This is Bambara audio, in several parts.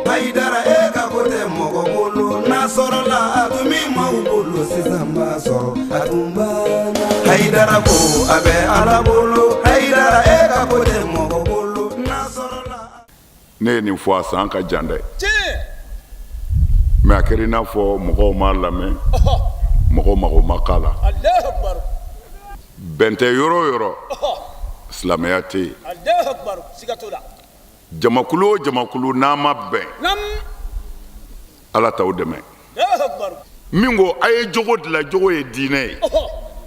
Haidara e ka ko tɛ mɔgɔ bolo n'a sɔrɔla a tun bɛ maaw bolo sisan b'a sɔrɔ a tun banna. Haidara ko a bɛ Ala bolo Haidara e ka ko tɛ mɔgɔ bolo n'a sɔrɔla. Ne ye nin fɔ a san ka jan dɛ. Mais a kɛra i n'a fɔ mɔgɔw m'a lamɛn, mɔgɔw mago ma k'a la. Bɛn tɛ yɔrɔ o yɔrɔ, silamɛya tɛ yen. Jamakulu o jamakulu n'a ma bɛn, Ala t'aw dɛmɛ. Min ko a ye jogo dilan, jogo ye diinɛ ye,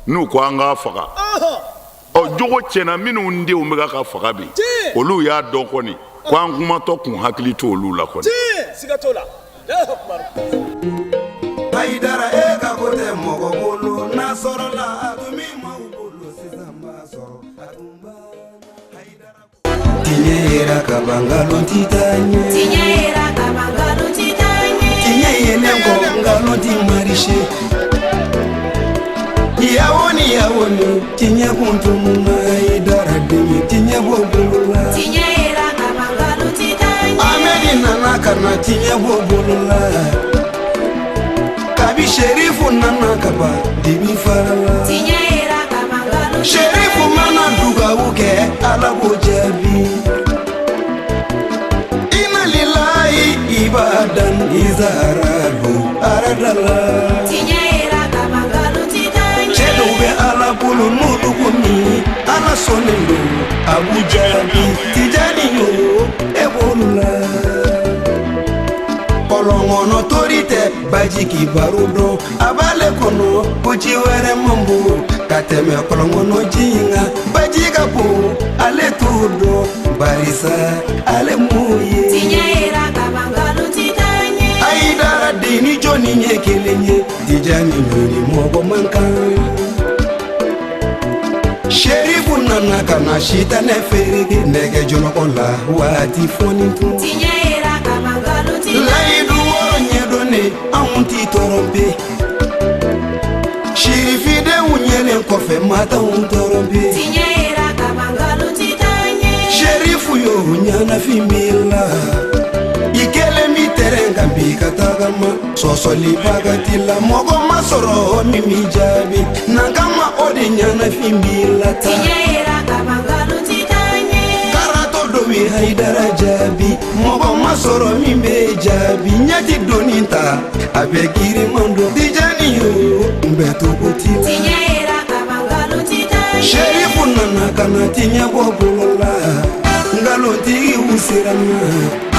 n'u ko an k'a faga, ɔ jogo tiɲɛna minnu denw bɛ ka faga bi, olu y'a dɔn kɔni ko an kumatɔ kun hakili to olu la kɔni. Haidara e ka ko tɛ mɔgɔ bolo n'a sɔrɔla a tun bɛ maaw bolo sisan b'a sɔrɔ a tun banna. Tiɲɛ yera ka ban nkalon ti taa ɲɛ. Tiɲɛ yera ka ban nkalon ti taa ɲɛ. Tiɲɛ yelen kɔ nkalon ti marcher. Yawo ni yawo ni tiɲɛ kun tununna Haidara den ye tiɲɛ bɔ bolo la. Tiɲɛ yera ka ban nkalon ti taa ɲɛ. Amedi nana ka na tiɲɛ bɔ bolo la. Kabi Sherifu nana ka ban dibi farala. Tiɲɛ yera ka ban nkalon ti taa ɲɛ. Sherifu mana dugawu kɛ Ala b'o jaabi. Inna lillahi ibadan izaradu aradala. Tiɲɛ yera ka ban nkalon ti taa ɲɛ. Cɛ dɔw bɛ Ala bolo n'olu ko min Ala sɔnnen don a b'u jaabi. Tijani yo e b'olu la. Kɔlɔn kɔnɔ tori tɛ baji kibaru dɔn a b'ale kɔnɔ ko ji wɛrɛ man bon ka tɛmɛ kɔlɔn kɔnɔ ji in kan baji ka bon ale t'o dɔn barisa ale m'o ye. Tiɲɛ yera ka ban nkalon ti taa ɲɛ. Haidara den ni jɔnni ye kelen ye Tijani ni mɔgɔ man kan. Sherifu nana ka na sitanɛ fereke nɛgɛ jɔlɔkɔ la waati fɔni tun. Tiɲɛ yera ka ban nkalon ti taa ɲɛ. Layidu wɔɔrɔ ɲɛdɔnnen anw ti tɔrɔmpe. Sirifidenw ɲɛlen kɔfɛ maa t'anw tɔrɔmpe. Tiɲɛ yera ka ban nkalon ti taa ɲɛ. Sherifu yo ɲɛnafin b'i la. I kelen bi tɛrɛn kan bi ka tagama sɔsɔlibaga t'i la mɔgɔ ma sɔrɔ min b'i jaabi n'an kama o de ɲɛnafin b'i la ta. Tiɲɛ yera ka ban nkalon ti taa ɲɛ. Karatɔ dɔ bɛ Haidara jaabi mɔgɔ ma sɔrɔ min bɛ jaabi ɲɛ ti doni ta a bɛ giriman dɔn Tijani yo n bɛ togo t'i la. Tiɲɛ yera ka ban nkalon ti taa ɲɛ. Sherifu nana ka na tiɲɛ bɔ bolo la nkalontigiw siranna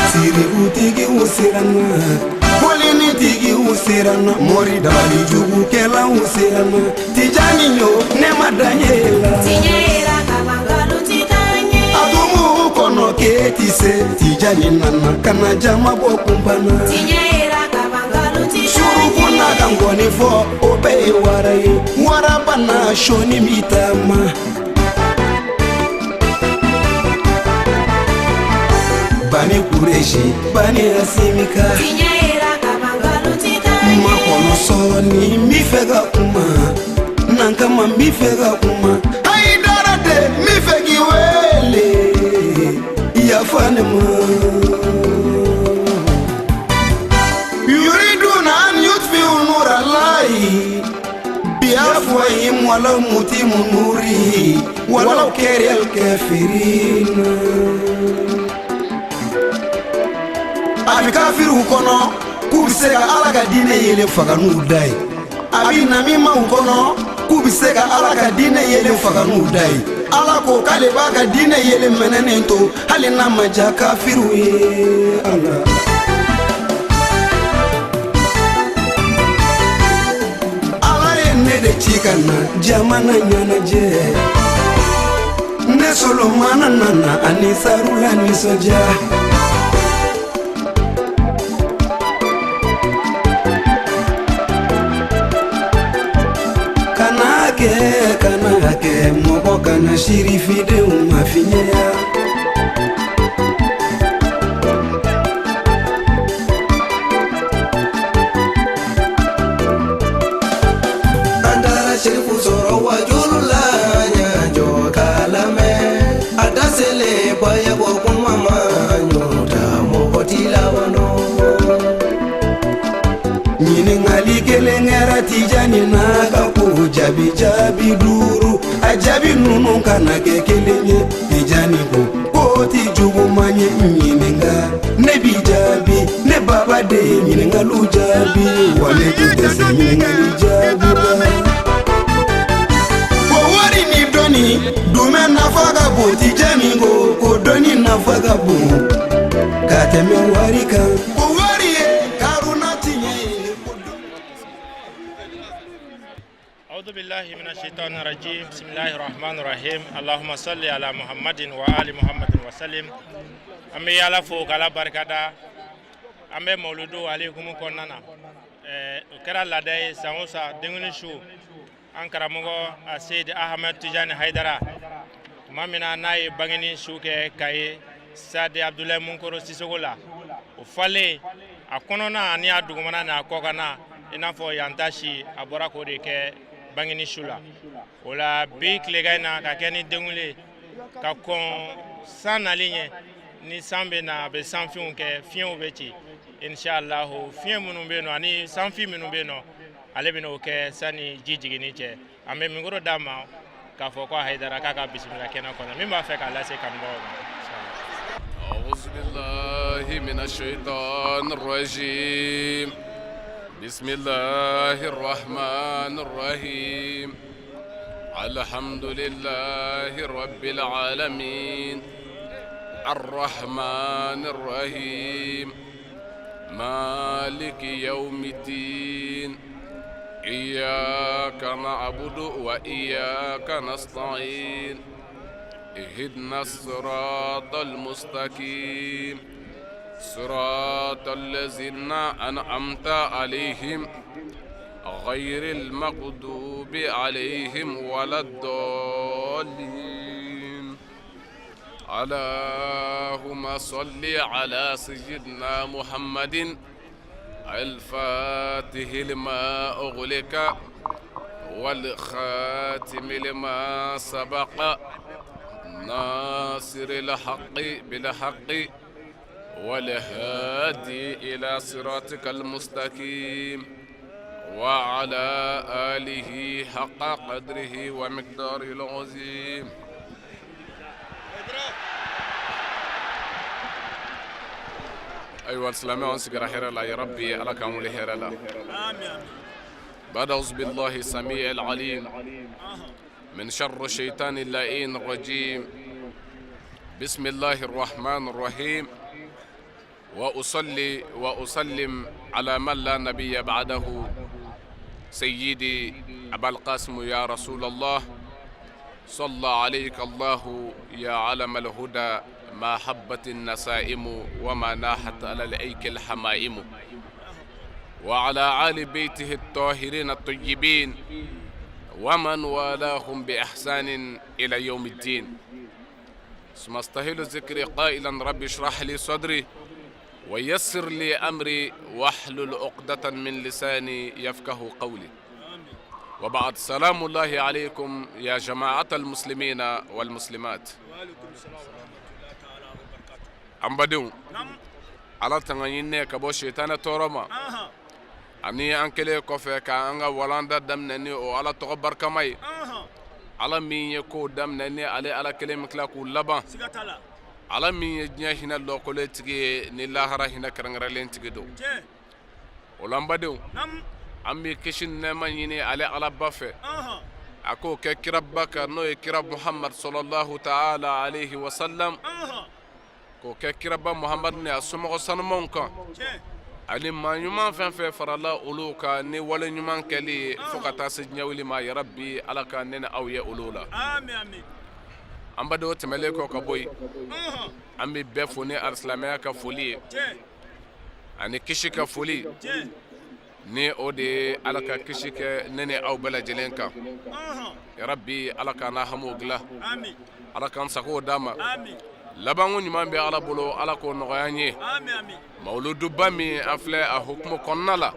sirikutigiw siranna bolinitigiw siranna mori dabali jugukɛlaw siranna Tijani yo ne ma dan ye la. Tiɲɛ yera ka ban nkalon ti taa ɲɛ. A tun b'u kɔnɔ k'e ti se Tijani nana ka na jama bɔ kunpanna. Tiɲɛ yera ka ban nkalon ti taa ɲɛ. Suruku n'a ka ngɔni fɔ o bɛɛ ye wara ye waraba n'a sɔɔni bi taama. Bani Kureshi Bani Asimika. Tiɲɛ yera ka ban nkalon ti taa ɲɛ. Makɔnɔ sɔɔni n b'i fɛ ka kuma n'an kama n b'i fɛ ka kuma Haidara de n b'i fɛ k'i wele yafa ne ma. Yuriduna an yutfi'u nurallahi biafwahihim walau mutimu nurihi walau karihal kafirina. A bɛ kafiriw kɔnɔ k'u bɛ se ka Ala ka diinɛ yelen faga n'u da ye. A bɛ namimaw kɔnɔ k'u bɛ se ka Ala ka diinɛ yelen faga n'u da ye. Ala ko k'ale b'a ka diinɛ yelen mɛnɛnen to hali n'a ma diya kafiriw ye. Ala. Ala ye ne de ci ka na jamana ɲɛnajɛ. Ne Solomana nana ani Sarula nisɔndiya. Kana kɛ kana kɛ mɔgɔ kana sirifidenw mafiɲɛya. An taara Sherifu sɔrɔ wajulu la ɲajɔ k'a lamɛn a da selen bayɛbɔ kuma ma ɲɔ ta mɔgɔ jaabi jaabi duuru a jaabi ninnu kana kɛ kelen ye tijani ko k'o ti juguman ye n ɲininka ne b'i jaabi ne baba de ye ɲininkaliw jaabi wa ne tɛ dɛsɛ ɲininkali jaabi la ko wari ni dɔnni jumɛn nafa ka bon tijani ko ko dɔnni nafa ka bon ka tɛmɛ wari kan ko wari ye karuna tiɲɛ ye ko أعوذ بالله من الشيطان الرجيم بسم الله الرحمن الرحيم اللهم صل على محمد وآل محمد وسلم an bɛ Ala fo k'Ala barikada an bɛ mawuludu ale hukumu kɔnɔna na o kɛra laada ye san o san denkundi su an karamɔgɔ a Seyidi Ahmed Tijani Hayidara tuma min na n'a ye bangeni su kɛ Kayi Stade Abdulayi Munkoro Sisoko la o falen a kɔnɔna ani a dugumana n'a kɔkanna i n'a fɔ yan ta si a bɔra k'o de kɛ bangeni su la o la bi tilegan in na ka kɛ ni denkunli ka kɔn san nali ɲɛ ni san bɛ na a bɛ sanfinw kɛ fiɲɛw bɛ ci inshallah fiɲɛ minnu bɛ yen nɔ ani sanfin minnu bɛ yen nɔ ale bɛna o kɛ sani ji jiginni cɛ an bɛ mikoro d'a ma k'a fɔ ko Hayidara k'a ka bisimila kɛnɛ kɔnɔ min b'a fɛ k'a lase kanubagaw ma. أعوذ بالله من الشيطان الرجيم بسم الله الرحمن الرحيم الحمد لله رب العالمين الرحمن الرحيم مالك يوم الدين إياك نعبد وإياك نستعين اهدنا الصراط المستقيم صراط الذين أنعمت عليهم غير المغضوب عليهم ولا الضالين اللهم صل على سيدنا محمد الفاتح لما أغلق والخاتم لما سبق ناصر الحق بالحق والهادي إلى صراطك المستقيم وعلى آله حق قدره ومقداره العظيم ayiwa silamɛw an sigira hɛrɛ la ya rabbi ala k'an wuli hɛrɛ la بعد أعوذ بالله السميع العليم من شر الشيطان اللعين الرجيم بسم الله الرحمن الرحيم وأصلي وأسلم على من لا نبي بعده سيدي أبا القاسم يا رسول الله صلى عليك الله يا علم الهدى ما حبت النسائم وما ناحت على الأيك الحمائم وعلى آل بيته الطاهرين الطيبين ومن والاهم بإحسان إلى يوم الدين ثم استهل ذكري قائلا رب اشرح لي صدري ويسر لي أمري واحلل عقدة من لساني يفقه قولي وبعد سلام الله عليكم يا جماعة المسلمين والمسلمات an badenw ala tanga ɲininen ka bɔ sitana tɔɔrɔ ma ani an kɛlen kɔfɛ ka an ka walanda daminɛ ni o ala tɔgɔ barikama ye ala min ye kow daminɛ ni ale ala kelen bɛ tila k'u laban ala min ye diɲɛ hinɛ lɔkɔlen tigi ye ni lahara hinɛ kɛrɛnkɛrɛnlen tigi don o la an badenw an bɛ kisi ni nɛɛma ɲini ale alaba fɛ a k'o kɛ kiraba kan n'o ye kira muhamadu sɔlɔlahu taala alayhi wa salam k'o kɛ kiraba muhamadu ni a somɔgɔ sanumanw kan ani maa ɲuman fɛn fɛn farala olu kan ni wale ɲuman kɛli ye fo ka taa se diɲɛ wuli ma yarabi ala ka ne ni aw ye olu la an badenw tɛmɛlen kɔ ka bɔ yen an bɛ bɛɛ fo ni alisilamɛya ka foli ye ani kisi ka foli ni o de ye ala ka kisi kɛ ne ni aw bɛɛ lajɛlen kan yarabi ala k'an n'a hamiw dilan ala k'an sago d'an ma labanko ɲuman bɛ ala bolo ala k'o nɔgɔya an ye mawuluduba min an filɛ a hukumu kɔnɔna la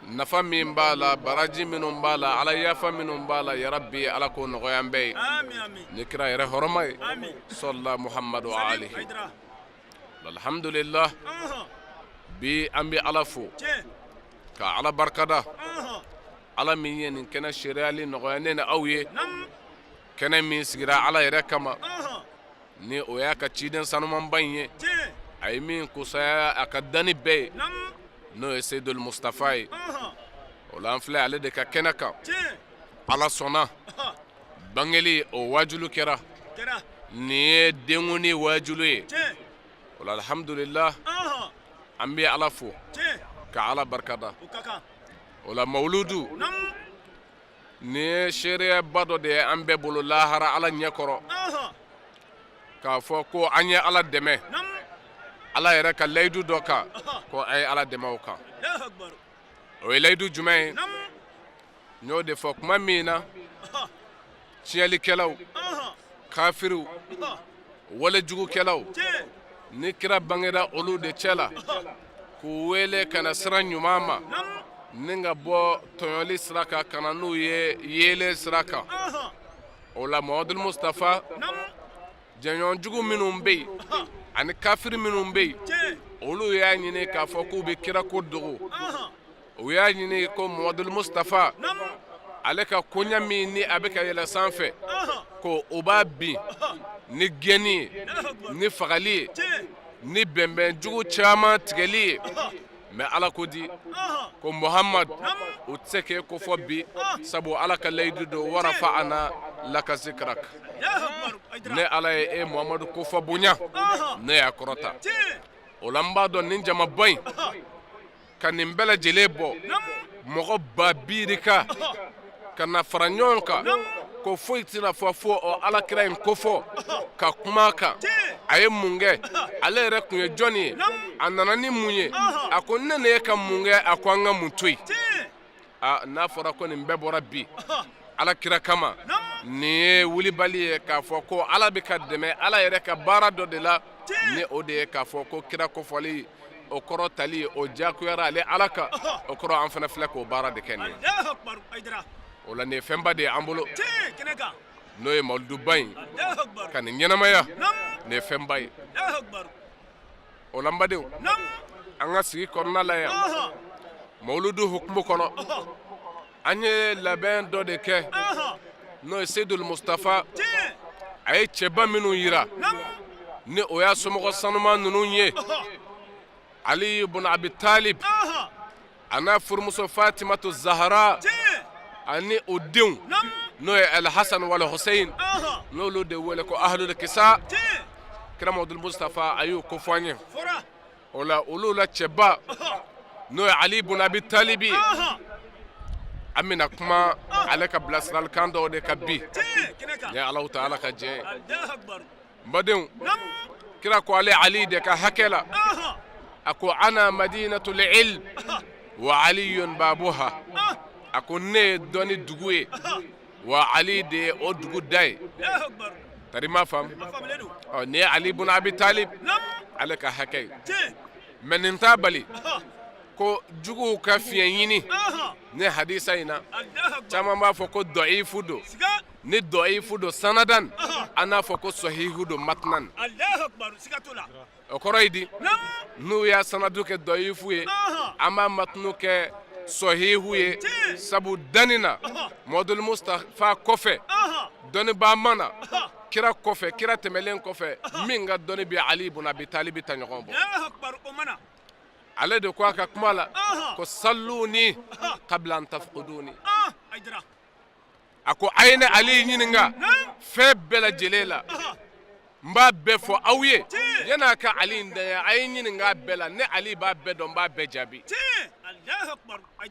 nafa min b'a la baraji minnu b'a la ala yafa minnu b'a la yarabi ala k'o nɔgɔya an bɛɛ ye ni kira yɛrɛ hɔrɔma ye sɔla muhamadu alayhi alhamdulillah bi an bɛ ala fo ka ala barikada Ala min ye nin kɛnɛ seereyali nɔgɔya ne ni aw ye, kɛnɛ min sigira Ala yɛrɛ kama, ni o y'a ka ciden sanumanba in ye, a ye min kusaya a ka danni bɛɛ ye, n'o ye Seyidul Mustafa ye. O la an filɛ ale de ka kɛnɛ kan. Ala sɔnna, bangeli o waajulu kɛra, nin ye denkundi waajulu ye. O la alhamdulillah, an bɛ Ala fo ka Ala barikada. O la mawuludu nin ye seereyaba dɔ de ye an bɛɛ bolo lahara Ala ɲɛkɔrɔ, k'a fɔ ko an ye Ala dɛmɛ Ala yɛrɛ ka layidu dɔ kan, ko an ye Ala dɛmɛ o kan. O ye layidu jumɛn ye? N y'o de fɔ kuma min na, tiɲɛlikɛlaw, kafiriw, walejugukɛlaw, ni kira bangera olu de cɛ la k'u wele ka na sira ɲuman ma, ni ka bɔ tɔɲɔli sira kan ka na n'u ye yeelen sira kan. O la Muhamadu Mustafa jɛɲɔgɔn jugu minnu bɛ yen ani kafiri minnu bɛ yen, olu y'a ɲini k'a fɔ k'u bɛ kira ko dogo. U y'a ɲini ko Muhamadu Mustafa ale ka koɲa min ni a bɛ ka yɛlɛ sanfɛ, ko o b'a bin ni gɛnni ye, ni fagali ye, ni bɛnbɛn jugu caman tigɛli ye. Mais Ala ko di ko Muhamadu, u tɛ se k'e ko fɔ bi, sabu Ala ka layidu don, warafa'ana laka zikrak, ne Ala ye e Muhamadu ko fɔ bonya, ne y'a kɔrɔta. O la n b'a dɔn nin jamaba in ka nin bɛɛ lajɛlen bɔ, mɔgɔ ba birika ka na fara ɲɔgɔn kan, ko foyi tɛna fɔ fo o Ala kira in kofɔ ka kuma kan. A ye mun kɛ? Ale yɛrɛ tun ye jɔnni ye? A nana ni mun ye? A ko ne ni e ka mun kɛ? A ko an ka mun to yen? N'a fɔra ko nin bɛɛ bɔra bi Ala kira kama, nin ye wulibali ye k'a fɔ ko Ala bɛ ka dɛmɛ Ala yɛrɛ ka baara dɔ de la, ni o de ye k'a fɔ ko kira kofɔli o kɔrɔ tali o diyagoyara ale Ala kan. O kɔrɔ an fana filɛ k'o baara de kɛ nin ye. O la nin ye fɛnba de ye an bolo, n'o ye mawuluduba in ka nin ɲɛnamaya, nin ye fɛnba ye. O la n badenw, an ka sigi kɔnɔna la yan mawuludu hukumu kɔnɔ, an ye labɛn dɔ de kɛ, n'o ye Seyidul Mustafa a ye cɛba minnu yira, ni o y'a somɔgɔ sanuman ninnu ye, Ali bun Abi Talib a n'a furumuso Fatimatu Zahara ani o denw, n'o ye Alhasan wal Hussein, n'olu de wele ko Ahlul Kisa. Kira Muhamadu Mustafa a y'o kofɔ an ye. O la olu la cɛba, n'o ye Ali bun Abi Talib ye, an bɛna kuma ale ka bilasiralikan dɔw de kan bi, ni Alahu taala ka jɛn ye. N badenw, kira ko ale Ali de ka hakɛ la, a ko ana madinatul ilm wa aliyun babuha. A ko ne ye dɔnni dugu ye, wa Ali de ye o dugu da ye. Tari ma faamu? Ɔ, nin ye Ali bun Abi Talib ale ka hakɛ ye. Mais nin t'a bali ko juguw ka fiɲɛ ɲini ni hadisa in na. Caman b'a fɔ ko dɔyifu don. Ni dɔyifu don sanadan, an n'a fɔ ko sɔhihu don matnan. O kɔrɔ ye di? N'u y'a sanadu kɛ dɔyifu ye, an b'a matnu kɛ sɔhihu ye, sabu danni na Muhamadu Mustafa kɔfɛ dɔnnibaa ma na kira kɔfɛ, kira tɛmɛlen kɔfɛ, min ka dɔnni bɛ Ali bun Abi Talibi ta ɲɔgɔn bɔ. Ale de ko a ka kuma la ko saluni kabla an tafkuduni. A ko a ye ne Ali ɲininka fɛn bɛɛ lajɛlen la, n b'a bɛɛ fɔ aw ye. Yan'a ka Ali ntanya, a ye ɲininka bɛɛ la, ne Ali b'a bɛɛ dɔn, n b'a bɛɛ jaabi.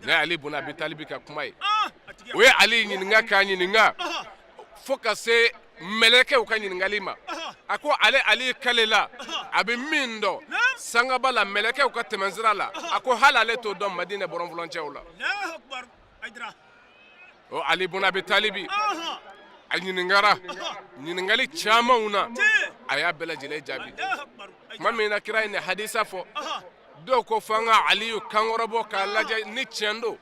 Ne Ali bun Abi Talibi ka kuma ye o ye. Ali ɲininka k'a ɲininka fo ka se mɛlɛkɛw ka ɲininkali ma. A ko ale Ali kale la, a bɛ min dɔn sangaba la mɛlɛkɛw ka tɛmɛsira la, a ko hali ale t'o dɔn Madinɛ bɔrɔnfɔlɔncɛw la. O Ali bun Abi Talibi, a ɲininkara ɲininkali camanw na, a y'a bɛɛ lajɛlen jaabi. Tuma min na kira ye nin hadisa fɔ, dɔw ko fo an ka Aliyu kankɔrɔbɔ k'a lajɛ ni tiɲɛ don.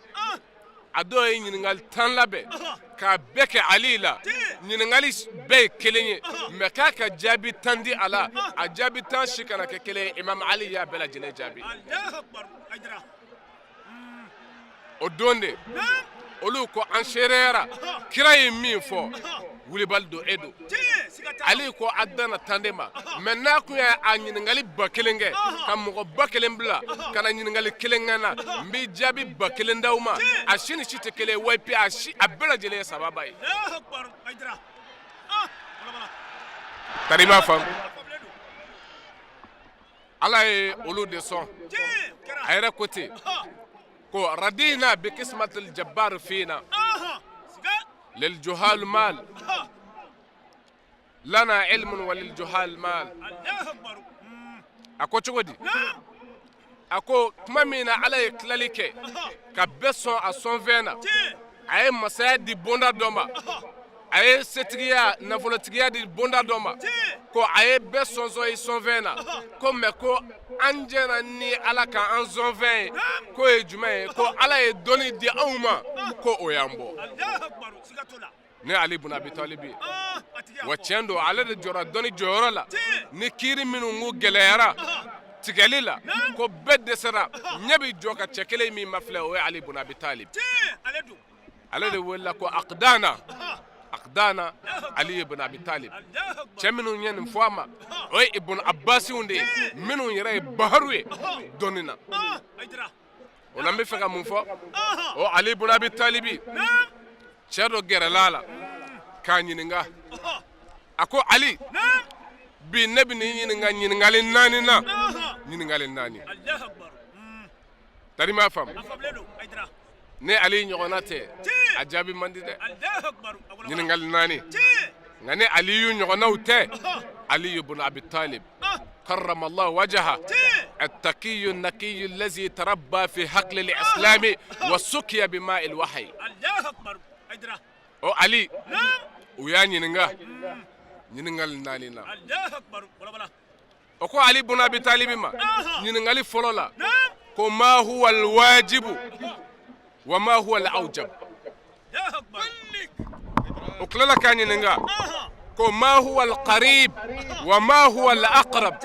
A dɔw ye ɲininkali 10 labɛn k'a bɛɛ kɛ Ali la, ɲininkali bɛɛ ye kelen ye, mais k'a ka jaabi 10 di a la, a jaabi 10 si kana kɛ kelen ye. Imam Ali y'a bɛɛ lajɛlen jaabi. O don de, Olu ko an seereyara, kira ye min fɔ, wulibali don, e don. Ali ko a danna tan de ma. Mɛ n'a kun y'a ɲininkali 1000 kɛ, ka mɔgɔ 1000 bila ka na ɲininkali kelen kɛ n na, n bɛ jaabi 1000 d'aw ma. A si ni si tɛ kelen ye wa, puis a si a bɛɛ lajɛlen ye sababa ye. Tari b'a faamu, Ala ye olu de sɔn. A yɛrɛ ko ten ko radina bi kismatil jabbar fina lil juhal mal lana ilmun wa lil juhal mal. A ko cogo di? A ko tuma min na Ala ye tilali kɛ ka bɛɛ sɔn a sɔnfɛn na, a ye masaya di bonda dɔ ma, a ye setigiya, nafolotigiya di bonda dɔ ma, ko a ye bɛɛ sɔnsɔn i sɔnfɛn na. Ko mɛ ko an jɛra ni Ala ka an sɔnfɛn ye, k'o ye jumɛn ye? Ko Ala ye dɔnni di anw ma, ko o y'an bɔ. Ne Ali bun Abi Talibi ye wa, tiɲɛ don, ale de jɔra dɔnni jɔyɔrɔ la. Ni kiiri minnu ko gɛlɛyara tigɛli la, ko bɛɛ dɛsɛra, ɲɛ bɛ jɔ ka cɛ kelen min mafilɛ, o ye Ali bun Abi Talib. Ale de welela ko akdana, akdana Ali ibn Abi Talib. Cɛ minnu ye nin fɔ a ma, o ye Ibn Abbasiw de ye, minnu yɛrɛ ye baharu ye dɔnni na. O la, n bɛ fɛ ka mun fɔ? O Ali ibn Abi Talibi, cɛ dɔ gɛrɛla a la k'a ɲininka. A ko Ali, bi ne bɛ n'i ɲininka ɲininkali naani na, ɲininkali naani. Tari m'a faamu. Ne Ali ɲɔgɔnna tɛ, a jaabi man di dɛ. Ɲininkali naani, nka ni Aliyu ɲɔgɔnnaw tɛ. Ali ibn Abi Talib karramallahu wajaha, attaqiyu naqiyu allazi tarabba fi haqli al-islami wa sukiya bima al-wahyi. O Ali, u y'a ɲininka ɲininkali naani na. O ko Ali bun Abi Talibi ma ɲininkali fɔlɔ la ko ma huwa alwajibu wa ma huwa alawjab. O tilala k'a ɲininka ko ma huwa alqarib wa ma huwa alaqrab.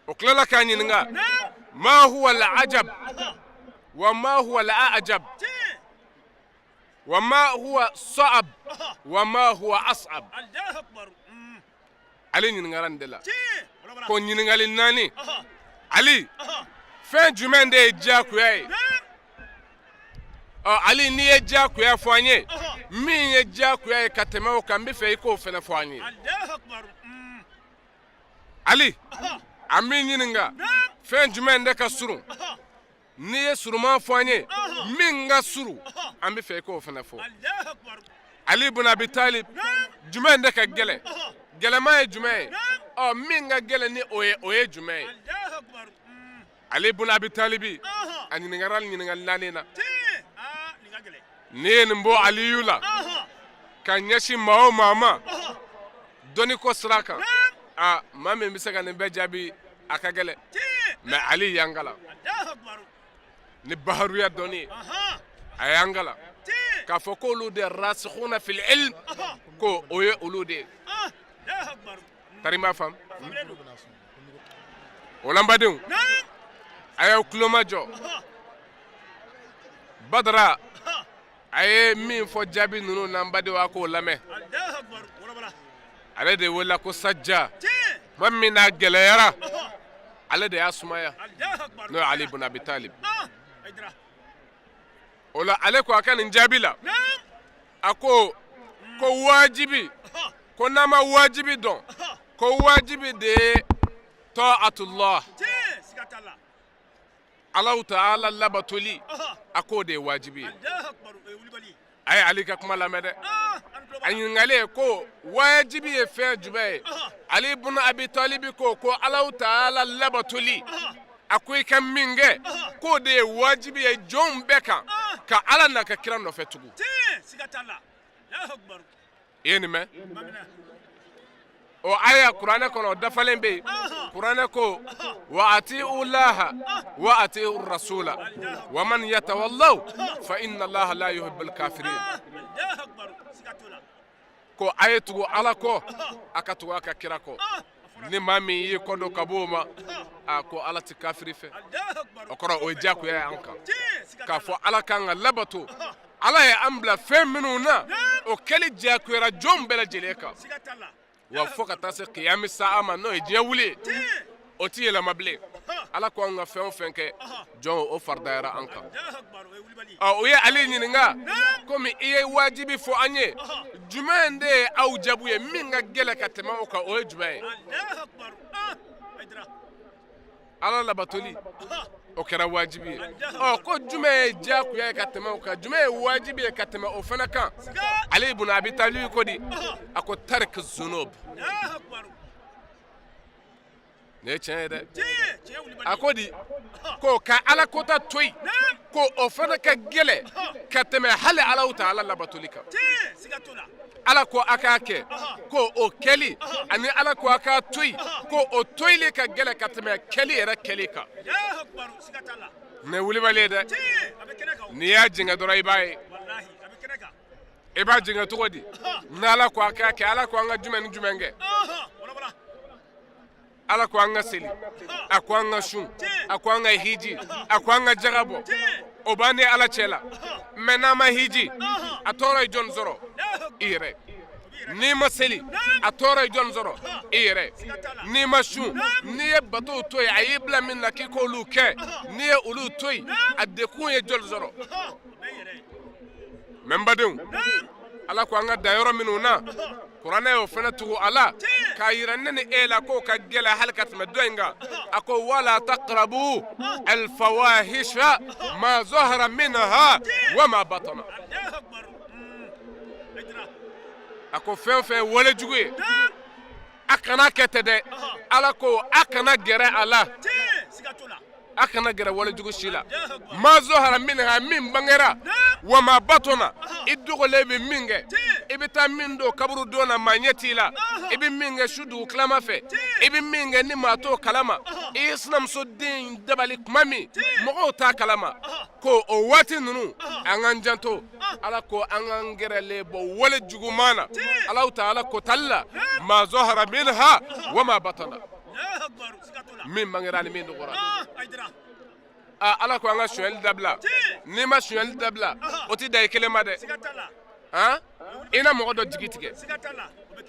O tilala k'a ɲininka ma huwa alajab wa ma huwa alajab wa ma huwa sa'ab wa ma huwa as'ab. Ale ɲininkara nin de la ko ɲininkali naani. Ali, fɛn jumɛn de ye diyagoya ye? Ɔ Ali, n'i ye diyagoya fɔ an ye, min ye diyagoya ye ka tɛmɛ o kan, n bɛ fɛ i k'o fana fɔ an ye. Ali, an b'i ɲininka, fɛn jumɛn de ka surun? N'i ye surunman fɔ an ye, min ka surun, an bɛ fɛ i k'o fana fɔ. Ali bun Abi Talib, jumɛn de ka gɛlɛn? Gɛlɛman ye jumɛn ye? Ɔ, min ka gɛlɛn ni o ye, o ye jumɛn ye? Ali bun Abi Talibi, a ɲininkara ɲininkali naani na. N'i ye nin bɔ Aliyu la ka ɲɛsin maa o maa ma dɔnni ko sira kan, aa, maa min bɛ se ka nin bɛɛ jaabi, a ka gɛlɛn. Mɛ Ali y'an kalan ni baharuya dɔnni ye. A y'an kalan k'a fɔ k'olu de rasikhuna fil ilm, ko o ye olu de ye. Tari m'a faamu. O la, n badenw, a y'aw tulo majɔ. Badara a ye min fɔ jaabi ninnu na, n badenw, a k'o lamɛn. Ale de wele ko Sajja. Tuma min n'a gɛlɛyara, ale de y'a sumaya, n'o ye Ali bun Abi Talib. O la, ale ko a ka nin jaabi la, a ko ko wajibi, ko n'an ma wajibi dɔn, ko wajibi de ye ta'atullah, Alahu Taala labatoli. A k'o de ye wajibi ye. A ye Ali ka kuma lamɛn dɛ. A ɲininkalen ko wajibi ye fɛn jumɛn ye, Ali bun Abi Talibi ko ko Alahu Taala labatoli. A ko i ka min kɛ, k'o de ye wajibi ye jɔnw bɛɛ kan, ka Ala n'a ka kira nɔfɛ tugun. I ye nin mɛn? O aya kuranɛ kɔnɔ, o dafalen bɛ yen. Kuranɛ ko wa atiu laha wa atiu rasula wa man yatawallaw fa inna allaha la yuhibbul kafirin. Ko a ye tugu Ala kɔ, a ka tugu a ka kira kɔ. Ni maa min y'i kɔ don ka bɔ o ma A ko Ala tɛ kafiri fɛ. O kɔrɔ, o ye diyagoya ye an kan k'a fɔ Ala kan ka labato. Ala ye an bila fɛn minnu na, o kɛli diyagoyara jɔn bɛɛ lajɛlen kan wa, fo ka taa se kiyami saa ma, n'o ye diɲɛ wuli ye, o tɛ yɛlɛma bilen. Ala ko an ka fɛn o fɛn kɛ, jɔn, o faridayara an kan. Ɔ, u ye Ale ɲininka: komi i ye wajibi fɔ an ye, jumɛn de ye aw jaabu ye min ka gɛlɛn ka tɛmɛ o kan, o ye jumɛn ye? Ala labatoli, o kɛra wajibi ye. Ɔ, ko jumɛn ye diyagoya ye ka tɛmɛ o kan? Jumɛn ye wajibi ye ka tɛmɛ o fana kan? Ali ibn Abi Talib ko di? A ko tarik zunub. Nin ye tiɲɛ ye dɛ. A ko di? Ko ka Ala kota to yen, ko o fana ka gɛlɛn ka tɛmɛ hali Alahu taala labatoli kan. Ala ko a k'a kɛ, ko o kɛli ani Ala ko a k'a to yen, ko o toyili ka gɛlɛn ka tɛmɛ kɛli yɛrɛ kɛli kan. Nin ye wulibali ye dɛ. N'i y'a jɛngɛ dɔrɔn, i b'a ye. I b'a jɛngɛ cogo di? N'Ala ko a k'a kɛ, Ala ko an ka jumɛn ni jumɛn kɛ? Ala ko an ka seli, a ko an ka sun, a ko an ka hiji, a ko an ka jaga bɔ. O b'an ni Ala cɛ la. Mɛ n'an ma hiji, a tɔɔrɔ ye jɔn sɔrɔ? I yɛrɛ. N'i ma seli, a tɔɔrɔ ye jɔn sɔrɔ? I yɛrɛ. N'i ma sun, n'i ye batow to yen, a y'i bila min na k'i k'olu kɛ, n'i ye olu to yen, a dekun ye jɔn sɔrɔ? Mɛ n badenw, Ala ko an ka dan yɔrɔ minnu na, Kuranɛ y'o fana tugu a la k'a yira ne ni e la k'o ka gɛlɛn hali ka tɛmɛ dɔ in kan. A ko wala taqrabu alfawahisha ma zahara minha wa ma batana. A ko fɛn o fɛn ye wale jugu ye, a kana kɛ tɛ dɛ. Ala ko a kana gɛrɛ a la, a kana gɛrɛ walejugu si la. Ma zahara minha, min bangera, wa ma batana, i dogolen bɛ min kɛ, i bɛ taa min don kaburu don na, maa ɲɛ t'i la, i bɛ min kɛ su dugu tilama fɛ, i bɛ min kɛ ni maa t'o kalama, i ye sinamuso den dabali tuma min, mɔgɔw t'a kalama, ko o waati ninnu, an k'an janto. Ala ko an k'an gɛrɛlen bɔ wale juguman na, Alahu taala kotali la, ma zahara minha wa ma batana, min bangera ni min dogora. Aa, Ala ko an ka sonyali dabila. N'i ma sonyali dabila, o tɛ dan i kelen ma dɛ. Han, i na mɔgɔ dɔ jigi tigɛ.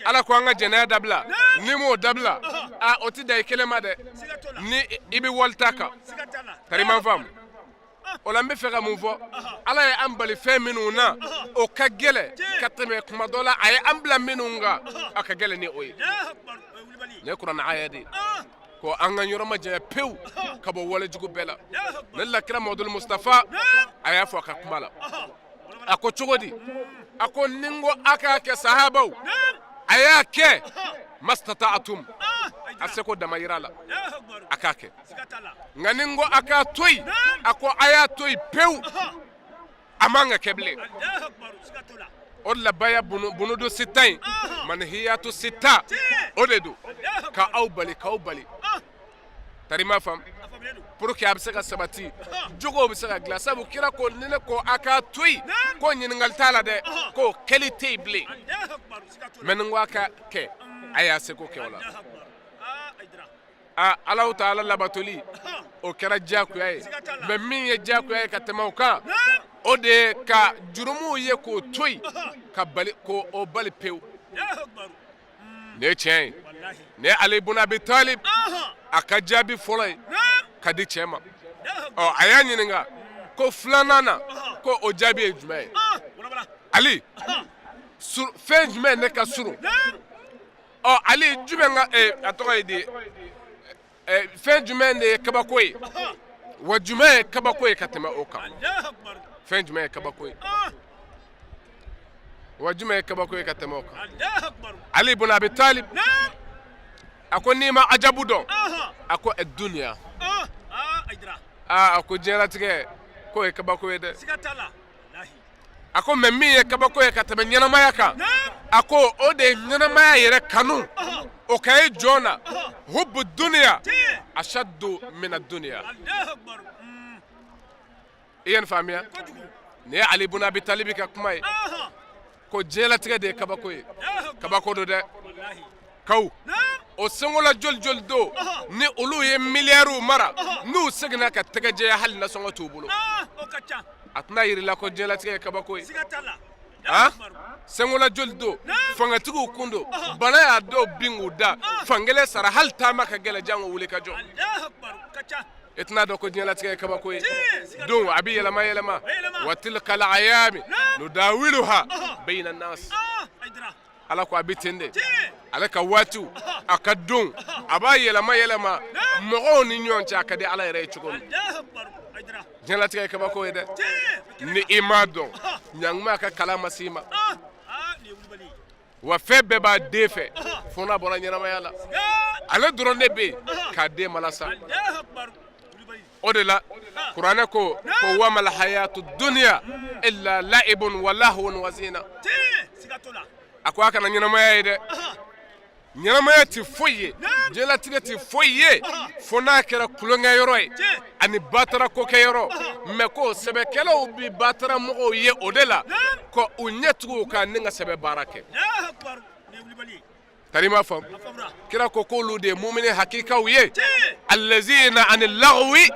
Ala ko an ka jɛnɛya dabila. N'i m'o dabila, aa, o tɛ dan i kelen ma dɛ, ni i bɛ walita kan. Tari ma faamu o la. N bɛ fɛ ka mun fɔ? Ala ye an bali fɛn minnu na, o ka gɛlɛn ka tɛmɛ kuma dɔ la a ye an bila minnu kan, a ka gɛlɛn ni o ye. Nin ye kuranɛ aya de ye ko an ka yɔrɔ majanya pewu ka bɔ walejugu bɛɛ la. Ne la, kira Mamadu Mustafa, a y'a fɔ a ka kuma la. A ko cogo di? A ko ni n ko a k'a kɛ, sahabaw, a y'a kɛ mastata'atum, a seko damayira la, a k'a kɛ. Nka ni n ko a k'a to yen, a ko a y'a to yen pewu, a man ka kɛ bilen. O de la baya bunudu sita in, manhiyatu sita, o de don ka aw bali, k'aw bali. Tari ma faamu? Pour que a bɛ se ka sabati, jogow bɛ se ka dilan. Sabu kira ko ni ne ko a k'a to yen, ko ɲininkali t'a la dɛ, ko kɛli tɛ yen bilen. Mɛ ni n ko a ka kɛ, a y'a seko kɛ o la. Aa, Alahu taala labatoli, o kɛra diyagoya ye. Mɛ min ye diyagoya ye ka tɛmɛ o kan, o de ye ka jurumuw ye k'o to yen, ka bali k'o bali pewu. Nin ye tiɲɛ ye. Nin ye Ali ibn Abi Talib a ka jaabi fɔlɔ ye ka di cɛ ma. Ɔ, a y'a ɲininka ko filanan na, ko o jaabi ye jumɛn ye? Ali, fɛn jumɛn ne ka surun? Ɔ, Ali, jumɛn ka a tɔgɔ ye di? Fɛn jumɛn de ye kabako ye? Wa jumɛn ye kabako ye ka tɛmɛ o kan? Fɛn jumɛn ye kabako ye? Wa jumɛn ye kabako ye ka tɛmɛ o kan? Ali ibn Abi Talib a ko n'i ma ajabu dɔn, a ko duniya. Aa, a ko diɲɛlatigɛ k'o ye kabako ye dɛ. A ko mɛ min ye kabako ye ka tɛmɛ ɲɛnamaya kan, a ko o de ye ɲɛnamaya yɛrɛ kanu, o ka ye jɔn na. Hubu duniya ashaddu mina duniya. I ye nin faamuya? Nin ye Ali ibn Abi Talib ka kuma ye ko diɲɛlatigɛ de ye kabako ye. Kabako don dɛ, kaw. O senkola joli joli don ni olu ye miliyariw mara, n'u seginna ka tɛgɛ jɛya, hali nasɔngɔ t'u bolo? A tɛna yir'i la ko diɲɛlatigɛ ye kabako ye. Senkola joli don, fangatigiw kun don, bana y'a dɔw bin k'u da fankelen sara, hali taama ka gɛlɛn, janko wuli ka jɔ. E tɛna dɔn ko diɲɛlatigɛ ye kabako ye. Don a bɛ yɛlɛma yɛlɛma. Wa tilkal ayami nudawiluha bayna nas. Ala ko a bɛ ten de, ale ka waatiw, a ka don, a b'a yɛlɛma yɛlɛma mɔgɔw ni ɲɔgɔn cɛ, a ka di Ala yɛrɛ ye cogo min. Diɲɛlatigɛ ye kabako ye dɛ. Ni i m'a dɔn, ɲanguma ka kalan ma s'i ma. Wa fɛn bɛɛ b'a den fɛ, fo n'a bɔra ɲɛnamaya la, ale dɔrɔn de bɛ yen k'a den malasa. O de la kuranɛ ko ko wamal hayatu dunya illa la'ibun wa lahwun wa zina. A ko a kana ɲɛnamaya ye dɛ, ɲɛnamaya tɛ foyi ye, diɲɛlatigɛ tɛ foyi ye fo n'a kɛra tulonkɛyɔrɔ ye ani batara kokɛyɔrɔ. Mɛ ko sɛbɛkɛlaw bɛ batara mɔgɔw ye o de la ka u ɲɛ tugu u kan ni ka sɛbɛ baara kɛ. Tari m'a faamu, kira ko k'olu de ye mumini hakikaw ye, allazina ani lagwi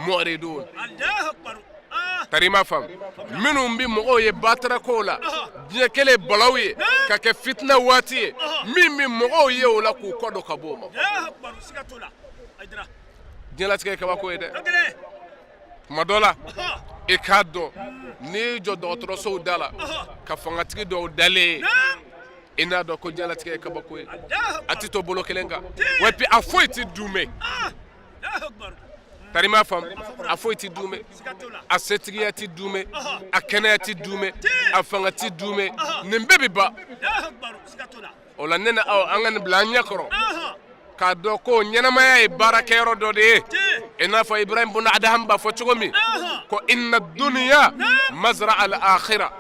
mu'ridun. Tari m'a faamu, minnu bɛ mɔgɔw ye batara kow la, diɲɛ kɛlen balaw ye ka kɛ fitina waati ye, min bɛ mɔgɔw ye o la k'u kɔ don ka bɔ o ma. Diɲɛlatigɛ ye kabako ye dɛ. Tuma dɔ la, i k'a dɔn, n'i y'i jɔ dɔgɔtɔrɔsow da la ka fangatigi dɔw dalen ye, i n'a dɔn ko diɲɛlatigɛ ye kabako ye. A tɛ to bolo kelen kan, wa puis a foyi tɛ duumɛ. Tari m'a faamu, a foyi tɛ duumɛ, a setigiya tɛ duumɛ, a kɛnɛya tɛ duumɛ, a fanga tɛ duumɛ, nin bɛɛ bɛ ban. O la ne ni aw, an ka nin bila an ɲɛ kɔrɔ k'a dɔn ko ɲɛnamaya ye baarakɛyɔrɔ dɔ de ye, i n'a fɔ Ibrahim bun Adaham b'a fɔ cogo min ko inna dunya mazra al akhira.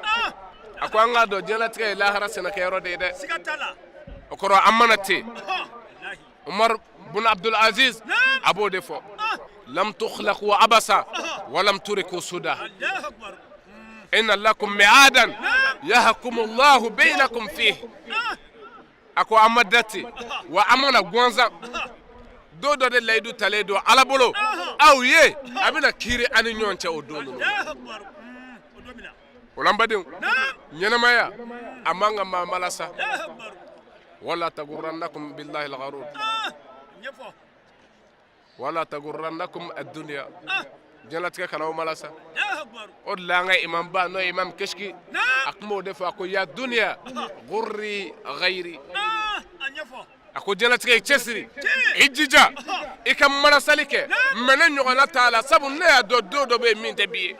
A ko an k'a dɔn, diɲɛlatigɛ ye lahara sɛnɛkɛyɔrɔ de ye dɛ. O kɔrɔ, an mana ten, Umar bun Abdul Aziz a b'o de fɔ: lam tukhlaqu abasa wa lam turiku suda, inna lakum mi'adan yahkumu Allahu bainakum fihi. A ko an ma da ten wa an ma na gansan. Don dɔ de layidu talen don Ala bolo aw ye, a bɛna kiiri an ni ɲɔgɔn cɛ o don ninnu. O la n badenw, ɲɛnamaya a man ka maa malasa. Wala tagurannakum billahi algharur, wala tagurannakum ad-dunya. Diɲɛlatigɛ kana aw malasa. O de la an ka imamba, n'o ye imam Kishki, a tun b'o de fɔ. A ko ya dunya gurri ghayri. A ko diɲɛlatigɛ, i cɛsiri, i jija, i ka malasali kɛ, mɛ ne ɲɔgɔnna t'a la, sabu ne y'a dɔn don dɔ bɛ yen min tɛ bi ye.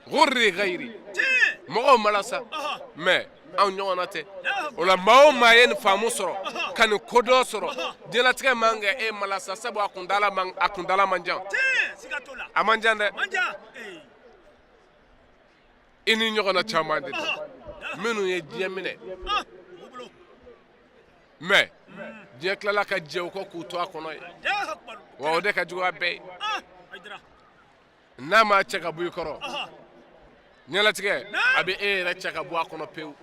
Gurri ghayri, mɔgɔw malasa, mɛ anw ɲɔgɔnna tɛ. O la maa o maa ye nin faamu sɔrɔ, ka nin kodɔn sɔrɔ, diɲɛlatigɛ man ka e malasa, sabu a kuntaala man jan, a man jan dɛ. I ni ɲɔgɔnna caman de don minnu ye diɲɛ minɛ, mɛ diɲɛ tilala ka jɛ u kɔ k'u to a kɔnɔ ye. Wa o de ka jugu a bɛɛ ye. N'a ma cɛ ka bɔ i kɔrɔ, diɲɛlatigɛ a bɛ e yɛrɛ cɛ ka bɔ a kɔnɔ pewu.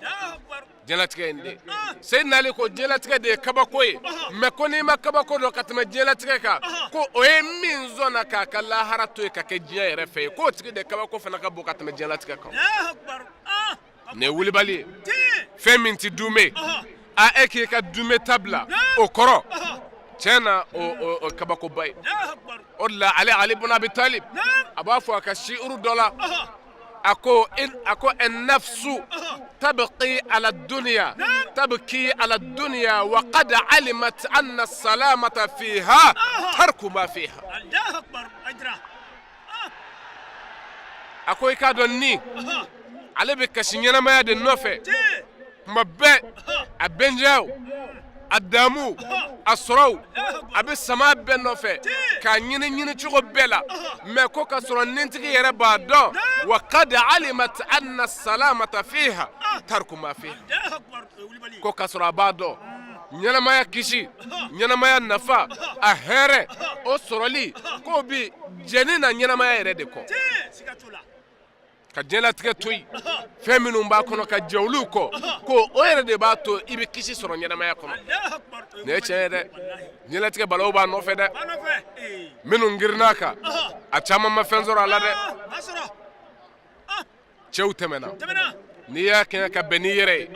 Diɲɛlatigɛ in de, Seyidina Ali ko diɲɛlatigɛ de ye kabako ye, mɛ ko n'i ma kabako dɔn ka tɛmɛ diɲɛlatigɛ kan, ko o ye min sɔnna k'a ka lahara to yen ka kɛ diɲɛ yɛrɛ fɛ ye, k'o tigi de kabako fana ka bon ka tɛmɛ diɲɛlatigɛ kan. Nin ye wulibali ye. Fɛn min tɛ duumɛ, a e k'i ka duumɛ ta bila o kɔrɔ, tiɲɛ na, o kabakoba ye. O de la ale Ali bun Abi Talib a b'a fɔ a ka shi'uru dɔ la, a ko an-nafsu tabqi ala dunya, tabki ala dunya, wa qad alimat anna salamata fiha tarku ma fiha. A ko i k'a dɔn, ni ale bɛ kasi ɲɛnamaya de nɔfɛ tuma bɛɛ, a bɛndiyaw, a damu, a sɔrɔw, a bɛ sama bɛɛ nɔfɛ k'a ɲini ɲini cogo bɛɛ la, mɛ ko ka sɔrɔ nintigi yɛrɛ b'a dɔn, wa qad alimat anna salamata fiha tarku ma fiha, ko ka sɔrɔ a b'a dɔn ɲɛnamaya kisi, ɲɛnamaya nafa, a hɛrɛ, o sɔrɔli k'o bi jɛni na ɲɛnamaya yɛrɛ de kɔ. Ka diɲɛlatigɛ to yen, fɛn minnu b'a kɔnɔ, ka jɛ olu kɔ, ko o yɛrɛ de b'a to i bɛ kisi sɔrɔ ɲɛnamaya kɔnɔ. Nin ye tiɲɛ ye dɛ. Diɲɛlatigɛ balawu b'a nɔfɛ dɛ. Minnu girinna a kan, a caman ma fɛn sɔrɔ a la dɛ. Cɛw tɛmɛna. N'i y'a kɛɲɛ ka bɛn n'i yɛrɛ ye,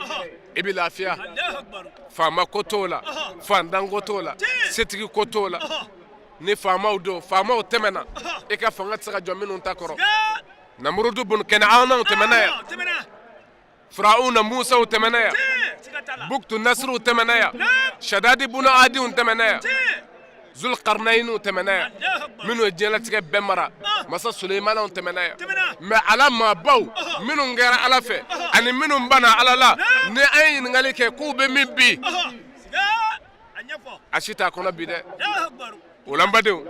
i bɛ lafiya. Faama ko t'o la, fantan ko t'o la, setigi ko t'o la. Ni faamaw don, faamaw tɛmɛna, i ka fanga tɛ se ka jɔ minnu ta kɔrɔ. Namurudu bun Kɛnɛanaw tɛmɛna yan, Firawuna Musaw tɛmɛna yan, Buktu Nasiruw tɛmɛna yan, Shadadi bun Adiw tɛmɛna yan, Zulkarnayiniw tɛmɛna yan, minnu ye diɲɛlatigɛ bɛɛ mara, masa Suleimanaw tɛmɛna yan. Mais ala maabaw minnu kɛra Ala fɛ ani minnu banna Ala la, ni an ye ɲininkali kɛ k'u bɛ min bi, a si t'a kɔnɔ bi dɛ. O la n badenw,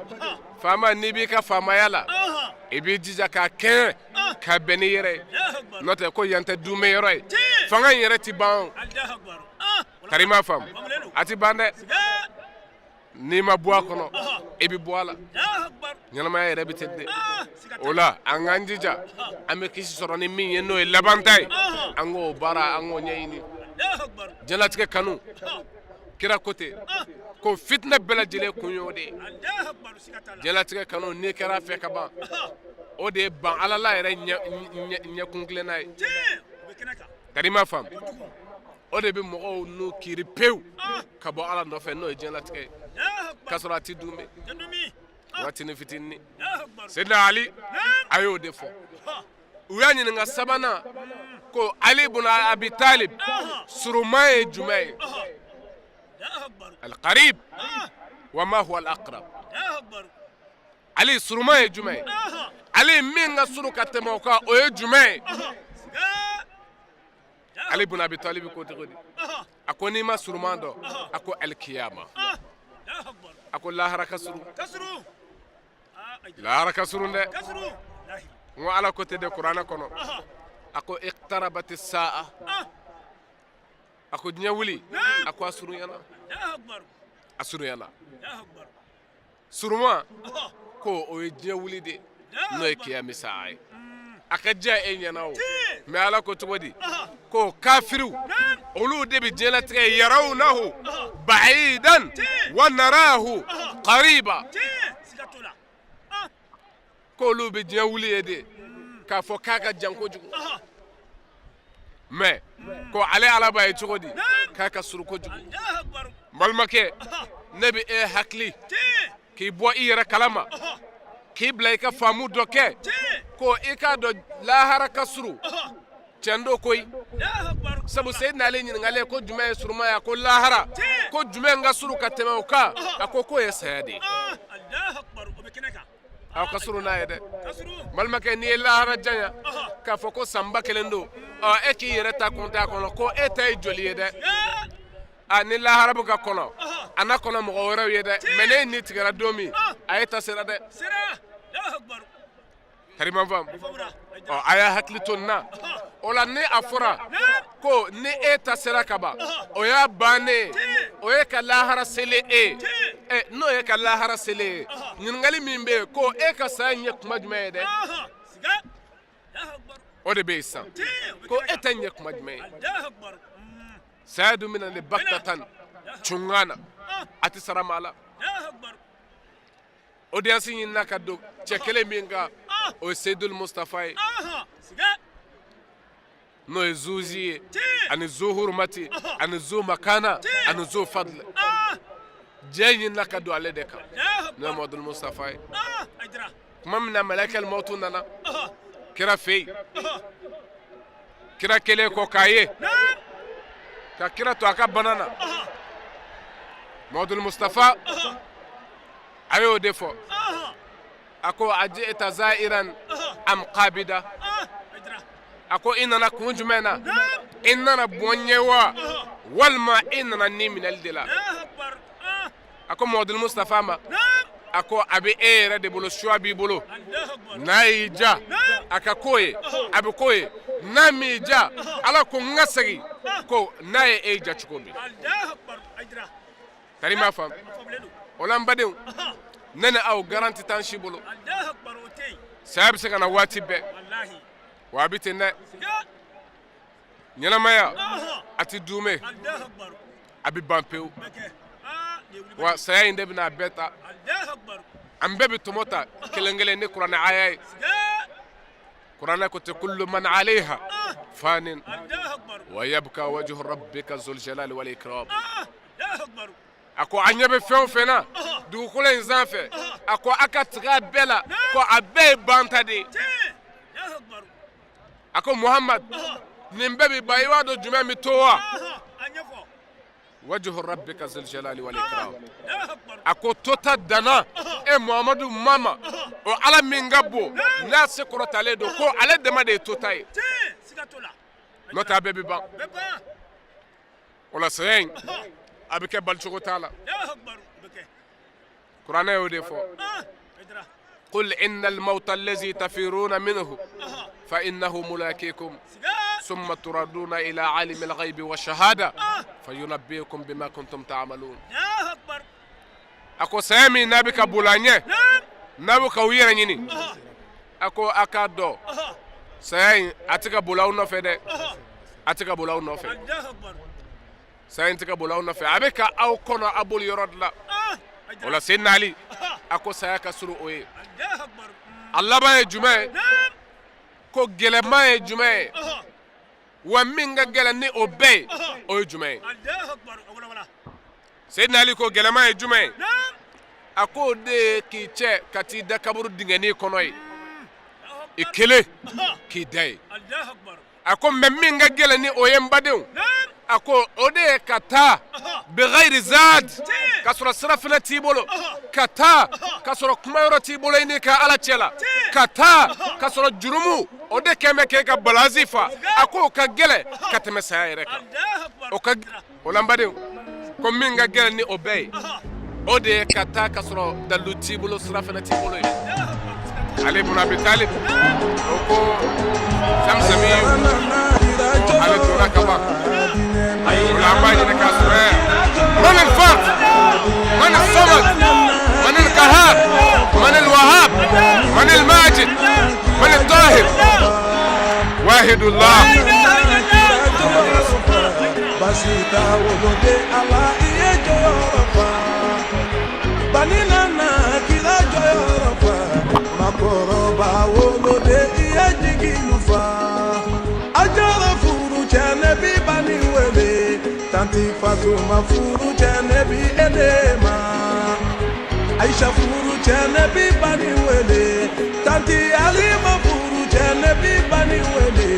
faama, n'i b'i ka faamaya la, i b'i jija k'a kɛɲɛ ka bɛn n'i yɛrɛ ye, n'o tɛ ko yan tɛ duumɛ yɔrɔ ye. Fanga in yɛrɛ ti ban. Tari m'a faamu, a ti ban dɛ. N'i ma bɔ a kɔnɔ, i bɛ bɔ a la. Ɲɛnamaya yɛrɛ bɛ ten de. O la, an k'an jija, an bɛ kisi sɔrɔ ni min ye, n'o ye laban ta ye, an k'o baara, an k'o ɲɛɲini. Diɲɛlatigɛ kanu, kira ko ten ko fitinɛ bɛɛ lajɛlen kun y'o de ye. Diɲɛlatigɛ kanu, n'i kɛra a fɛ ka ban, o de ye ban Ala la yɛrɛ ɲɛkun tilenna ye. Tari m'a faamu, o de bɛ mɔgɔw n'u kiiri pewu ka bɔ Ala nɔfɛ, n'o ye diɲɛlatigɛ ye, k'a sɔrɔ a tɛ duumɛ, waatinin fitinin. Seyidina Ali a y'o de fɔ. U y'a ɲininka sabanan ko Ali bun Abi Talib surunman ye jumɛn ye? Alqarib wa ma huwa alaqrab. Ali surunman ye jumɛn ye? Ali min ka surun ka tɛmɛ o kan, o ye jumɛn ye? Ali bun Abi Talib ko cogo di? A ko n'i ma surunman dɔn, a ko alikiyama. A ko lahara ka surun, lahara ka surun dɛ. N ko Ala ko ten de kuranɛ kɔnɔ, a ko iqtarabati saa, a ko diɲɛ wuli, a ko a surunyana, a surunyana. Surunman ko o ye diɲɛ wuli de, n'o ye kiyami saa ye. A ka diya e ɲɛna o, mais Ala ko cogo di? Ko kafiriw, olu de bɛ diɲɛlatigɛ yarawnahu ba'idan wa narahu qariba, k'olu bɛ diɲɛ wuli ye de k'a fɔ k'a ka jan kojugu, mais ko ale Ala b'a ye cogo di k'a ka surun kojugu. N balimakɛ, ne bɛ e hakili k'i bɔ i yɛrɛ kalama, k'i bila i ka faamu dɔ kɛ, ko i k'a dɔn lahara ka surun. Tiɲɛ don koyi, sabu Seyidina Ali ɲininkalen ko jumɛn ye surunman ye, a ko lahara. Ko jumɛn ka surun ka tɛmɛ o kan? A ko k'o ye saya de ye. Aw ka surun n'a ye dɛ. Balimakɛ, n'i ye lahara janya k'a fɔ ko san 1000 don, ɔ e k'i yɛrɛ ta kɔnte a kɔnɔ ko e ta ye joli ye dɛ? A ni lahara bɛ ka kɔnɔ, a na kɔnɔ mɔgɔ wɛrɛw ye dɛ, mais n'e ni tigɛra don min, a ye ta sera dɛ. Tari m'a faamu. Ɔ a y'a hakili to nin na. O la, ni a fɔra ko ni e ta sera ka ban, o y'a bannen ye, o ye ka lahara selen e ye. Ɛ n'o ye ka lahara selen ye, ɲininkali min bɛ yen ko e ka saya in ye kuma jumɛn ye dɛ, o de bɛ yen sisan, ko e ta in ye kuma jumɛn ye? Saya dun bɛ na ni baktatan cunkan na, a tɛ sara maa la. Audience ɲinina ka don cɛ kelen min kan, o ye Seyidul Mustafa ye, n'o ye zuzi ye, ani zu hurumati, ani zu makana, ani zu fadl. Diɲɛ ɲinina ka don ale de kan, n'o ye Muhamadul Mustafa ye. Tuma min na malakal mawtu nana kira fɛ yen, kira kɛlen kɔ k'a ye ka kira to a ka bana na, Muhamadul Mustafa a y'o de fɔ, a ko aji'ta za'iran am qabida? A ko i nana kun jumɛn na? I nana bɔ n ye wa, walima i nana ni minɛli de la? A ko Muhamadul Mustafa ma, a ko a bɛ e yɛrɛ de bolo, choix b'i bolo. N'a y'i ja a ka ko ye, a bɛ ko ye. N'a m'i ja, Ala ko n ka segin ko n'a ye e ja cogo min. Tari m'a faamu. O la n badenw, ne ni aw, garantie t'an si bolo. Saya bɛ se ka na waati bɛɛ. Wa a bɛ ten dɛ, ɲɛnamaya a tɛ duumɛ, a bɛ ban pewu. Wa saya in de bɛna a bɛɛ ta, an bɛɛ bɛ tɔmɔ ta kelen kelen ni kuranɛ aya ye. Kuranɛ ko ten: kullu man alayha fanin wa yabqa wajhu rabbika zul jalali wal ikram. A ko a ɲɛ bɛ fɛn o fɛn na dugukolo in sanfɛ, a ko a ka tigɛ a bɛɛ la, ko a bɛɛ ye banta de ye. A ko Muhammad, nin bɛɛ bɛ ban, i b'a dɔn jumɛn bɛ to wa? Wajhu rabbika zul jalali wal ikram. A ko tota danna e Muhammadu mama, o Ala min ka bon n'a se kɔrɔtalen don, ko ale dama de ye tota ye, n'o tɛ a bɛɛ bɛ ban. O la saya in a bɛ kɛ balicogo t'a la. Kuranɛ y'o de fɔ: qul innal mawta allazi tafiruna minhu fa innahu mulaqikum summa turaduna ila alimi alghaybi wa shahada fayunabbiukum bima kuntum ta'malun. A ko saya min n'a bɛ ka boli a ɲɛ, n'a bɛ k'aw yɛrɛ ɲini, a ko a k'a dɔn saya in a tɛ ka boli aw nɔfɛ dɛ, a tɛ ka boli aw nɔfɛ. Saya in tɛ ka boli aw nɔfɛ, a bɛ ka aw kɔnɔ a boli yɔrɔ de la. O la Seydina Ali a ko saya ka surun o ye. A laban ye jumɛn ye? Ko gɛlɛman ye jumɛn ye? Wa min ka gɛlɛn ni o bɛɛ ye, o ye jumɛn ye? Seydina Ali ko gɛlɛman ye jumɛn ye? A ko o de ye k'i cɛ ka t'i da kaburu dingɛnin kɔnɔ ye, i kelen k'i da yen. A ko mais min ka gɛlɛn ni o ye, n badenw, a ko o de ye ka taa bighayri zad, ka sɔrɔ sirafana t'i bolo, ka taa ka sɔrɔ kumayɔrɔ t'i bolo i n'i ka Ala cɛ la, ka taa ka sɔrɔ jurumu o de kɛn bɛ k'e ka balance fa. A ko o ka gɛlɛn ka tɛmɛ saya yɛrɛ kan. O ka o la, n badenw, ko min ka gɛlɛn ni o bɛɛ ye, o de ye ka taa ka sɔrɔ dalilu t'i bolo, sira fana t'i bolo ye. Ali ibn Abi Talib o ko Samisami ko ale donna ka ban. O la an b'a ɲini k'a sɔrɔ yan: man al-fard, man al-samad, man al-qahhar, man al-wahhab, man al-majid, man al-tahir, wahidullah. Basi t'a woloden Ala i ye jɔyɔrɔ fa, bani nana kira jɔyɔrɔ fa, makɔrɔba woloden i ye jigilu fa, a jɔrɔ furu cɛ ne bi bani wele, tanti Fatuma furu cɛ ne bi ede ma, Aisha furu cɛ ne bi bani wele, tanti Alima furu cɛ ne bi bani wele,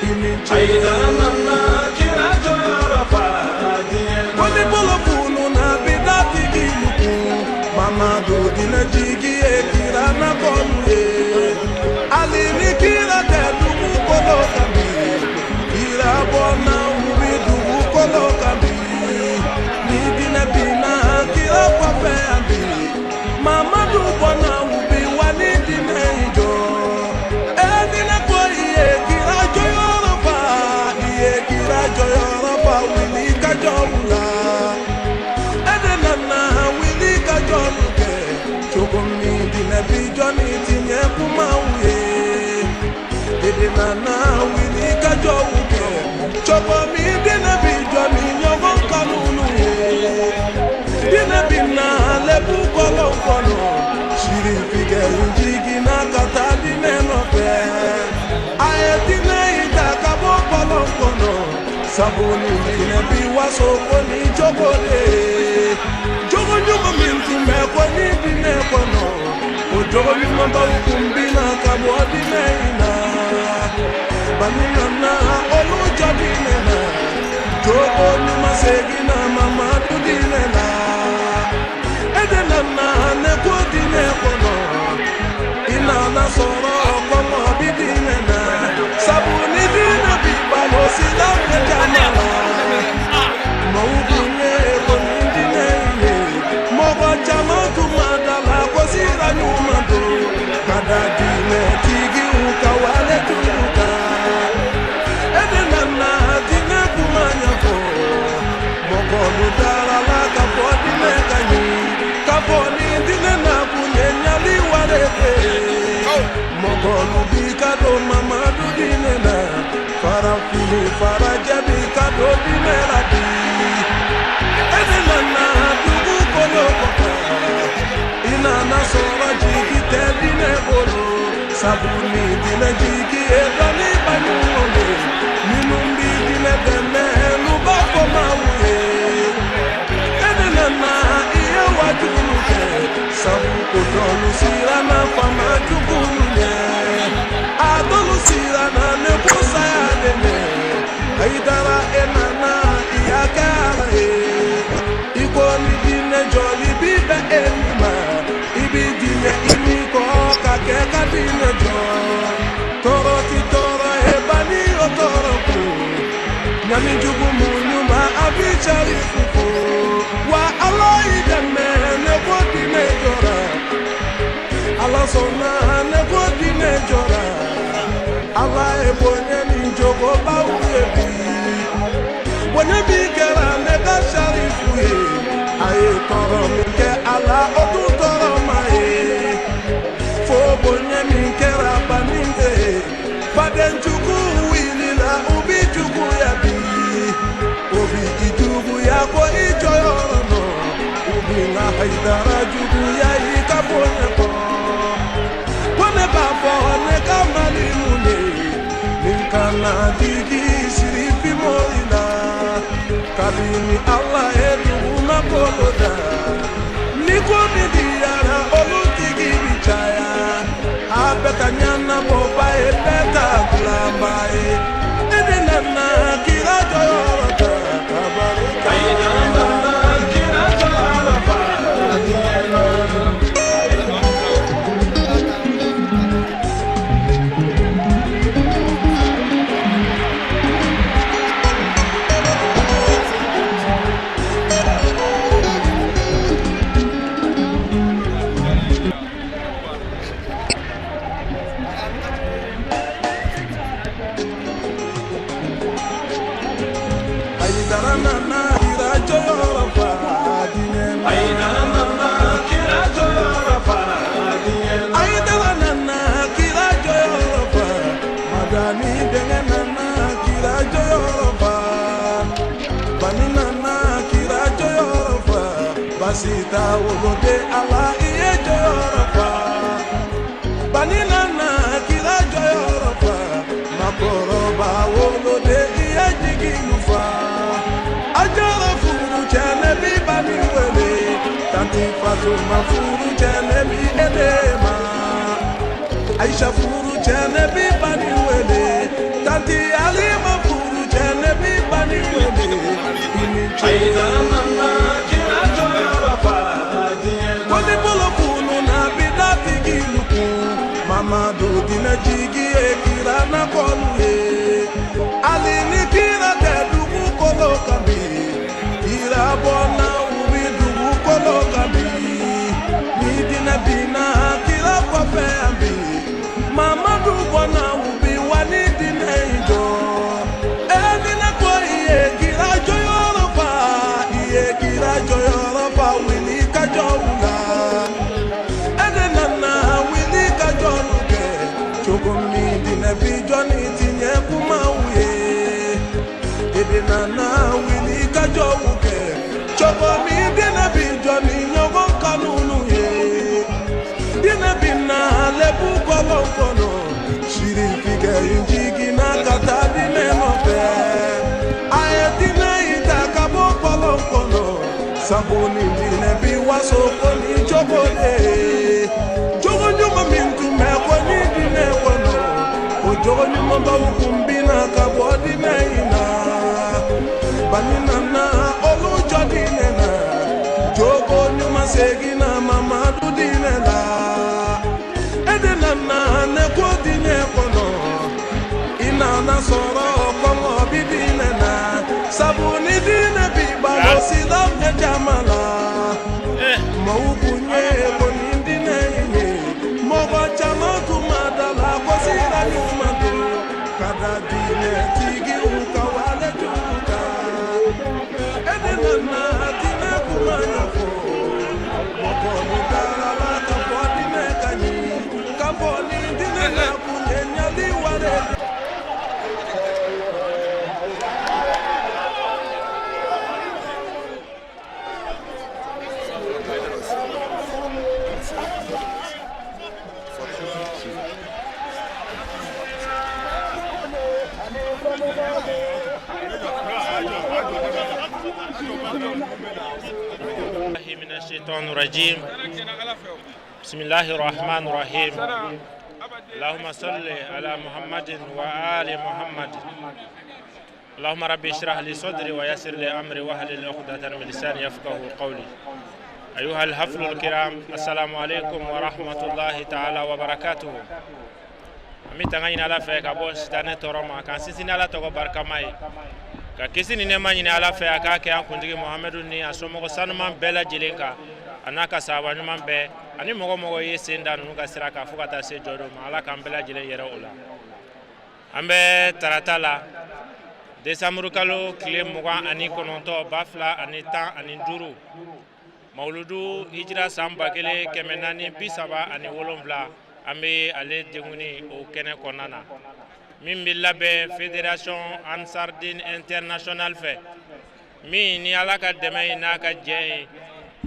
i ni ce. Aïdara nana kira jɔyɔrɔ fa diɲɛ na. Ko ni bolo fununa bi da tigi kun, Mamadu diinɛ jigi ye kira nakɔlu ye, hali ni kira tɛ dugukolo kan bi, kira bɔnna u bi dugukolo kan bi, ni diinɛ binna kira kɔfɛ yan bi, Mamadu bɔnna u bi wali diinɛ in jɔ. E diinɛ ko i ye kira jɔyɔrɔ fa, i ye kira jɔyɔrɔ fa, wuli ka jɔ u la. E de nana wuli ka jɔlu kɛ cogo min diinɛ bi jɔ ni tiɲɛ kumaw ye. E de nana wuli ka jɔw kɛ cogo min diinɛ bi jɔ ni ɲɔgɔn kanunu ye. Diinɛ bi na lebu kɔlɔn kɔnɔ, sirifikɛ in jiginna ka taa diinɛ nɔfɛ. A ye diinɛ in ta ka bɔ kɔlɔn kɔnɔ, sabu ni diinɛ bi waso ko ni jogo de ye. Jogo ɲuman min tun bɛ ko ni diinɛ kɔnɔ, o jogo ɲumanbaw kun bina ka bɔ diinɛ in na. Bani nana olu jɔ diinɛ na, jogo ɲuman seginna Mamadu diinɛ la. E de nana ne ko diinɛ kɔnɔ, i nana sɔrɔ kɔngɔ bi diinɛ na, sabu ni diinɛ bi balo silamɛ jama la. Maaw kun ye ko nin diinɛ in ye, mɔgɔ caman tun ma da la ko sira ɲuman don ka da diinɛ tigiw ka wale jugu kan. E de nana diinɛ kuma ɲɛfɔ, mɔgɔlu dara la ka fɔ diinɛ ka ɲi, ka fɔ ni diinɛ na kun ye ɲali wale de ye. Mɔgɔ Mɔgɔlu bi ka don Mamadu diinɛ na, farafin ni farajɛ bi ka don diinɛ la bi. E de nana dugukolo kɔ kan, i nana sɔrɔ jigi tɛ diinɛ bolo. Sabu ni diinɛ jigi ye dɔnniba ɲumanw ye, minnu bi diinɛ dɛmɛ n'u b'a fɔ maaw ye. E de nana i ye wajulu kɛ, sabu ko dɔlu siranna faama jugulu ɲɛ. A dɔlu siranna ne ko saya de ɲɛ. Hayidara e nana i y'a kɛ Ala ye. I ko ni diinɛ jɔli bi bɛn e min ma, i bi diɲɛ i ni kɔ ka kɛ ka diinɛ jɔ. Tɔɔrɔ ti tɔɔrɔ ye bani o tɔɔrɔ kun. Ɲani jugu muɲu ma a bi cari fufu. Wa Ala y'i dɛmɛ ne ko diinɛ jɔra. Ala sɔnna ne ko diinɛ jɔra. Ala ye bonya ni jogobaw ye bi. Bonya min kɛra ne ka sarifu ye. A ye tɔɔrɔ min kɛ a la o tun tɔɔrɔ ma ye. Fo bonya min kɛra banin ye. Faden jugu wulila u bi juguya bi. O bi i juguya ko i jɔyɔrɔ nɔ. U bi na Hayidara juguya i ka bonya kɔ. Ko ne b'a fɔ ne ka Mali mun de nin kana digi sirifi mori la. Kabini Ala ye dugumakolo da, ni ko min diyara olu tigi bi caya. A bɛɛ ta ɲɛnabɔba ye, bɛɛ ta dilanba ye. E de nana kira jɔyɔrɔ ta ka barika. Nana kira jɔyɔrɔ fa diɲɛ na. Hayidara nana kira jɔyɔrɔ fa diɲɛ na. Hayidara nana kira jɔyɔrɔ fa diɲɛ na. Hayidara nana kira jɔyɔrɔ fa. Madani denkɛ nana kira jɔyɔrɔ fa. Bani nana kira jɔyɔrɔ fa. Basi t'a woloden Ala i ye jɔyɔrɔ fa. Bani nana kira jɔyɔrɔ fa. Makɔrɔba woloden i ye jigilu fa. A jɔrɔ furu cɛ ne bi bani wele. Tanti Fatuma furu cɛ ne bi e de ma. Aisha furu cɛ ne bi bani wele. Tanti Alima furu cɛ ne bi bani wele. I ni ce. Hayidara nana kira jɔyɔrɔ fa diɲɛ na. Ko ni bolo fununa bi da tigilu kun. Mamadu diinɛ jigi ye kira na kɔlu ye. Hali ni kira tɛ dugukolo kan bi. Kira bɔnna u bi dugukolo kan bi. Ni diinɛ binna kira kɔfɛ yan bi. Mamadu bɔnna u bi wa ni diinɛ in jɔ. E diinɛ ko i ye kira jɔyɔrɔ fa. I ye kira jɔyɔrɔ fa wuli ka jɔ u la. E de nana wuli ka jɔlu kɛ. Cogo min diinɛ bi jɔ ni tiɲɛ kumaw ye. E de nana wuli ka jɔw kɛ. Cogo min diinɛ bi jɔ ni ɲɔgɔn kanunu ye. Diinɛ bi na lebu kɔlɔn kɔnɔ. Sirifikɛ in jiginna ka taa diinɛ nɔfɛ. A ye diinɛ in ta ka bɔ kɔlɔn kɔnɔ. Sabu ni diinɛ bi waso ko ni jogo de ye. Jogo ɲuman min tun bɛ ko ni diinɛ kɔnɔ. O jogo ɲumanbaw kun bina ka bɔ diinɛ in na. Bani nana olu jɔ diinɛ na. Jogo ɲuman seginna Mamadu diinɛ la. E de nana ne ko diinɛ kɔnɔ. I nana sɔrɔ kɔngɔ bi diinɛ na. Sabu ni diinɛ bi balo silamɛ jama la. Maaw kun ye ko nin diinɛ in ye. Mɔgɔ caman tun ma da la ko sira ɲuman don. Ka da diinɛ tigiw ka wale jugu kan. E de nana diinɛ kuma ɲɛfɔ. Mɔgɔ min dara la ka fɔ diinɛ ka ɲi. Ka fɔ ni diinɛ Kun ye ɲali wale. من الشيطان الرجيم بسم الله الرحمن الرحيم اللهم صل على محمد وآل محمد اللهم ربي اشرح لي صدري ويسر لي أمري واحلل عقدة من لساني يفقهوا قولي أيها الحفل الكرام السلام عليكم ورحمة الله تعالى وبركاته an bɛ tanga ɲini ala fɛ ka bɔ sitanɛ tɔɔrɔ ma k'an sinsin ala tɔgɔ barikama ye ka kisi ni nɛɛma ɲini ala fɛ a k'a kɛ an kuntigi muhamadu ni a somɔgɔ sanuman bɛɛ lajɛlen kan a n'a ka sahaba ɲuman bɛɛ ani mɔgɔ mɔgɔ ye sen da ninnu ka sira kan fo ka taa se jɔdon ma ala k'an bɛɛ lajɛlen yɛrɛ o la an bɛ tarata la desanburukalo tile 29 2015 mawuludu hijira san 1437 an bɛ ale denkuni o kɛnɛ kɔnɔna na min bɛ labɛn fédération ansardine internationale fɛ min ni ala ka dɛmɛ ye n'a ka jɛ ye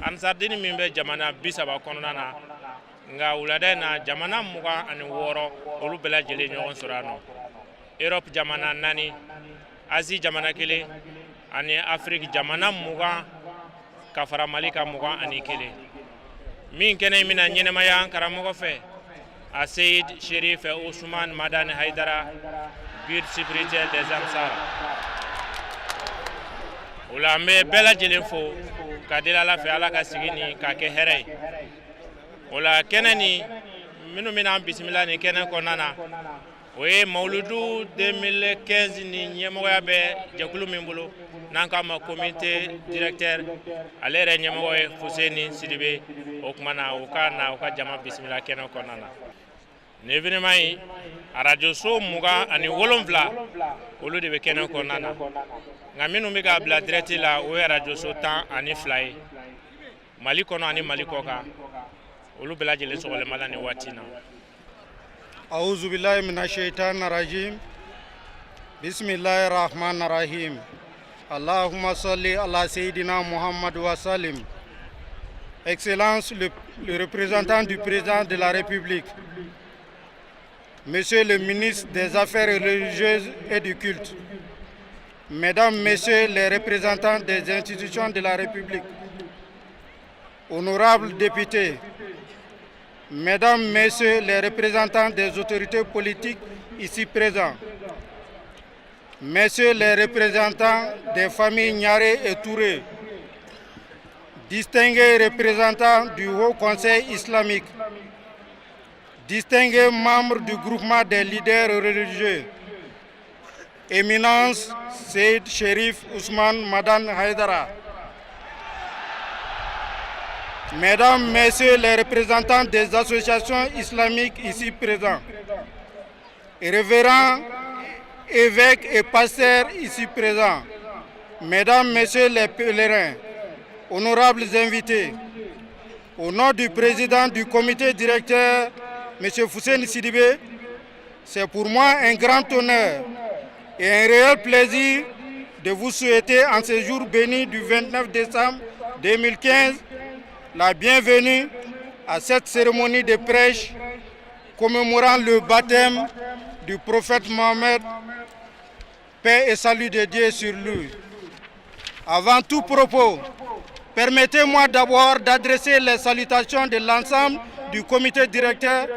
ansardine min bɛ jamana 30 kɔnɔna na nka wulada in na jamana 26 olu bɛɛ lajɛlen ɲɔgɔn sɔrɔ yan nɔ Europe jamana naani Asie jamana kelen ani Afrique jamana 20 ka fara Mali kan 21 min kɛnɛ in bɛna ɲɛnamaya an karamɔgɔ fɛ a Seyid Sherif Ousmane Madani Haidara guide spirituel des Ansar o la an bɛ bɛɛ lajɛlen fo ka deli ala fɛ ala ka sigi nin k'a kɛ hɛrɛ ye o la kɛnɛ nin minnu bɛna an bisimila nin kɛnɛ kɔnɔna na o ye mawuludu 2015 ni ɲɛmɔgɔya bɛ jɛkulu min bolo n'an k'a ma comité directeur ale yɛrɛ ɲɛmɔgɔ ye Fuseni Sidibe o tuma na o ka na u ka jama bisimila kɛnɛ kɔnɔna na nin événement in arajoso 27 olu de bɛ kɛnɛ kɔnɔna na nka minnu bɛ k'a bila direct la o ye arajoso 12 ye Mali kɔnɔ ani Mali kɔkan olu bɛɛ lajɛlen sɔgɔlen b'a la nin waati in na. أعوذ بالله من الشيطان الرجيم بسم الله الرحمن الرحيم اللهم صل على سيدنا محمد وسلم. Excellence le représentant du président de la République, Monsieur le ministre des Affaires religieuses et du culte, Mesdames, Messieurs les représentants des institutions de la République, honorables députés, Mesdames, Messieurs les représentants des autorités politiques ici présents, Messieurs les représentants des familles Niaré et Touré, distingués représentants du Haut Conseil islamique, distingués membres du groupement des leaders religieux, Éminence Seyd Sherif Ousmane Madani Haidara, Mesdames, Messieurs les représentants des associations islamiques ici présents, révérends, évêques et pasteurs ici présents, Mesdames, Messieurs les pèlerins, honorables invités, au nom du président du comité directeur, M. Fousseni Sidibé, c'est pour moi un grand honneur et un réel plaisir de vous souhaiter en ce jour béni du 29 décembre 2015 la bienvenue à cette cérémonie de prêche commémorant le baptême du prophète Mohammed, paix et salut de Dieu sur lui. Avant tout propos, permettez-moi d'abord d'adresser les salutations de l'ensemble du comité directeur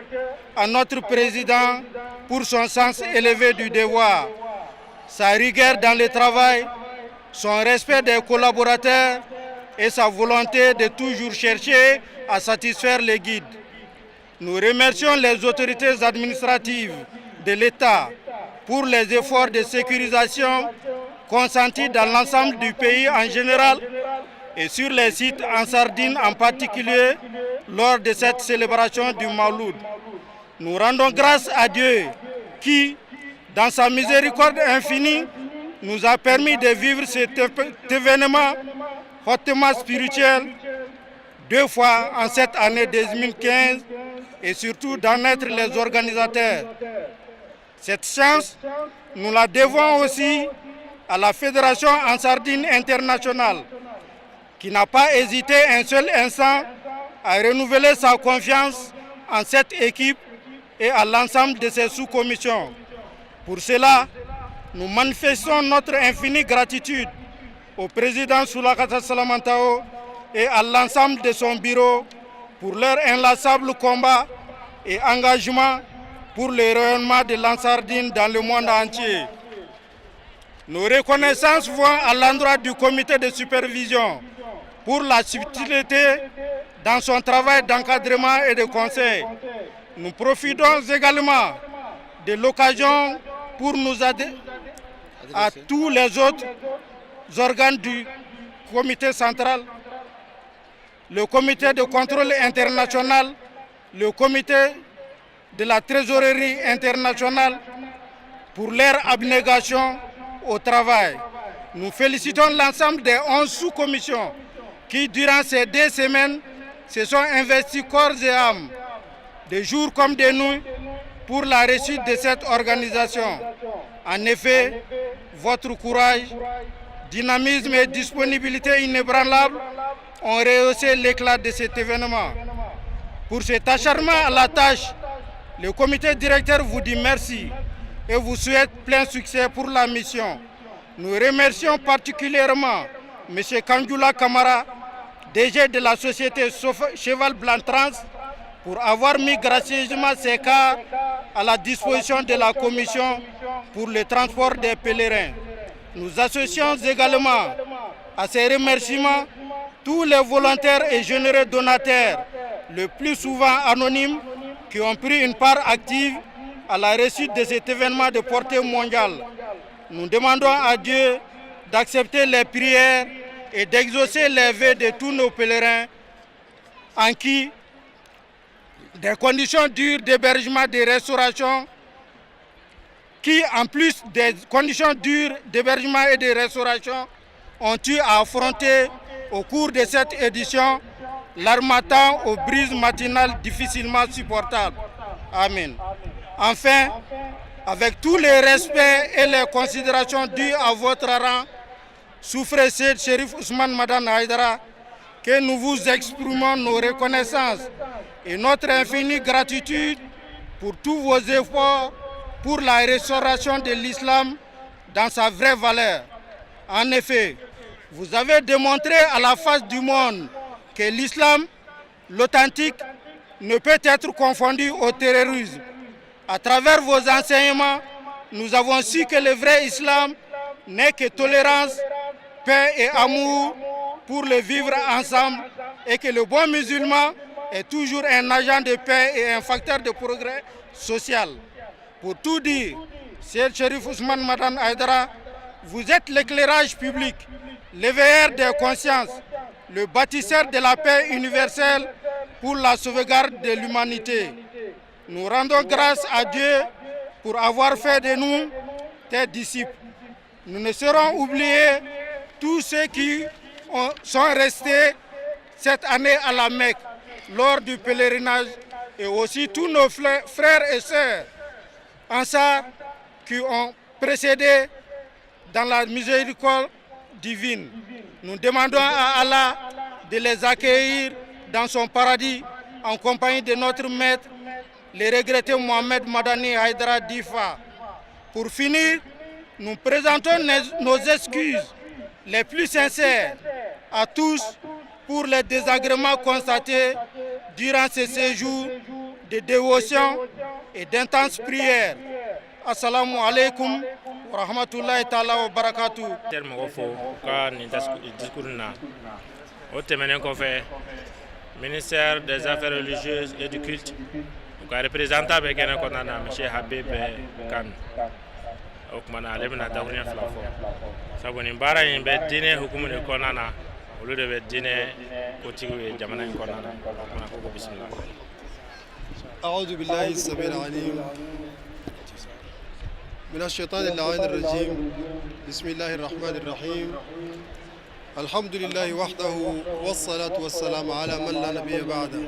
à notre président pour son sens élevé du devoir, sa rigueur dans le travail, son respect des collaborateurs et sa volonté de toujours chercher à satisfaire les guides. Nous remercions les autorités administratives de l'État pour les efforts de sécurisation consentis dans l'ensemble du pays en général et sur les sites Ansar Dine en particulier lors de cette célébration du Mauloud. Nous rendons grâce à Dieu qui, dans sa miséricorde infinie, nous a permis de vivre cet événement hautement spirituel deux fois en cette année 2015 et surtout d'en être les organisateurs. Cette chance, nous la devons aussi à la Fédération Ansar Dine internationale, qui n'a pas hésité un seul instant à renouveler sa confiance en cette équipe et à l'ensemble de ses sous-commissions. Pour cela, nous manifestons notre infinie gratitude au président Soulakata Salamantao et à l'ensemble de son bureau pour leur inlassable combat et engagement pour le rayonnement de l'Ansar Dine dans le monde entier. Nos reconnaissances vont à l'endroit du comité de supervision pour la subtilité dans son travail d'encadrement et de conseil. Nous profitons également de l'occasion pour nous adresser à tous les autres organes du comité central, le comité de contrôle international, le comité de la trésorerie internationale pour leur abnégation au travail. Nous félicitons l'ensemble des 11 sous-commissions qui, durant ces 2 semaines, se sont investis corps et âme, de jour comme de nuit, pour la réussite de cette organisation. En effet, votre courage, dynamisme et disponibilité inébranlable ont rehaussé l'éclat de cet événement. Pour cet acharnement à la tâche, le comité directeur vous dit merci et vous souhaite plein succès pour la mission. Nous remercions particulièrement M. Kandjoula Kamara, DG de la société Cheval Blanc Trans, pour avoir mis gracieusement ses cars à la disposition de la commission pour le transport des pèlerins. Nous associons également à ces remerciements tous les volontaires et généreux donateurs, le plus souvent anonymes, qui ont pris une part active à la réussite de cet événement de portée mondiale. Nous demandons à Dieu d'accepter les prières et d'exaucer les vœux de tous nos pèlerins en qui des conditions dures d'hébergement, de restauration, qui en plus des conditions dures d'hébergement et de restauration, ont eu à affronter au cours de cette édition l'harmattan aux brises matinales difficilement supportables. Amen. Enfin, avec tous les respects et les considérations dues à votre rang, souffrez Seyd Chérif Ousmane Madani Haïdara, que nous vous exprimons nos reconnaissances et notre infinie gratitude pour tous vos efforts pour la restauration de l'islam dans sa vraie valeur. En effet, vous avez démontré à la face du monde que l'islam, l'authentique, ne peut être confondu au terrorisme. À travers vos enseignements, nous avons su que le vrai islam n'est que tolérance, paix et amour pour le vivre ensemble et que le bon musulman est toujours un agent de paix et un facteur de progrès social. Pour tout dire, Seyd Chérif Ousmane Madani Haïdara, vous êtes l'éclairage public, l'éveilleur des consciences, le bâtisseur de la paix universelle pour la sauvegarde de l'humanité. Nous rendons grâce à Dieu pour avoir fait de nous tes disciples. Nous ne saurons oublier tous ceux qui sont restés cette année à la Mecque lors du pèlerinage et aussi tous nos frères et sœurs Ansar qui ont précédé dans la miséricorde divine. Nous demandons à Allah de les accueillir dans son paradis en compagnie de notre maître, le regretté Mohamed Madani Haïdara Difa. Pour finir, nous présentons nos excuses les plus sincères à tous pour les désagréments constatés durant ces séjours de dévotion et d'intenses prières. Assalamu alaikum wa rahmatullahi ta'ala wa barakatuh. Mɔgɔ fo u ka nin discours na. O tɛmɛnen kɔfɛ, ministère des Affaires religieuses et du culte u ka représentant bɛ kɛnɛ kɔnɔna na, monsieur Habib Kane. O tuma na, ale bɛna dakuruɲɛ fila fɔ, sabu nin baara in bɛ diinɛ hukumu de kɔnɔna na, olu de bɛ diinɛ kotigiw ye jamana in kɔnɔna na. O tuma ko bisimila. أعوذ بالله السميع العليم من الشيطان اللعين الرجيم. بسم الله الرحمن الرحيم. الحمد لله وحده، والصلاة والسلام على من لا نبي بعده.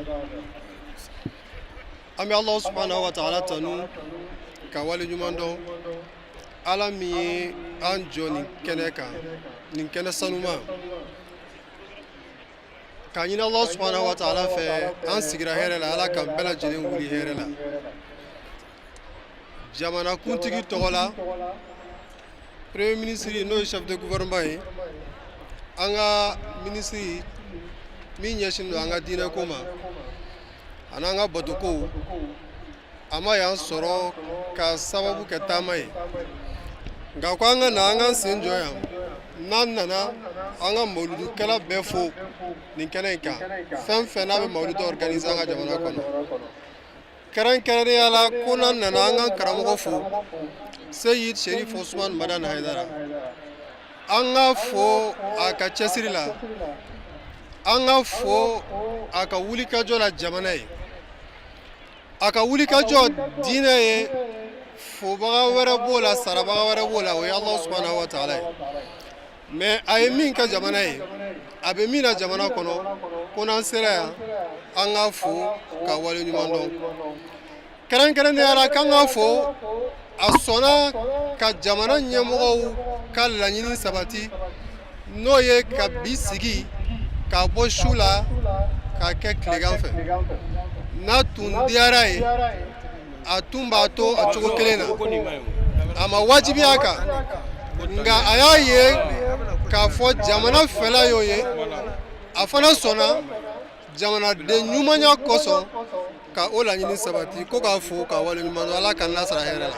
An bɛ Alahu subahanahu wa taala tanu ka wale ɲuman dɔn Ala min ye an jɔ nin kɛnɛ kan, nin kɛnɛ sanuma, k'a ɲini Alahu subahanahu wa taala fɛ, an sigira hɛrɛ la, Ala k'an bɛɛ lajɛlen wuli hɛrɛ la. Jamanakuntigi tɔgɔ la, premier ministre n'o ye chef de gouvernement ye, an ka ministre min ɲɛsinnen don an ka diinɛko ma ani an ka batokow, a ma y'an sɔrɔ ka sababu kɛ taama ye, nka ko an ka na an k'an sen jɔ yan. N'an nana an ka mawuludukɛla bɛɛ fo nin kɛnɛ in kan, fɛn fɛn n'a bɛ mawuludu organiser an ka jamana kɔnɔ, kɛrɛnkɛrɛnnenya la ko n'an nana an ka karamɔgɔ fo, Seyid Sherif Osman Madani Hayidara, an ka fo a ka cɛsiri la, an ka fo a ka wulikajɔ la jamana ye, a ka wulikajɔ diinɛ ye. Fobaga wɛrɛ b'o la, sarabaga wɛrɛ b'o la, o ye Alahu subahanahu wa taala ye. Mais a ye min kɛ jamana ye, a bɛ min na jamana kɔnɔ, ko n'an sera yan an ka fo ka wale ɲuman dɔn. Kɛrɛnkɛrɛnnenya la, k'an ka fo, a sɔnna ka jamana ɲɛmɔgɔw ka laɲini sabati, n'o ye ka bi sigi k'a bɔ su la k'a kɛ tilegan fɛ. N'a tun diyara ye, a tun b'a to a cogo kelen na, a ma wajibiya a kan, nka a y'a ye k'a fɔ jamana fɛla y'o ye, a fana sɔnna jamanaden ɲumanya kosɔn ka o laɲini sabati. Ko k'a fo ka wale ɲuman dɔn, Ala k'an lasara hɛrɛ la.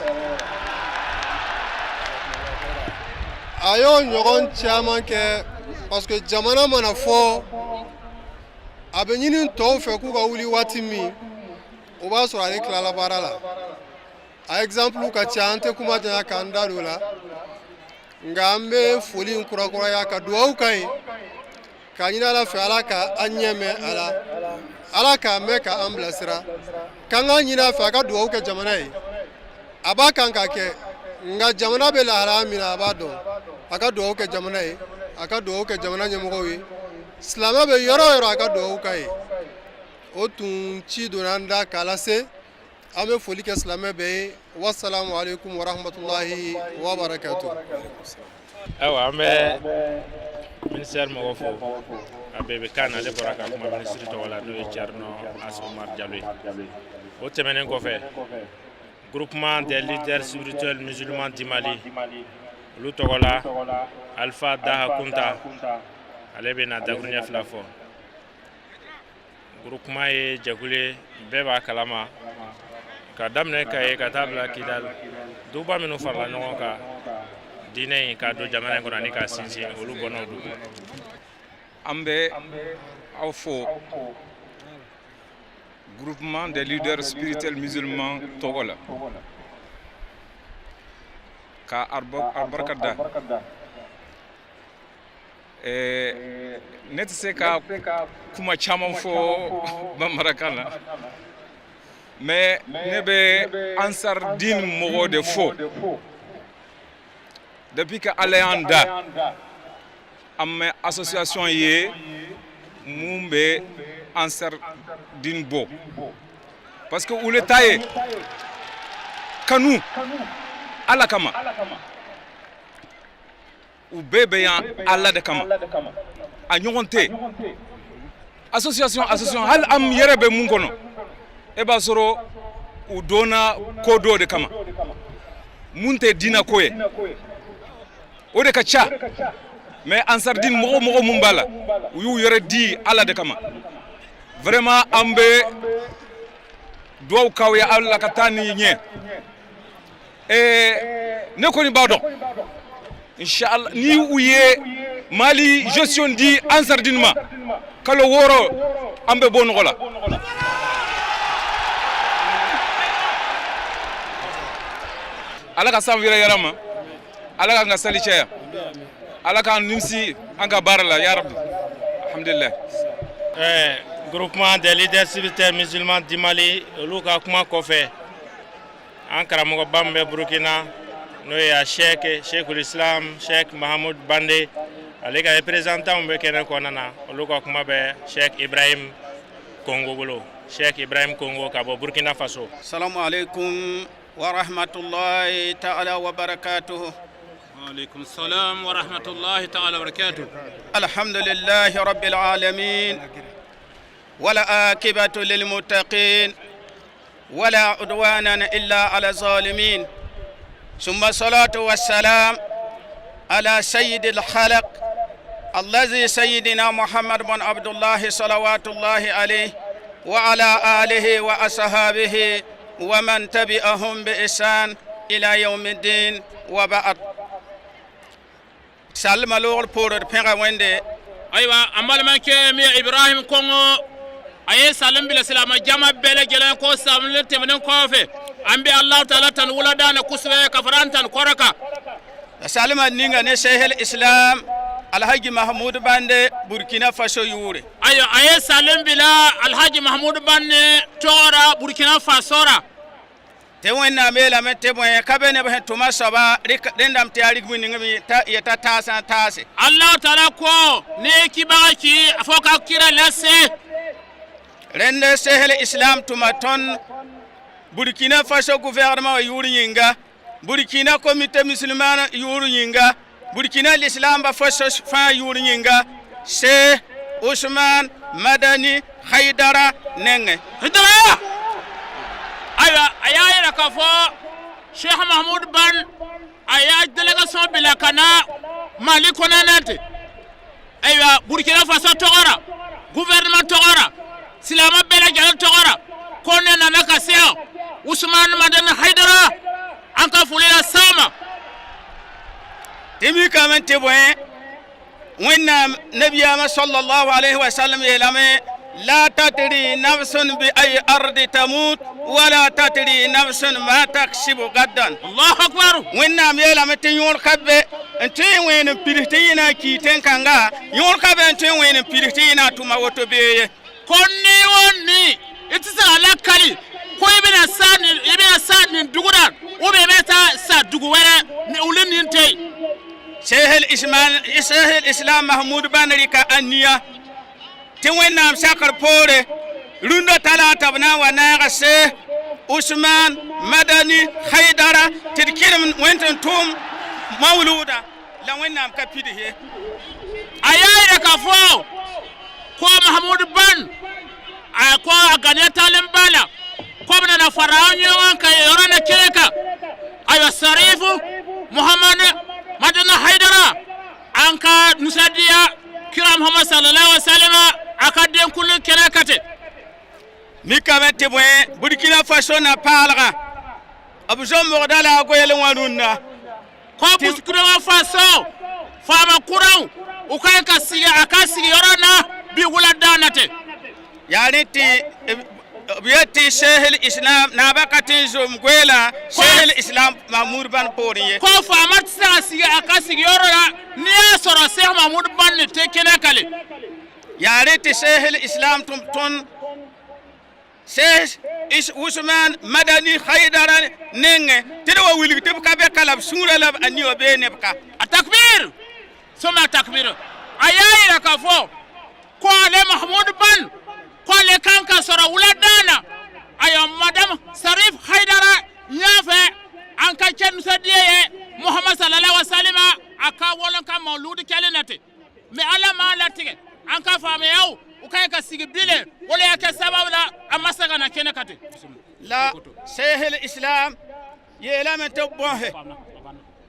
A y'o ɲɔgɔn caman kɛ, parce que jamana mana fɔ, a bɛ ɲini tɔw fɛ k'u ka wuli waati min, o b'a sɔrɔ ale tilala baara la. A exemple ka ca, an tɛ kuma janya k'an da don o la, nka an bɛ foli in kurakuraya ka dugawu ka ye k'a ɲini Ala fɛ, Ala ka an ɲɛ mɛn a la, Ala k'a mɛn ka an bilasira, k'an k'a ɲini a fɛ a ka dugawu kɛ jamana ye. A b'a kan ka kɛ, nka jamana bɛ lahalaya min na, a b'a dɔn. A ka dugawu kɛ jamana ye, a ka dugawu kɛ jamana ɲɛmɔgɔw ye, silamɛ bɛ yɔrɔ o yɔrɔ, a ka dugawu k'a ye. O tun ci donna an da k'a lase. An bɛ foli kɛ silamɛ bɛɛ ye. Wasalamu aleykum warahmatulahi wabarakatu. Ayiwa, an bɛ ministère mɔgɔ fo. A bɛɛ bɛ kan na, ale bɔra ka kuma minisiri tɔgɔ la, n'o ye Thierno Asomar Jalo ye. O tɛmɛnen kɔfɛ, groupement des leaders spirituels musulmans du Mali, olu tɔgɔ la, Alpha Daha Kunta, ale bɛ na dakuruɲɛ 2 fɔ. Groupement ye jɛkulu ye, bɛɛ b'a kalama, ka daminɛ Kayi ka taa bila Kidali, duba minnu farala ɲɔgɔn kan diinɛ in k'a don jamana in kɔnɔ ani k'a sinsin, olu bɔnnaw don. An bɛ aw fo groupement des leaders spirituels musulmans tɔgɔ la, ka a barika da. Ne tɛ se ka kuma caman fɔ bamanankan na, mais ne bɛ Ansar Dine mɔgɔ de fo. Depuis que Ala y'an da, an ma association ye mun bɛ Ansar Dine bɔ, parce que olu ta ye kanu Ala kama. U bɛɛ bɛ yan Ala de kama, a ɲɔgɔn tɛ association. Hali an yɛrɛ bɛ mun kɔnɔ, e b'a sɔrɔ u donna ko dɔ de kama mun tɛ diinɛ ko ye, o de ka ca. Mais Ansar Dine mɔgɔ mɔgɔ mun b'a la, u y'u yɛrɛ di Ala de kama. Vraiment, an bɛ dugawu k'aw ye, Ala ka taa ni ɲɛ. Ne kɔni b'a dɔn, inshallah, ni u ye Mali gestion di Ansar Dine ma, kalo 6, an bɛ bɔ nɔgɔ la. Ala ka san wɛrɛ yɛrɛ ma, Ala k'an ka sali caya, Ala k'an nimisi an ka baara la, ya rabbi, alhamdulillah. Groupement des leaders spirituels musulmans du Mali, olu ka kuma kɔfɛ, an karamɔgɔba min bɛ Burukina, n'o ye a Sheikh Sheikhul Islam Sheikh Mahamud Bande, ale ka représentant bɛ kɛnɛ kɔnɔna na. Olu ka kuma bɛ Sheikh Ibrahim Kongo bolo. Sheikh Ibrahim Kongo ka bɔ Burkina Faso. Salamu alaikum wa rahmatullahi ta'ala wa barakatuhu. Wa alaikum salam wa rahmatullahi ta'ala wa barakatuhu. Alhamdulillahi rabbil alamin. Wala akibatu lil muttaqin. Wala udwana illa ala zalimin. Summa salatu wassalam ala sayyidil khalaq الذي سيدنا محمد بن عبد الله صلوات الله عليه وعلى آله وأصحابه ومن تبعهم بإحسان إلى يوم الدين وبعد. Salma loogr poor d pẽga Wẽnde. Ayiwa, an balimakɛ min ye Ibrahim Kɔngɔ, a ye salim bila silama jama bɛɛ lajɛlen ko salim tɛmɛnen kɔfɛ, an bɛ Alahu taala tanu wulada na kosɛbɛ ka fara an tanu kɔrɔ kan. Salma ninga ne Sehel Islam Alhaji Mahmud Bande, Burkina Faso yʋʋre. Ayiwa, a ye salim bila Alhaji Mahamudu Bande tɔgɔ la Burkina Faso ra. Tɩ Wẽnnaam yeelame tɩ bõe ka be neb sẽn tʋma soaba rẽndame tɩ yaa rig bũmb ning t'a yeta taasã taase. Alahu taala ko ne ye kibaga ci a fɔ ka kira lase. Rẽnd Sehel Islam tʋma tõnd Burkina Faso gouvernement wã yʋʋr yĩnga, Burkina comité musulman yʋʋr yĩnga, Burkina lislaamba Faso fãa yʋʋr yĩnga, Se Usman Madani Haidara nengẽ. Haidara. Ayiwa, a y'a yira k'a fɔ Sheikh Mahmoud Ban a y'a délégation bila ka na Mali kɔnɔna na ten. Ayiwa, Burkina Faso tɔgɔ la, gouvernement tɔgɔ la, silamɛ bɛɛ lajɛlen tɔgɔ la, ko ne nana ka se yan Usman Madani Haidara, an ka foli la s'a ma. Tɩ mikame tɩ bõe Wẽnnaam nabiyaamã sallallahu alayhi wa sallam yeelame: لا تدري نفس بأي أرض تموت ولا تدري نفس ما تكسب غدا. الله أكبر. Wẽnnaam yeelame tɩ yõor ka be n tõe n wẽen n pids tɩ yẽ na n kii tẽn-kãnga, yõor ka be n tõe n wẽen n pids tɩ yẽ na n tʋma woto bee ye. Ko ni o ni i tɛ se ka lakali ko i bɛna sa nin, i bɛna sa nin dugu la ou bien i bɛ taa sa dugu wɛrɛ ni olu nin tɛ yen. Sehel Islam Mahmud Ban rɩka aniya tɩ Wẽnnaam sakr poore rũndã talaata b na n wa naaga Se Usman Madani Haidara tɩ d kɩrem wẽnd n tʋʋm mawluuda la Wẽnnaam ka pids ye. A y'a yira k'a fɔ ko Mahamudu Ban a ko a ganiya taalen b'a la ko bɛna na fara an ɲɔgɔn kan yɔrɔ na kelen kan. Ayiwa, Sarifu Muhamadu Madani Haidara, an ka nusadiya kira Muhammad sallallahu alaihi wa sallam a ka denkulu kɛnɛ kan ten. Mikame tɩ bõe Burkina Faso na paalgã b zombgda la a goɛl wã rũnnã. Ko Burkina Faso faama kuraw u ka ɲi ka sigi a ka sigiyɔrɔ na bi wulada na ten. Yaa rẽ tɩ b yet tɩ Sehel Islam naabã ka tɩ n zom goeelã Sehel Islam Mahmud Ban poorẽ ye. Ko faama tɛ se ka sigi a ka sigiyɔrɔ la n'i y'a sɔrɔ Sheikh Mahmoud Ban nin tɛ kɛnɛ kan le. Yaa rẽ tɩ Sehel Islam tʋm tõnd Seh Usman Madani Haidara nengẽ tɩ d wa wilg tɩ b ka be ka la b sũurã la b a ni wã bee neb ka. A takbir soma takbir. A y'a yira k'a fɔ ko ale Mahmoud Ban ko ale kan ka sɔrɔ wulada na, ayiwa, madame Sarif Haidara ɲɛfɛ an ka cɛ nusadiya ye Muhammad sallallahu alaihi wa sallam a ka wolon ka mawludi kɛlen na ten. Mais Ala m'a latigɛ an ka faamuyaw u ka ɲi ka sigi bilen, o de y'a kɛ sababu la a ma se ka na kɛnɛ kan ten. La Sehel Islam yeelame tɩ b bõse,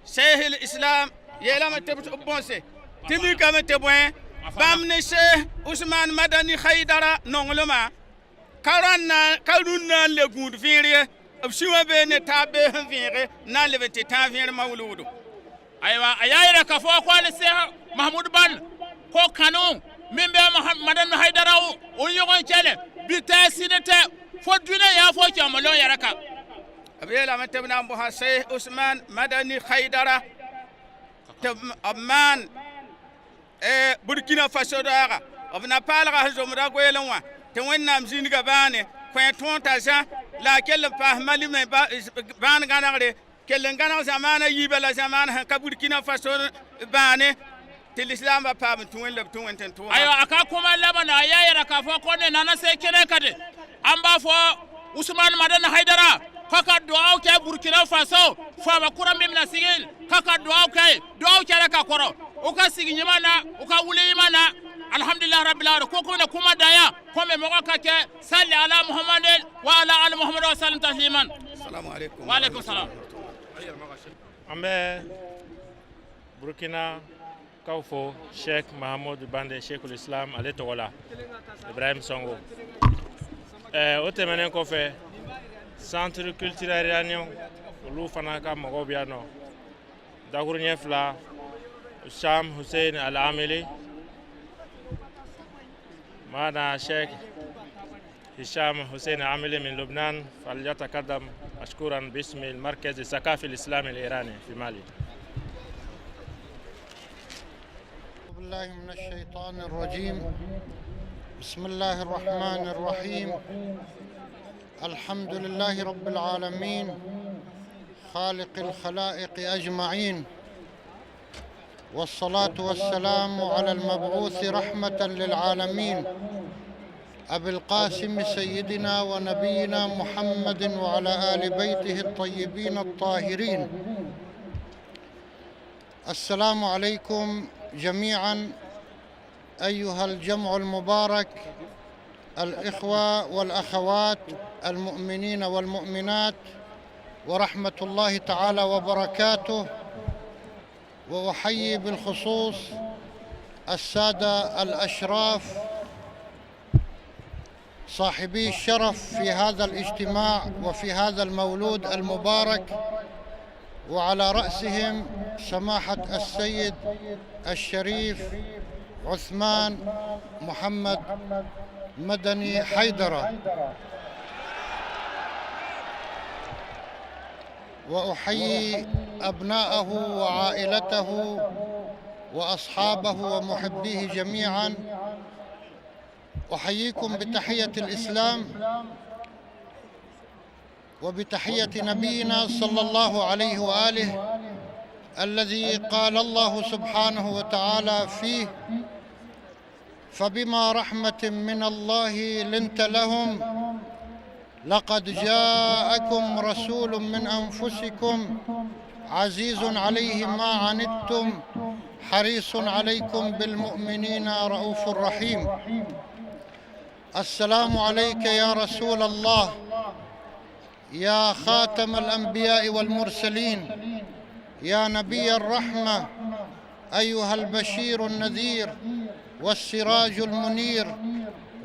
Sehel Islam yeelame tɩ b bõse tɩ mikame tɩ bõe bãmb ne Seh Usman Madani Haidara nonglmã ka rãnna ka rũnnã n le gũud vẽer ye, b sũwã bee ne taab bee sẽn vẽege na n leb n tɩ tãag vẽer mawluudo. Ayiwa, a y'a yira k'a fɔ ko ale Sheikh Mahmoud Ban ko kanu min bɛ Madani Haidara o ɲɔgɔn cɛ lɛ bi tɛ sini tɛ fo diinɛ y'a fɔ cɛmalon yɛrɛ kan. B yeelame tɩ b na n bõsa Seh Usman Madani Haidara tɩ b maan Burkina Faso daaga b na paalga sẽn zomda goeelẽ wã tɩ Wẽnnaam zĩnga bãane kõ tõog t'a zã la a kell n paas Mali me bãan gãnegre kell n gãneg zamaana yiibã la zamaana sẽn ka Burkina Faso bãane tɩ lislaambã paam n tũ wẽn la b tũ wẽn tɩ n tʋʋma. Ayiwa, a ka kuma laban na a y'a yira k'a fɔ ko ne nana se kɛnɛ kan de. An b'a fɔ Usumani Madani Hayidara k'a ka dugawu kɛ Burukina Faso faama kura min bɛna sigi, k'a ka dugawu kɛ. Dugawu kɛra ka kɔrɔ, u ka sigi ɲuman na, u ka wuli ɲuman na. Alhamdulilahi rabbil alamin. Ko ko ne kuma dan yan komi mɔgɔ ka kɛ sali ala muhammadin wa ala ali muhammad wa salim tasliman. Salamu alaikum. Wa alaikum salam. An bɛ Burukina kaw fo Sheikh Mahamudu Bande, Sheikhul Islam, ale tɔgɔ la Ibrahim Songo. O tɛmɛnen kɔfɛ, Centre culturel iranien, olu fana ka mɔgɔw bɛ yan nɔ. Dakuruɲɛ fila, Sham Hussein Al Amili معنا شيخ هشام حسين عاملي من لبنان، فليتقدم مشكورا باسم المركز الثقافي الإسلامي الإيراني في مالي. بالله من الشيطان الرجيم. بسم الله الرحمن الرحيم. الحمد لله رب العالمين، خالق الخلائق أجمعين، والصلاة والسلام على المبعوث رحمة للعالمين أبي القاسم سيدنا ونبينا محمد وعلى آل بيته الطيبين الطاهرين. السلام عليكم جميعا أيها الجمع المبارك، الإخوة والأخوات، المؤمنين والمؤمنات، ورحمة الله تعالى وبركاته. وأحيي بالخصوص السادة الأشراف صاحبي الشرف في هذا الاجتماع وفي هذا المولود المبارك، وعلى رأسهم سماحة السيد الشريف عثمان محمد مدني حيدرة. وأحيي أبناءه وعائلته وأصحابه ومحبيه جميعا. أحييكم بتحية الإسلام وبتحية نبينا صلى الله عليه وآله الذي قال الله سبحانه وتعالى فيه: فبما رحمة من الله لنت لهم، لقد جاءكم رسول من أنفسكم عزيز عليه ما عنتم حريص عليكم بالمؤمنين رؤوف رحيم. السلام عليك يا رسول الله، يا خاتم الأنبياء والمرسلين، يا نبي الرحمة، أيها البشير النذير والسراج المنير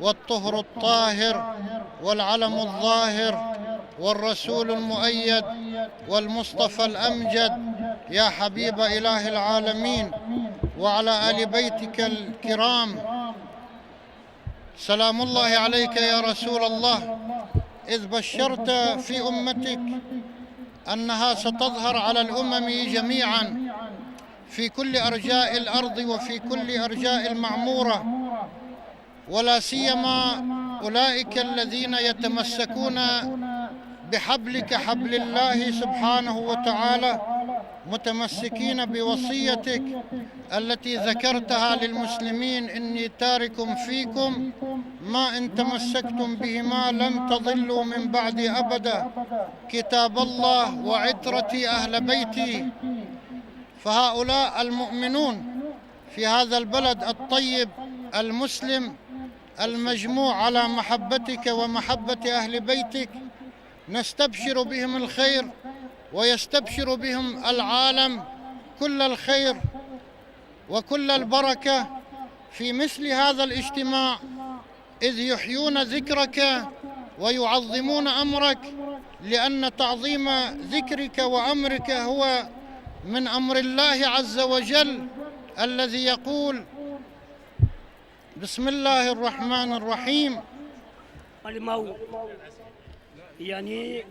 والطهر الطاهر والعلم الظاهر والرسول المؤيد والمصطفى الأمجد، يا حبيب إله العالمين، وعلى آل بيتك الكرام. سلام الله عليك يا رسول الله، إذ بشرت في أمتك أنها ستظهر على الأمم جميعا في كل أرجاء الأرض وفي كل أرجاء المعمورة، ولا سيما أولئك الذين يتمسكون بحبلك حبل الله سبحانه وتعالى، متمسكين بوصيتك التي ذكرتها للمسلمين: إني تارك فيكم ما إن تمسكتم بهما لن تضلوا من بعدي أبدا، كتاب الله وعترتي أهل بيتي. فهؤلاء المؤمنون في هذا البلد الطيب المسلم المجموع على محبتك ومحبة أهل بيتك، نستبشر بهم الخير ويستبشر بهم العالم كل الخير وكل البركة في مثل هذا الاجتماع، إذ يحيون ذكرك ويعظمون أمرك، لأن تعظيم ذكرك وأمرك هو من أمر الله عز وجل الذي يقول: بسم الله الرحمن الرحيم. Balimaw, yani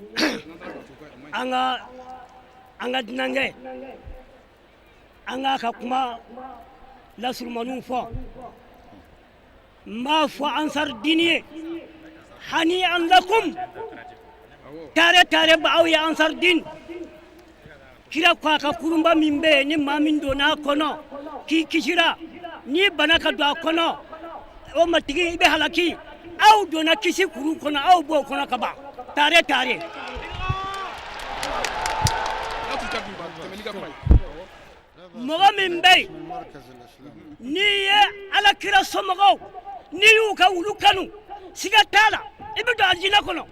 an ka dunankɛ, an k'a ka kuma lasurumaniw fɔ. N b'a fɔ Ansar Dini ye: هنيئا لكم, tare tare ba aw ye Ansar Dini. Kira ko a ka kurunba min bɛ yen, ni maa min donna a kɔnɔ k'i kisira, n'i bana ka don a kɔnɔ, o matigi i bɛ halaki. Aw donna kisi kuru kɔnɔ, aw b'o kɔnɔ ka ban. Tare tare. Mɔgɔ min bɛ yen n'i ye ala kira somɔgɔw, n'i y'u ka wulu kanu, siga t'a la i bɛ don alijinɛ kɔnɔ.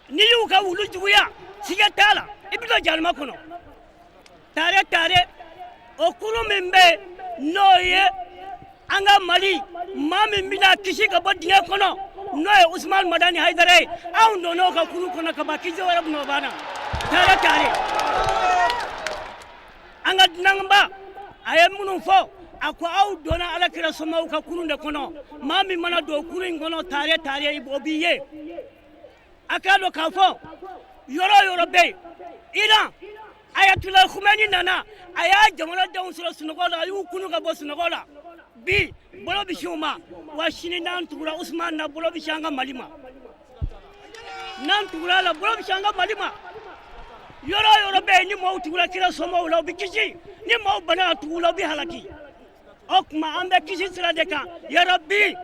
N'i y'u ka wulu juguya, siga t'a la i bɛ don jahanama kɔnɔ. Tare tare, o kuru min bɛ yen n'o ye an ka Mali maa min bɛna kisi ka bɔ dingɛ kɔnɔ, n'o ye Usumani Madani Hayidara ye, anw donna o ka kuru kɔnɔ ka ban, kisi wɛrɛ bɛna banna. Tare tare, an ka dunanba a ye minnu fɔ, a ko aw donna ala kira somaw ka kurun de kɔnɔ. Maa min mana don kurun in kɔnɔ, tare tare, o b'i ye. A k'a dɔn k'a fɔ yɔrɔ o yɔrɔ bɛ yen, Iran Ayatollah Khomeini nana, a y'a jamanadenw sɔrɔ sunɔgɔ la, a y'u kunu ka bɔ sunɔgɔ la. Bi bolo bɛ sin u ma, wa sini n'an tugura Usumani na, bolo bɛ sin an ka Mali ma. N'an tugura a la, bolo bɛ sin an ka Mali ma. Yɔrɔ o yɔrɔ bɛ yen, ni maaw tugura kira somɔgɔw la, u bɛ kisi. Ni maaw banna ka tugu u la, u bɛ halaki. O tuma an bɛ kisi sira de kan. Yarabi,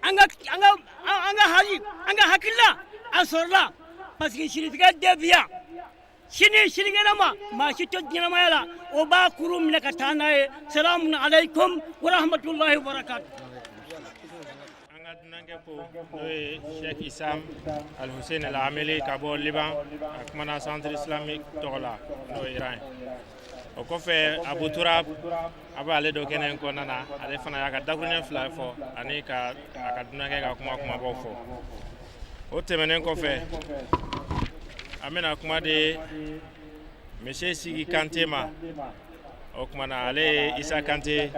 an ka an ka an ka hali an ka hakilila a sɔrɔla parce que siritigɛ den bi yan, sini sinikɛnɛ ma, maa si tɛ ɲɛnamaya la o b'a kuru minɛ ka taa n'a ye. Salamu aleykum wa rahmatulahi wa barakatu. An ka dunankɛ ko n'o ye Sheikh Isam Al Hussein Al Ameli ka bɔ Liban, a kumana centre islamique tɔgɔ la, n'o ye Iran ye. O kɔfɛ, Abu Turab, a b'ale dɔ kɛnɛ in kɔnɔna na, ale fana y'a ka dakuruɲɛ fila fɔ ani ka a ka dunankɛ ka kuma kumabaw fɔ. O tɛmɛnen kɔfɛ, an bɛna kuma di monsieur Sigi Kante ma. O tuma na, ale ye Isa Kante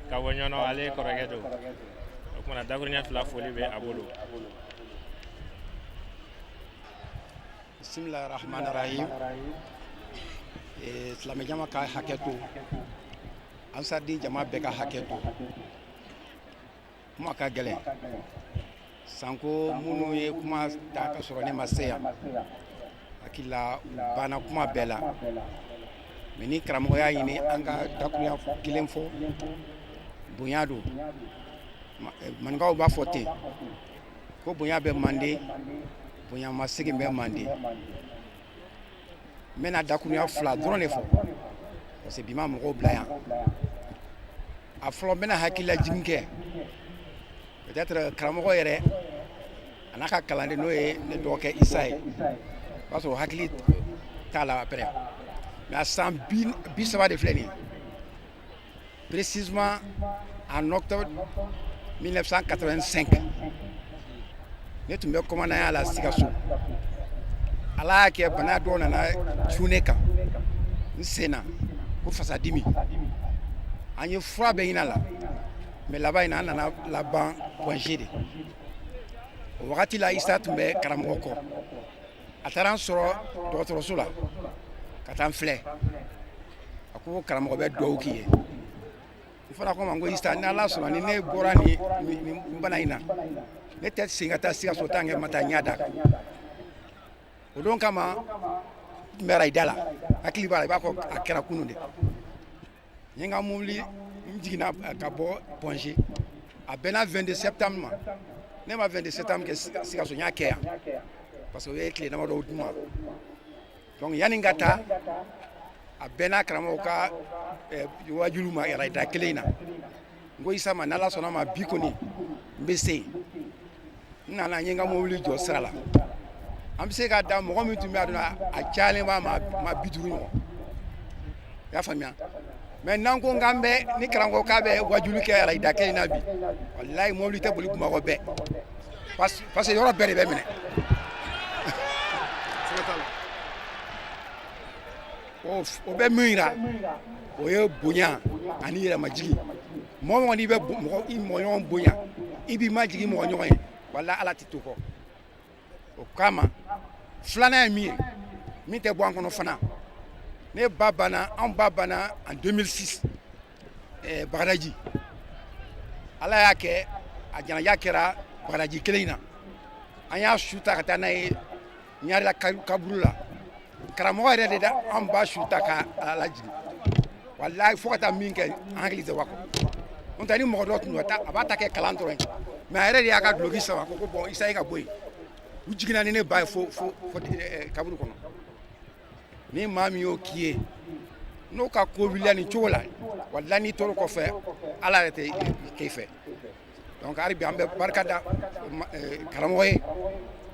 ka bɔ Ɲɔnɔ, ale kɔrɔkɛ don. O tuma na, dakuruɲɛ fila foli bɛ a bolo. Bisimilahi rahmani rahim. Silamɛ jama ka hakɛ to, Ansariden jama bɛɛ ka hakɛ to. Kuma ka gɛlɛn sanko minnu ye kuma ta ka sɔrɔ ne ma se yan, hakili la u banna kuma bɛɛ la. Mais ni karamɔgɔ y'a ɲini an ka dakurunya kelen fɔ, bonya don. Maninkaw b'a fɔ ten ko bonya bɛ manden, bonya ma segin bɛ manden. N bɛna dakurunya fila dɔrɔn de fɔ parce que bi ma mɔgɔw bila yan. A fɔlɔ, n bɛna hakililajigin kɛ. Peut-être karamɔgɔ yɛrɛ a n'a ka kalanden, n'o ye ne dɔgɔkɛ Isa ye, o b'a sɔrɔ hakili t'a la après. Mais a san 30 de filɛ nin ye, précisément en octobre 1985, ne tun bɛ commandant la Sikaso. Ala y'a kɛ bana dɔw nana cun ne kan n sen na ko fasadimi. An ye fura bɛɛ ɲini a la, mais laban in na, an nana laban Point G de. O wagati la, Isa tun bɛ karamɔgɔ kɔ. A taara n sɔrɔ dɔgɔtɔrɔso la ka taa n filɛ. A ko karamɔgɔ bɛ dugawu k'i ye. N fana ko ma ko Isa, ni Ala sɔnna, ni ne bɔra nin bana in na, ne tɛ segin ka taa Sikaso tant que ma taa ɲɛ da kan. O don kama, n tun bɛ arayida la, hakili b'a la, i b'a fɔ a kɛra kunun de. N ye n ka mobili, n jiginna ka bɔ Point G, a bɛnna 22 septembre ma. Ne ma 22 septembre kɛ Sikaso, n y'a kɛ yan parce que o ye tile damadɔ d'u ma. Donc yanni n ka taa, a bɛnna karamɔgɔ ka wajulu ma arayida kelen in na. N ko Isa ma, n'Ala sɔnna ma, bi kɔni n bɛ se yen. N nana, n ye n ka mobili jɔ sira la. An bɛ se ka da mɔgɔ min tun bɛ a dɔn, a cayalen b'a ma 50 ɲɔgɔn, i y'a faamuya. Mais n'an ko k'an bɛ ni karamɔgɔ k'a bɛ wajulu kɛ arayida kelen in na bi, walayi mobili tɛ boli Bamakɔ bɛɛ, parce que yɔrɔ bɛɛ de bɛ minɛ. O bɛ min jira, o ye bonya ani yɛrɛmajigin. Mɔgɔ mɔgɔ n'i bɛ mɔgɔ i mɔgɔ ɲɔgɔn bonya, i b'i majigin mɔgɔ ɲɔgɔn ye, wala Ala tɛ to kɔ. O kama, filanan ye min ye, min tɛ bɔ an kɔnɔ fana, ne ba banna, anw ba banna en 2006 Bagadaji. Ala y'a kɛ a janaja kɛra Bagadaji kelen in na. An y'a su ta ka taa n'a ye Ɲarela kaburu la. Karamɔgɔ yɛrɛ de da an ba su ta ka a lajigin. Walayi, fo ka taa min kɛ, an hakili tɛ wa kɔ. N'o tɛ, ni mɔgɔ dɔ tun don, a b'a ta kɛ kalan dɔrɔn ye. Mais a yɛrɛ de y'a ka duloki sama, ko bon, Isa, e ka bɔ yen. U jiginna ni ne ba ye fo kaburu kɔnɔ. Ni maa min y'o k'i ye, n'o ka ko wulila nin cogo la, walahi, n'i tor'o kɔfɛ, Ala yɛrɛ tɛ k'e fɛ. Donc hali bi an bɛ barika da karamɔgɔ ye.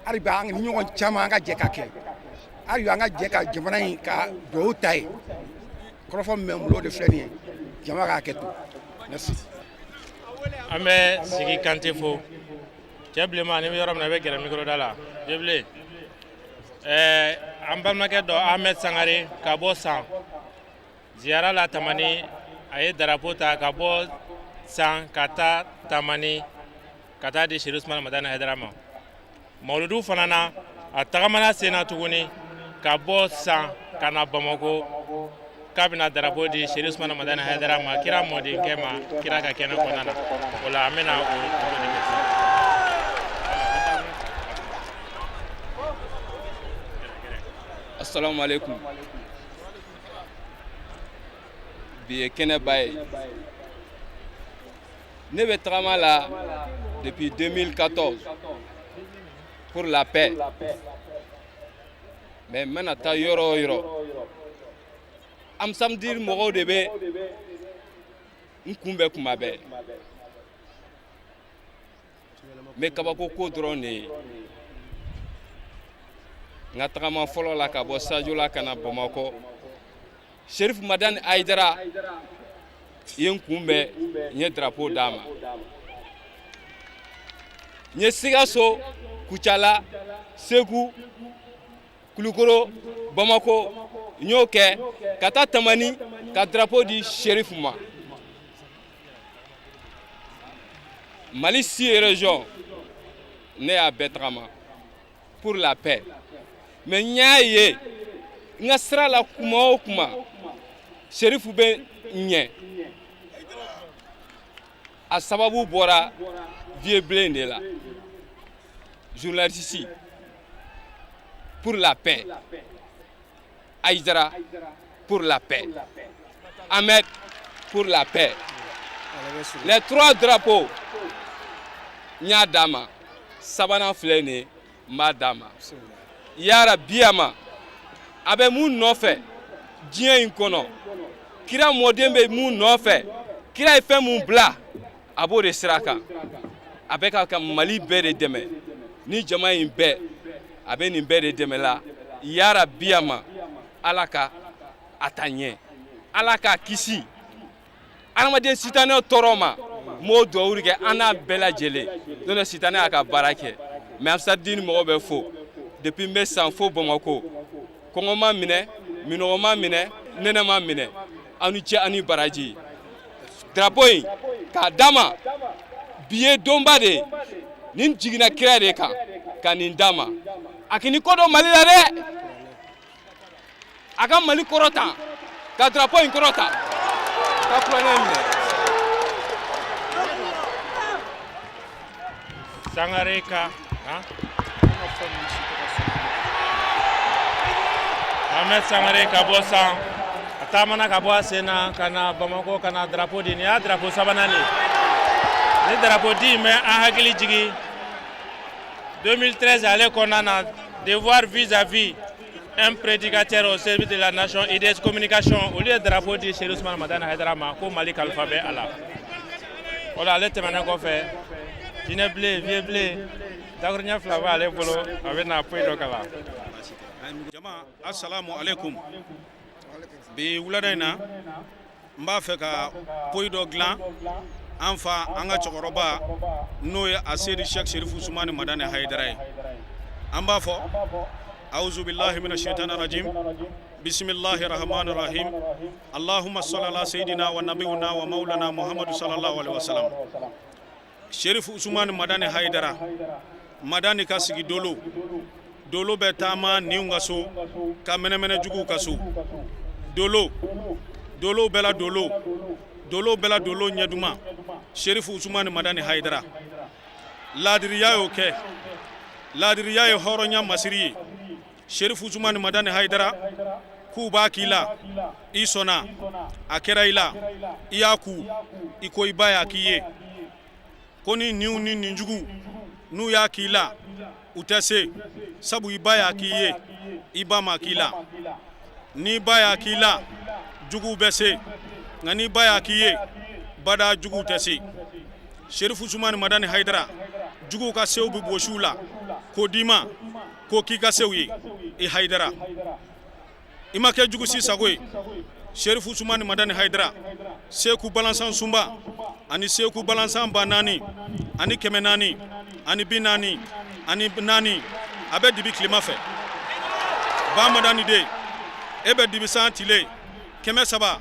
Hali bi an ni ɲɔgɔn caman, an ka jɛ ka kɛ. Hali bi an ka jɛ ka jamana in ka dugawu ta ye. Kɔrɔfɔ min bɛ n bolo, o de filɛ nin ye. Jama k'a kɛ to. Merci. An bɛ Sigi Kante fo. Cɛ bilenman, ni bɛ yɔrɔ min na, i bɛ gɛrɛ micro da la. Jebile, an balimakɛ dɔ, Ahmed Sangare, ka bɔ San ziyara la Tamani, a ye darapo ta ka bɔ San ka taa Tamani ka taa di Seri Usumani Madani Hayidara ma. Mawuludu fana na, a tagamana sen na tuguni ka bɔ San ka na Bamako k'a bɛna darapo di Seri Usumani Madani Hayidara ma, kira mɔdenkɛ ma, kira ka kɛnɛ kɔnɔna na. O la, an bɛna o de kɛ sisan. Assalamu alaikum. Bi ye kɛnɛba ye. Ne bɛ tagama la depuis 2014 pour la paix. Mais n mana taa yɔrɔ o yɔrɔ, Ansar Dine mɔgɔw de bɛ n kunbɛn kuma bɛɛ. N bɛ kabako ko dɔrɔn de ye. N ka tagama fɔlɔ la ka bɔ Sajola ka na Bamakɔ, Sherif Madani Hayidara ye n kunbɛn, n ye drapeau d'a ma. N ye Sikaso, Kucala, Segu, Kulukoro, Bamako, n y'o kɛ ka taa Tamani ka drapeau di Sherif ma. Mali six régions, ne y'a bɛɛ tagama pour la paix. Mais n y'a ye n ka sira la, kuma o kuma, Sherifu bɛ ɲɛ. A sababu bɔra vieux bilen de la, journaliste pour la paix, Aïdara pour la paix, Ahmed pour la paix. Les trois drapeaux, n y'a d'a ma. Sabanan filɛ nin ye, n b'a d'a ma. Yarabi, a ma a bɛ mun nɔfɛ diɲɛ in kɔnɔ? Kira mɔden bɛ mun nɔfɛ? Kira ye fɛn mun bila, a b'o de sira kan. A bɛ ka Mali bɛɛ de dɛmɛ ni jama in bɛɛ, a bɛ nin bɛɛ de dɛmɛ la. Yarabi, a ma Ala ka a ta ɲɛ, Ala k'a kisi adamaden sitanɛ tɔɔrɔ ma. N b'o dugawu kɛ an n'a bɛɛ lajɛlen. N'o tɛ, sitanɛ y'a ka baara kɛ. Mais Ansar Dine mɔgɔw bɛ fo. Depuis n bɛ San fo Bamakɔ, kɔngɔ ma minɛ, minɔgɔ ma minɛ, nɛnɛ ma minɛ. Aw ni ce, aw ni baraji. Drapeau in k'a d'a ma, bi ye donba de ye. Nin jiginna kira de kan ka nin d'a ma. A k'i ni ko dɔ Mali la dɛ, a ka Mali kɔrɔta, ka drapeau in kɔrɔta, ka kuranɛ minɛ. Sangare ka han Ahmed Sangare ka bɔ San, a taamana ka bɔ a sen na ka na Bamakɔ ka na drapeau di. Nin y'a drapeau sabanan de ye. Ni drapeau di in bɛ an hakili jigin 2013 ale kɔnɔna na, devoir vis-à-vis un prédicateur au service de la nation, IDS communication, olu ye drapeau di Chérif Ousmane Madani Haidara ma ko Mali kalifa bɛ a la. O la, ale tɛmɛnen kɔfɛ, jinɛ bilen, vieux bilen, dakuruɲɛ 2 b'ale bolo, a bɛ na poyi dɔ kalan. Jama, assalamu alaikum. Bi wulada in na, n b'a fɛ ka poyi dɔ dilan an fa, an ka cɛkɔrɔba, n'o ye Aseyidi Sɛki Serifu Usumani Madani Hayidara ye. An b'a fɔ: auzubillahi mina shaitani rajim, bisimilahi rahmani rahim, allahumma salli ala sayidina wa nabiyina wa maulana Muhammadu sallallahu alaihi wasallam. Serifu Usumani Madani Hayidara Madani ka sigi dolo dolo bɛ taama niw ka so, ka mɛnɛmɛnɛ juguw ka so. Dolo dolo bɛɛ la, dolo dolo bɛɛ la, dolo ɲɛ duman, Serifu Usumani Madani Hayidara. Laadiriya y'o kɛ, laadiriya ye hɔrɔnya masiri ye. Serifu Usumani Madani Hayidara, k'u b'a k'i la, i sɔnna, a kɛra i la, i y'a ku i ko i ba y'a k'i ye. Ko ni niw ni ninjugu n'u y'a k'i la, u tɛ se, sabu i ba y'a k'i ye, i ba ma k'i la. N'i ba y'a k'i la, juguw bɛ se, nka n'i ba y'a k'i ye, bada juguw tɛ se. Serifu Usumani Madani Hayidara, juguw ka sew bɛ bosi u la k'o d'i ma, k'o k'i ka sew ye. I Hayidara, i ma kɛ jugu si sago ye. Serifu Usumani Madani Hayidara, Seku Balansan Sunba ani Seku Balansan 4444, a bɛ dibi tilema fɛ. Ba Madani den, e bɛ dibi san tile 365,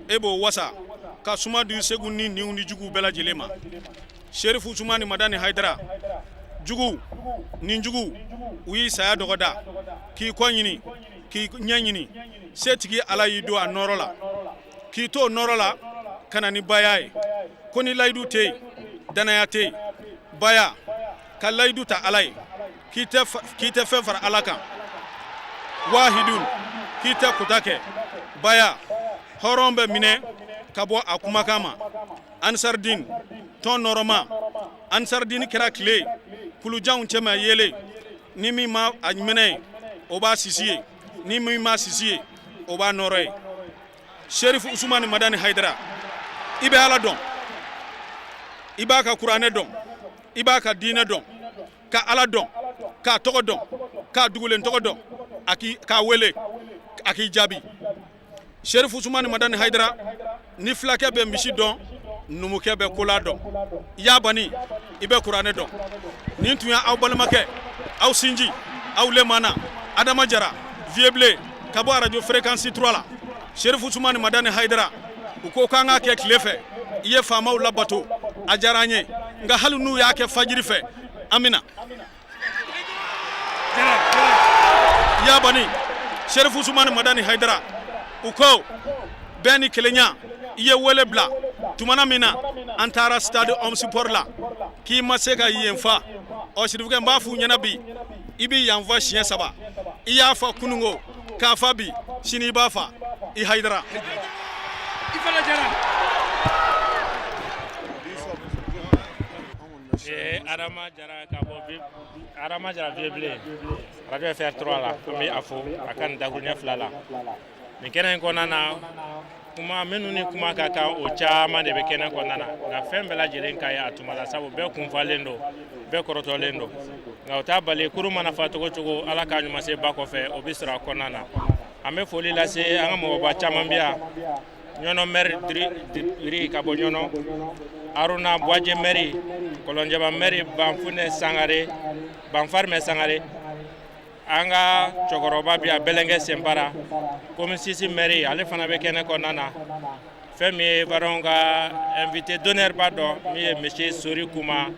e b'o wasa ka suma di segu ni niw ni juguw bɛɛ lajɛlen ma. Serifu Usumani Madani Hayidara, juguw ni juguw, u y'i saya dɔgɔda k'i kɔ ɲini k'i ɲɛ ɲini. Setigi Ala y'i don a nɔɔrɔ la k'i to o nɔɔrɔ la ka na ni baya ye. Ko ni layidu tɛ yen, danaya tɛ yen. Baya ka layidu ta Ala ye k'i tɛ fɛn fara Ala kan, wahidun, k'i tɛ kota kɛ. Baya, hɔrɔn bɛ minɛ ka bɔ a kumakan ma. Ansardin tɔn nɔrɔma, Ansardin kɛra tile kulujanw cɛma yeelen. Ni min ma a minɛ, o b'a sisi ye, ni min ma sisi ye, o b'a nɔrɔ ye. Serifu Usumani Madani Hayidara, i bɛ Ala dɔn, i b'a ka kuranɛ dɔn, i b'a ka diinɛ dɔn, ka Ala dɔn, k'a tɔgɔ dɔn, k'a dugulen tɔgɔ dɔn, a k'i k'a wele a k'i jaabi. Serifu Usumani Madani Hayidara, ni fulakɛ bɛ misi dɔn, numukɛ bɛ kola dɔn. Yabani, i bɛ kuranɛ dɔn. Nin tun y'aw balimakɛ, aw sinji, aw lemana Adama Jara Vieux ka bɔ arajo fréquence 3 la. Serifu Usumani Madani Hayidara, u ko k'an k'a kɛ tile fɛ, i ye faamaw labato, a diyara an ye, nka hali n'u y'a kɛ fajiri fɛ, an bɛna. Yabani, Serifu Usumani Madani Hayidara, u ko bɛn ni kelenya, i ye wele bila tumana min na an taara stade Omnisport la, k'i ma se ka yen fa. Ɔ sirifukɛ, n b'a f'u ɲɛna bi, i bɛ yan fa siɲɛ saba. I y'a fa kununko, k'a fa bi, sini i b'a fa. I Hayidara. I fana jara. Ee Adama Jara ka bɔ Adama Jara Vieux Bilen radio FR3 la, an bɛ a fo a ka nin dakuruɲɛ fila la nin kɛnɛ in kɔnɔna na. Kuma minnu ni kuma ka kan, o caman de bɛ kɛnɛ kɔnɔna na, nka fɛn bɛɛ lajɛlen ka ɲi a tuma la, sabu bɛɛ kunfalen don, bɛɛ kɔrɔtɔlen don. Nka o t'a bali, kurun mana fa cogo cogo, Ala k'a ɲuman se ba kɔfɛ, o bɛ sɔrɔ a kɔnɔna na. An bɛ foli lase an ka mɔgɔba caman bɛ yan. Ɲɔnɔ maire Diri ka bɔ Ɲɔnɔ, Aruna Buwaje maire, Kɔlɔnjɛba maire Banfunɛ Sangare, Banfarimɛ Sangare, an ka cɛkɔrɔba bi yan Bɛlɛnkɛ Senpara, commune six maire, ale fana bɛ kɛnɛ kɔnɔna na. Fɛn min ye baronw ka invité d'honneur ba dɔ min ye monsieur Sori Kuma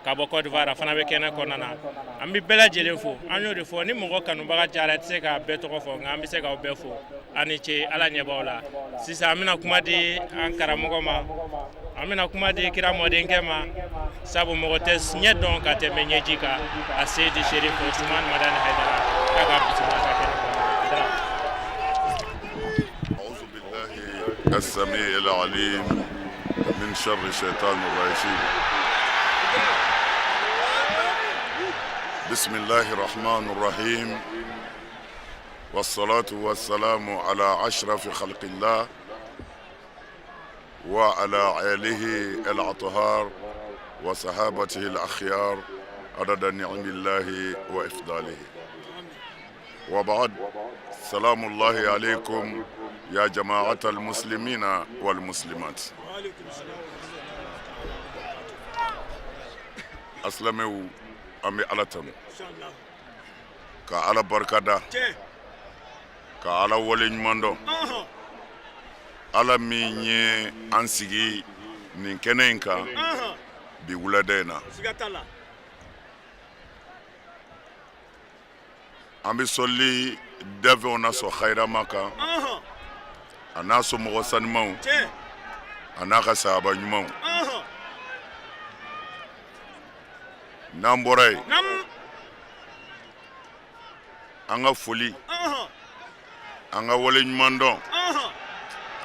ka bɔ Côte d'Ivoire, a fana bɛ kɛnɛ kɔnɔna na. An bɛ bɛɛ lajɛlen fo. An y'o de fɔ, ni mɔgɔ kanubaga cayara, i tɛ se k'a bɛɛ tɔgɔ fɔ, nka an bɛ se k'aw bɛɛ fo. A ni ce, Ala ɲɛ b'aw la. Sisan an bɛna kuma di an karamɔgɔ ma, an bɛna kuma di kira mɔdenkɛ ma, sabu mɔgɔ tɛ ɲɛ dɔn ka tɛmɛ ɲɛji kan. A Seyidi Sherif Usman Madani Hayidara k'a ka bisimila ka kɛnɛ kɔnɔna na. السميع العليم من شر الشيطان الرجيم. بسم الله الرحمن الرحيم، والصلاة والسلام على أشرف خلق الله وعلى آله الأطهار وصحابته الأخيار عدد نعم الله وإفضاله، وبعد، سلام الله عليكم يا جماعة المسلمين والمسلمات. Asilamɛw, an bɛ Ala tanu ka Ala barikada ka Ala wale ɲuman dɔn, Ala min ye an sigi nin kɛnɛ in kan bi wulada in na. An bɛ sɔli danfɛnw na sɔn hayirama kan, a n'a somɔgɔ sanumanw, a n'a ka sahaba ɲumanw. N'an bɔra yen, an ka foli, an ka wale ɲuman dɔn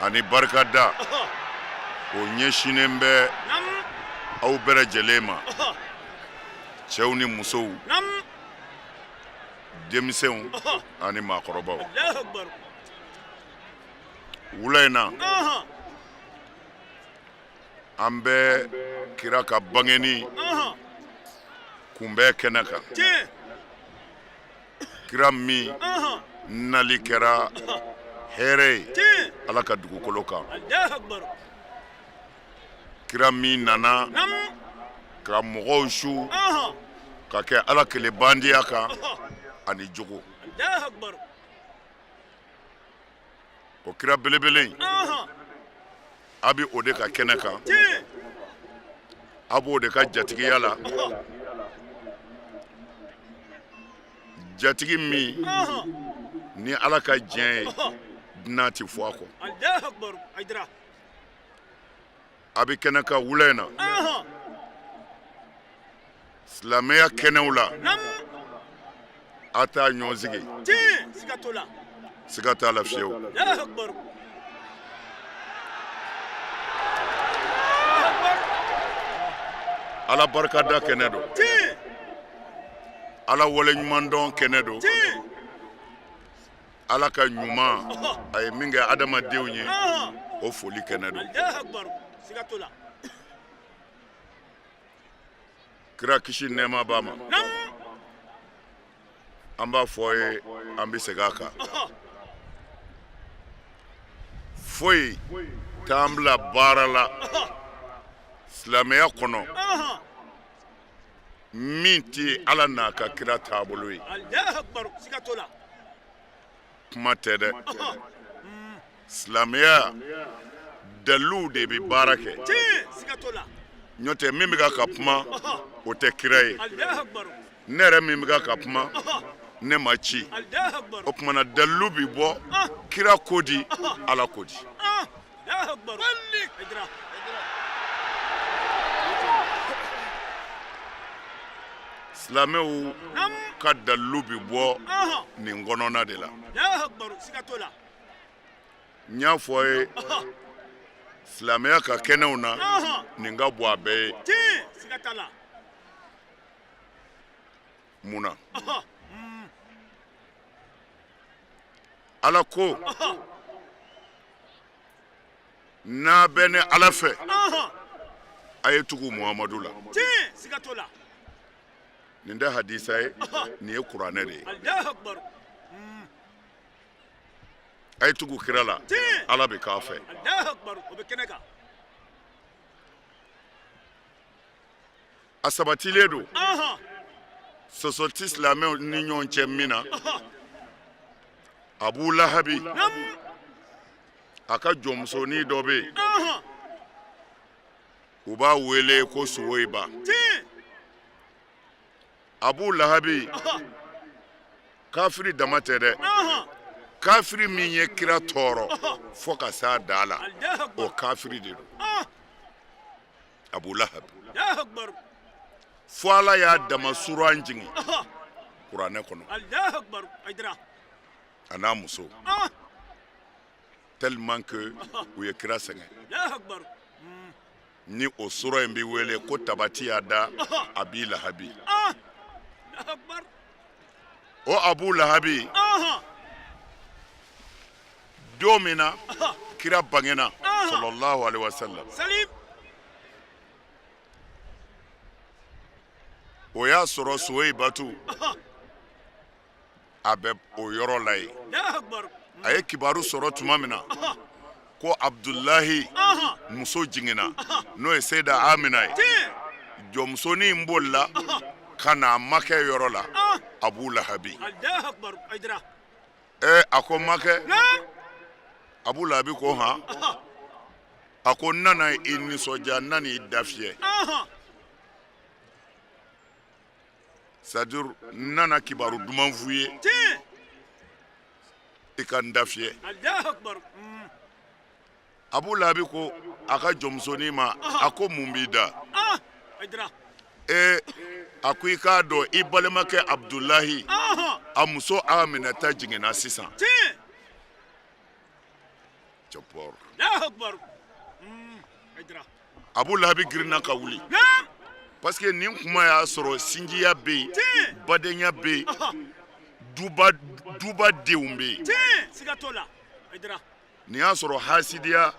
ani barikada O ɲɛsinnen bɛ aw bɛɛ lajɛlen ma, cɛw ni musow, denmisɛnw ani maakɔrɔbaw. Wula in na, an bɛ kira ka bangeni kunbɛn kɛnɛ kan, kira min nali kɛra hɛrɛ ye Ala ka dugukolo kan, kira min nana ka mɔgɔw su ka kɛ Ala kelenbandiya kan ani jogo. O kira belebele in, a bɛ o de ka kɛnɛ kan, a b'o de ka jatigiya la, jatigi min ni Ala ka diɲɛ ye dunan tɛ fɔ a kɔ. A bɛ kɛnɛ kan wula in na, silamɛya kɛnɛw la, a t'a ɲɔgɔn sigi, siga t'a la fiyewu. Ala barikada kɛnɛ don, Ala waleɲumandɔn kɛnɛ don, Ala ka ɲuman a ye min kɛ adamadenw ye, o foli kɛnɛ don. Kira kisi nɛɛma b'a ma, an b'a fɔ ye, an bɛ segin a kan, foyi t'an bila baara la silamɛya kɔnɔ min tɛ Ala n'a ka kira taabolo ye. Kuma tɛ dɛ, silamɛya daliluw de bɛ baara kɛ. N'o tɛ, min bɛ ka kuma, o tɛ kira ye. Ne yɛrɛ min bɛ ka kuma, ne ma ci. O tuma na, dalilu bɛ bɔ kira ko di, Ala ko di. Silamɛw ka dalilu bɛ bɔ nin kɔnɔna de la. N y'a fɔ a ye, silamɛya ka kɛnɛw na, nin ka bon a bɛɛ ye. Mun na? Ala ko n'a bɛ ne Ala fɛ, a ye tugu Muhamadu la. Nin tɛ hadisa ye, nin ye kuranɛ de ye. A ye tugu kira la, Ala bɛ k'a fɛ. A sabatilen don, sɔsɔ tɛ silamɛw ni ɲɔgɔn cɛ min na. Abu Lahabi a ka jɔnmusonin dɔ bɛ yen, u b'a wele ko Suwoyiba. Abu Lahabi kafiri dama tɛ dɛ, kafiri min ye kira tɔɔrɔ fo ka s'a dan la, o kafiri de don, Abu Lahabi. Fo Ala y'a dama suran jigin kuranɛ kɔnɔ, a n'a muso, tellement que u ye kira sɛgɛn. Ni o sura in bɛ wele ko tabati yada abi lahabi. O Abu Lahabi, don min na kira bangena sallallahu alaihi wasallam, o y'a sɔrɔ Suweyibatu a bɛ o yɔrɔ la yen. A ye kibaru sɔrɔ tuma min na ko Abudulayi muso jiginna, n'o ye Seyida Amina ye, jɔnmusonin in bolila ka na a makɛ yɔrɔ la, Abu Lahabi. Ɛ, a ko makɛ. Abu Lahabi ko han. A ko n nana i nisɔndiya, n nana i dafiyɛ, c'est-à-dire n nana kibaru duman f'u ye, i ka n dafiyɛ. Abu Lahabi ko a ka jɔnmusonin ma, a ko mun b'i da? Ee, a ko i k'a dɔn i balimakɛ Abudulayi a muso Aminata jiginna sisan. Cɛpɔr. Abu Lahabi girinna ka wuli parce que nin kuma y'a sɔrɔ sinjiya bɛ yen, badenya bɛ yen, duba duba denw bɛ yen. Siga t'o la. Nin y'a sɔrɔ hasidiya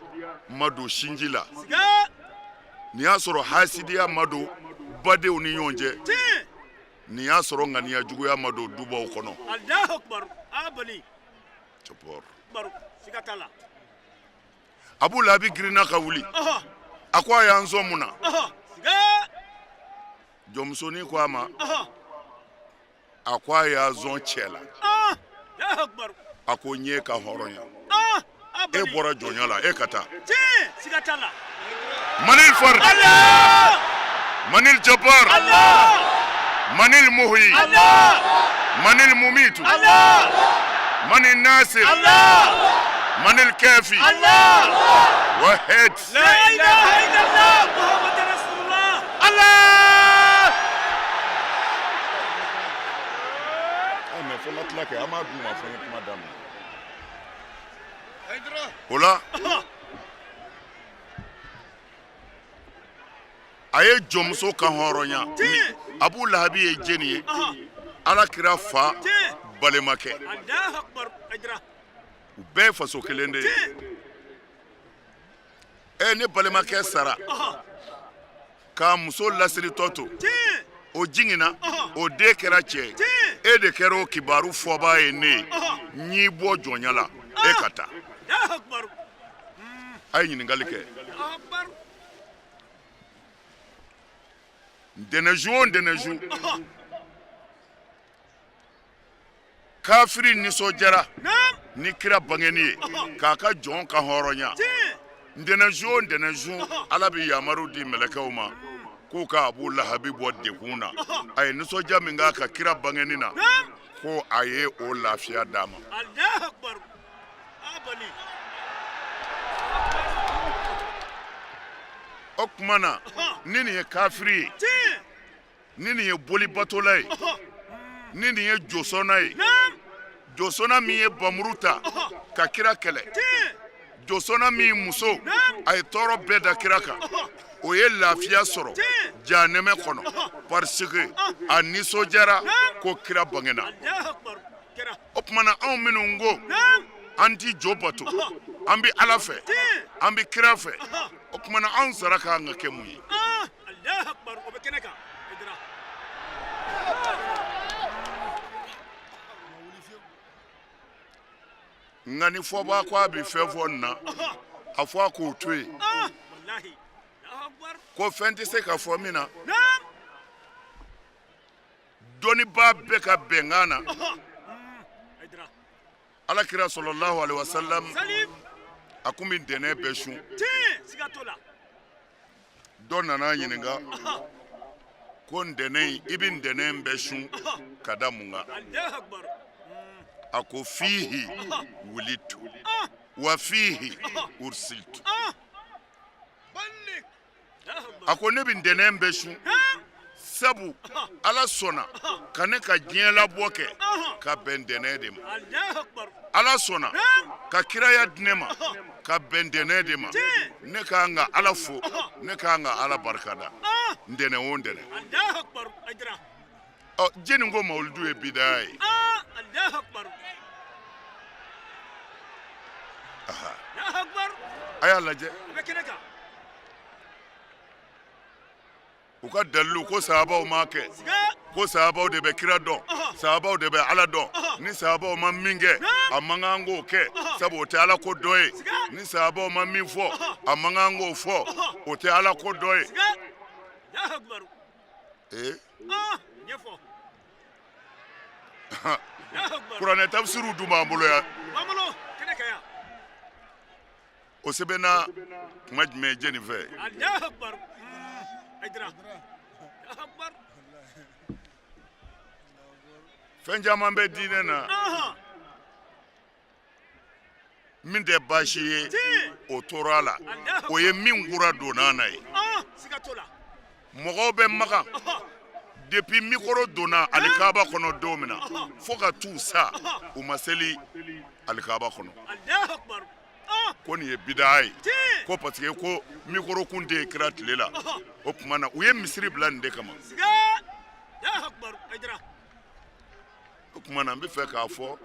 ma don sinji la, nin y'a sɔrɔ hasidiya ma don badenw ni ɲɔgɔn cɛ, nin y'a sɔrɔ ŋaniya juguya ma don dubaw kɔnɔ. Allahu akbar. A bali. Siga t'a la. Abu Lahabi girinna ka wuli, a ko a y'an sɔn mun na? Jɔnmusonin ko a ma, a ko a y'a sɔn cɛ la. A ko n y'e ka hɔrɔnya, e bɔra jɔnya la, e ka taa. Manil fard, manil jabbar, manil muhyi, manil mumitu, manil nasir, manil kafi, wahid. La ilaha illallah Muhammad Rasulullah. Allah. Ah, mais fo n ka tila kɛ, an b'a d'u ma fo n ye kuma daminɛ. O la a ye jɔnmuso kan hɔrɔnya. Abu Lahabi ye jɛni ye? Ala kira fa balimakɛ. U bɛɛ ye faso kelen de ye. Ɛ, ne balimakɛ sara k'a muso lasiritɔ to, o jiginna, o den kɛra cɛ ye, e de kɛra o kibaru fɔbaa ye. Ne ye n y'i bɔ jɔnya la, e ka taa. A ye ɲininkali kɛ. Ntɛnɛnsu o ntɛnɛnsu, kafiri nisɔndiyara ni kira bangeni ye k'a ka jɔn kan hɔrɔnya. Ntɛnɛnsu o ntɛnɛnsu, Ala bɛ yamaru di mɛlɛkɛw ma k'u ka Abu Lahabi bɔ degun na. A ye nisɔndiya min k'a ka kira bangeni na, ko a ye o lafiya d'a ma. O tuma na, ni nin ye kafiri ye, ni nin ye bolibatola ye, ni nin ye josɔnna ye, josɔnna min ye bamuru ta ka kira kɛlɛ, josɔnna min muso a ye tɔɔrɔ bɛɛ da kira kan, o ye lafiya sɔrɔ janɛmɛ kɔnɔ parce que a nisɔndiyara ko kira bangena. O tuma na, anw minnu ko an ti jo bato, an bɛ Ala fɛ, an bɛ kira fɛ, o tuma na anw sara ka kan ka kɛ mun ye? Nka ni fɔbaa ko a bɛ fɛn fɔ nin na, a fɔ a k'o to yen, ko fɛn tɛ se ka fɔ min na. Dɔnnibaa bɛɛ ka bɛnkan na, Ala kira sɔlɔlahu alaihi wasallam, a kun bɛ ntɛnɛn bɛɛ sun. Dɔ nana a ɲininka ko ntɛnɛn, i bɛ ntɛnɛn bɛɛ sun ka da mun kan? A ko fihi wulitu wa fihi ursiltu. A ko ne bɛ ntɛnɛn bɛɛ sun sabu Ala sɔnna ka ne ka diɲɛ labɔ kɛ ka bɛn ntɛnɛn de ma. Ala sɔnna ka kiraya di ne ma ka bɛn ntɛnɛn de ma. Ne ka kan ka Ala fo, ne ka kan ka Ala barikada ntɛnɛn o ntɛnɛn. Ɔ, jɛni ko mawuludu ye bidaya ye? A y'a lajɛ u ka dalilu ko sahabaw m'a kɛ, ko sahabaw de bɛ kira dɔn, sahabaw de bɛ Ala dɔn. Ni sahabaw ma min kɛ, a man kan k'o kɛ, sabu o tɛ Ala ko dɔ ye. Ni sahabaw ma min fɔ, a man kan k'o fɔ, o tɛ Ala ko dɔ ye. Ee, kuranɛ tafsiriw dun b'an bolo yan. O sɛbɛnna kuma jumɛn jɛni fɛ? Fɛn caman bɛ diinɛ na min tɛ baasi ye, o tora a la, o ye min kura donna na ye. Mɔgɔw bɛ Makan depuis micro donna alikaba kɔnɔ don min na fo ka t'u sa, u ma seli alikaba kɔnɔ. Ko nin ye bidaa ye, ko parce que ko mikoro kun tɛ yen kira tile la. O tuma na u ye misiri bila nin de kama. O tuma na n bɛ fɛ k'a fɔ,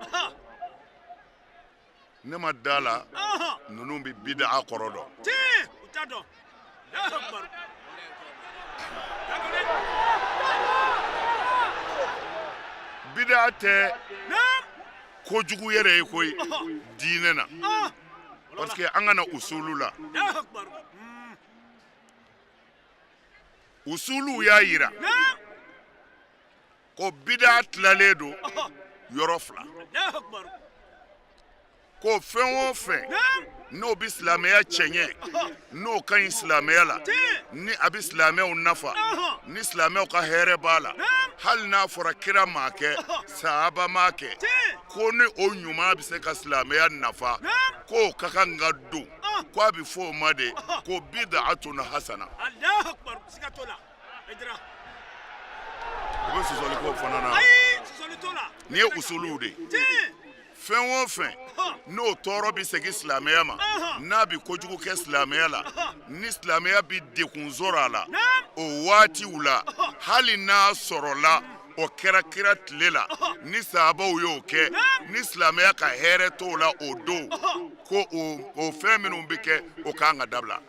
ne ma da la ninnu bɛ bidaa kɔrɔ dɔn. Bidaa tɛ kojugu yɛrɛ ye koyi diinɛ na, parce que an ka na usulu la, usuluw y'a yira ko bidaa tilalen don yɔrɔ fila, ko fɛn o fɛn n'o bɛ silamɛya cɛɲɛ, n'o ka ɲi silamɛya la, ni a bɛ silamɛw nafa, ni silamɛw ka hɛrɛ b'a la, hali n'a fɔra kira m'a kɛ, sahaba m'a kɛ, ko ni o ɲuman bɛ se ka silamɛya nafa, k'o ka kan ka don, ko a bɛ fɔ o ma de ko bidatun hasana. U bɛ sɔsɔli k'o fana na. Nin ye usuluw de ye. Fɛn o fɛn n'o tɔɔrɔ bɛ segin silamɛya ma, n'a bɛ kojugu kɛ silamɛya la, ni silamɛya bɛ degun sɔrɔ a la o waatiw la, hali n'a sɔrɔla o kɛra kira tile la, ni sahabaw y'o kɛ, ni silamɛya ka hɛrɛ t'o la o don, ko o fɛn minnu bɛ kɛ, o kan ka dabila.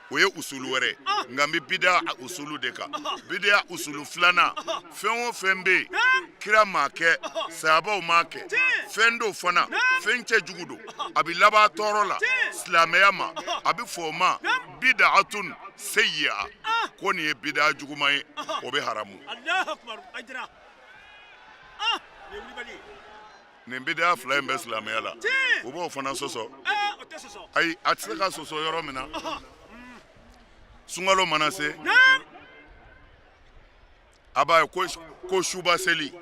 O ye usulu wɛrɛ, nka n bɛ bida usulu de kan. Bida usulu filanan, fɛn o fɛn bɛ yen, kira m'a kɛ, sahabaw m'a kɛ, fɛn don fana, fɛn cɛjugu don, a bɛ laban tɔɔrɔ la silamɛya ma, a bɛ fɔ o ma bidatun seyiya, ko nin ye bida juguman ye, o bɛ haramu. Nin bida fila in bɛ silamɛya la, u b'o fana sɔsɔ. Ayi, a tɛ se ka sɔsɔ yɔrɔ min na, sunkalo mana se, a b'a ye ko suba seli,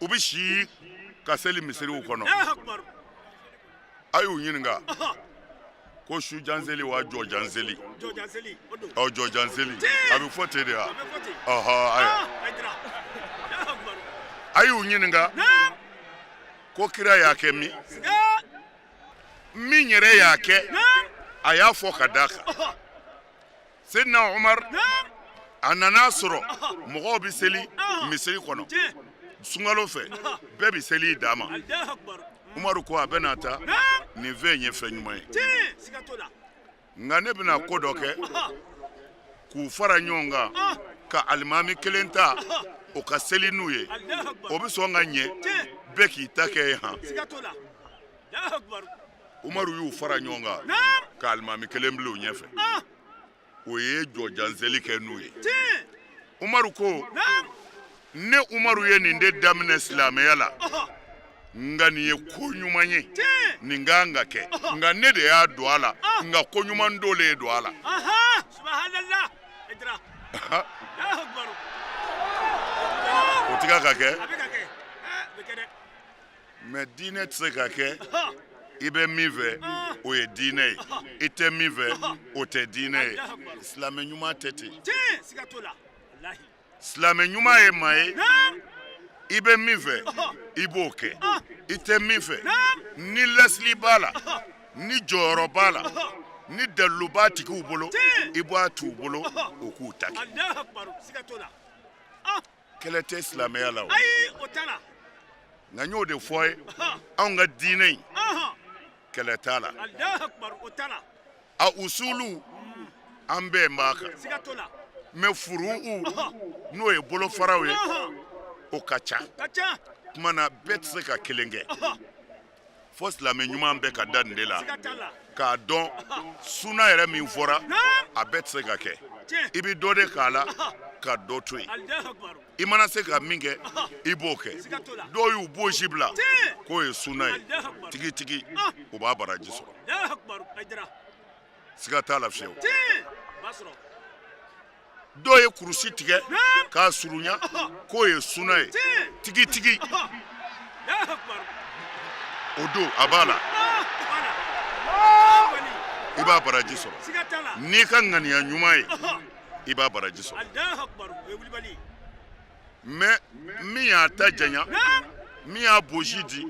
u bɛ si ka seli misiriw kɔnɔ. A y'u ɲininka ko sujan seli wa jɔjan seli? Ɔ, jɔjan seli, a bɛ fɔ ten de wa? Ɔhɔ, ayiwa, a y'u ɲininka ko kira y'a kɛ min? Min yɛrɛ y'a kɛ, a y'a fɔ ka d'a kan. Seydina Umar, a nana sɔrɔ mɔgɔw bɛ seli misiri kɔnɔ sunkalo fɛ, bɛɛ bɛ seli dan ma. Umaru ko a bɛna ta nin fɛn ye fɛn ɲuman ye, nka ne bɛna ko dɔ kɛ k'u fara ɲɔgɔn kan ka alimami kelen ta, o ka seli n'u ye, o bɛ sɔn ka ɲɛ, bɛɛ k'i ta kɛ ye. Han, Umaru y'u fara ɲɔgɔn kan ka alimami kelen bila u ɲɛfɛ, o ye jɔjanseli kɛ n'u ye. Umaru ko ne Umaru ye nin de daminɛ silamɛya la, nka nin ye ko ɲuman ye, nin ka kan ka kɛ, nka ne de y'a don a la, nka ko ɲuman dɔ le ye don a la. O tɛ ka kɛ, mais diinɛ tɛ se ka kɛ i bɛ min fɛ o ye diinɛ ye, i tɛ min fɛ o tɛ diinɛ ye. Silamɛ ɲuman tɛ ten. Silamɛ ɲuman ye maa ye, i bɛ min fɛ i b'o kɛ, i tɛ min fɛ, ni lasili b'a la, ni jɔyɔrɔ b'a la, ni dalilu b'a tigiw bolo, i b'a t'u bolo u k'u ta kɛ. Kɛlɛ tɛ silamɛya la o. Nka n y'o de fɔ ye, anw ka diinɛ in, kɛlɛ t'a la. A usulu, an bɛɛ b'a kan, mais furu'u, n'o ye bolofaraw ye, o ka ca. Tuma na bɛɛ tɛ se ka kelen kɛ, fo silamɛ ɲuman bɛɛ ka da nin de la k'a dɔn suna yɛrɛ min fɔra, a bɛɛ tɛ se ka kɛ. I bɛ dɔ de k'a la ka dɔ to yen. I mana se ka min kɛ, i b'o kɛ. Dɔw y'u bosi bila k'o ye suna ye tigitigi, u b'a baraji sɔrɔ, siga t'a la fiyewu. Dɔw ye kurusi tigɛ k'a surunya k'o ye suna ye tigitigi, o don a b'a la, i b'a baraji sɔrɔ. N'i ka ŋaniya ɲuman ye, i b'a baraji sɔrɔ. Mais min y'a ta janya, min y'a bosi di.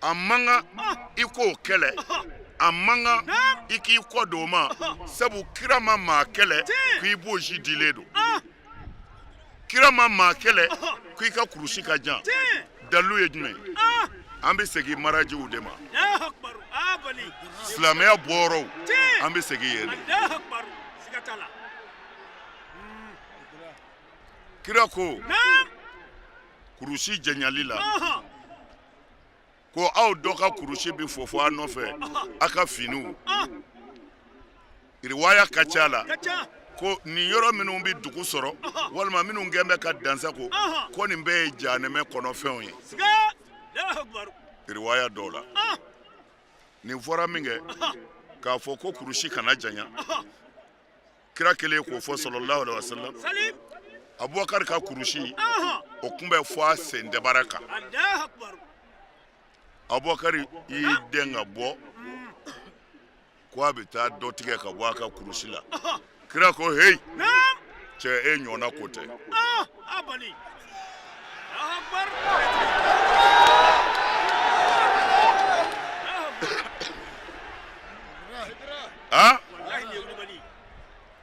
A man kan i k'o kɛlɛ, a man kan i k'i kɔ don o ma, sabu kira ma maa kɛlɛ k'i bosi dilen don. Kira ma maa kɛlɛ k'i ka kurusi ka jan. Dalilu ye jumɛn ye? An bɛ segin marajiw de ma, silamɛya bɔyɔrɔw, an bɛ segin yen de. Kira ko kurusi janyali la ko aw dɔ ka kurusi bɛ fofo a nɔfɛ a ka finiw. Riwaya ka ca la ko nin yɔrɔ minnu bɛ dugu sɔrɔ walima minnu kɛn bɛ ka dansago, ko nin bɛɛ ye jahanɛmɛ kɔnɔfɛnw ye. Riwaya dɔw la nin fɔra min kɛ k'a fɔ ko kurusi kana janya, kira kɛlen k'o fɔ sallallahu alaihi wasallam, Abubakar ka kurusi o tun bɛ fɔ a sen dabara kan. Abubakar y'i dɛn ka bɔ ko a bɛ taa dɔ tigɛ ka bɔ a ka kurusi la. Kira ko heyi cɛ, e ɲɔgɔnna ko tɛ. A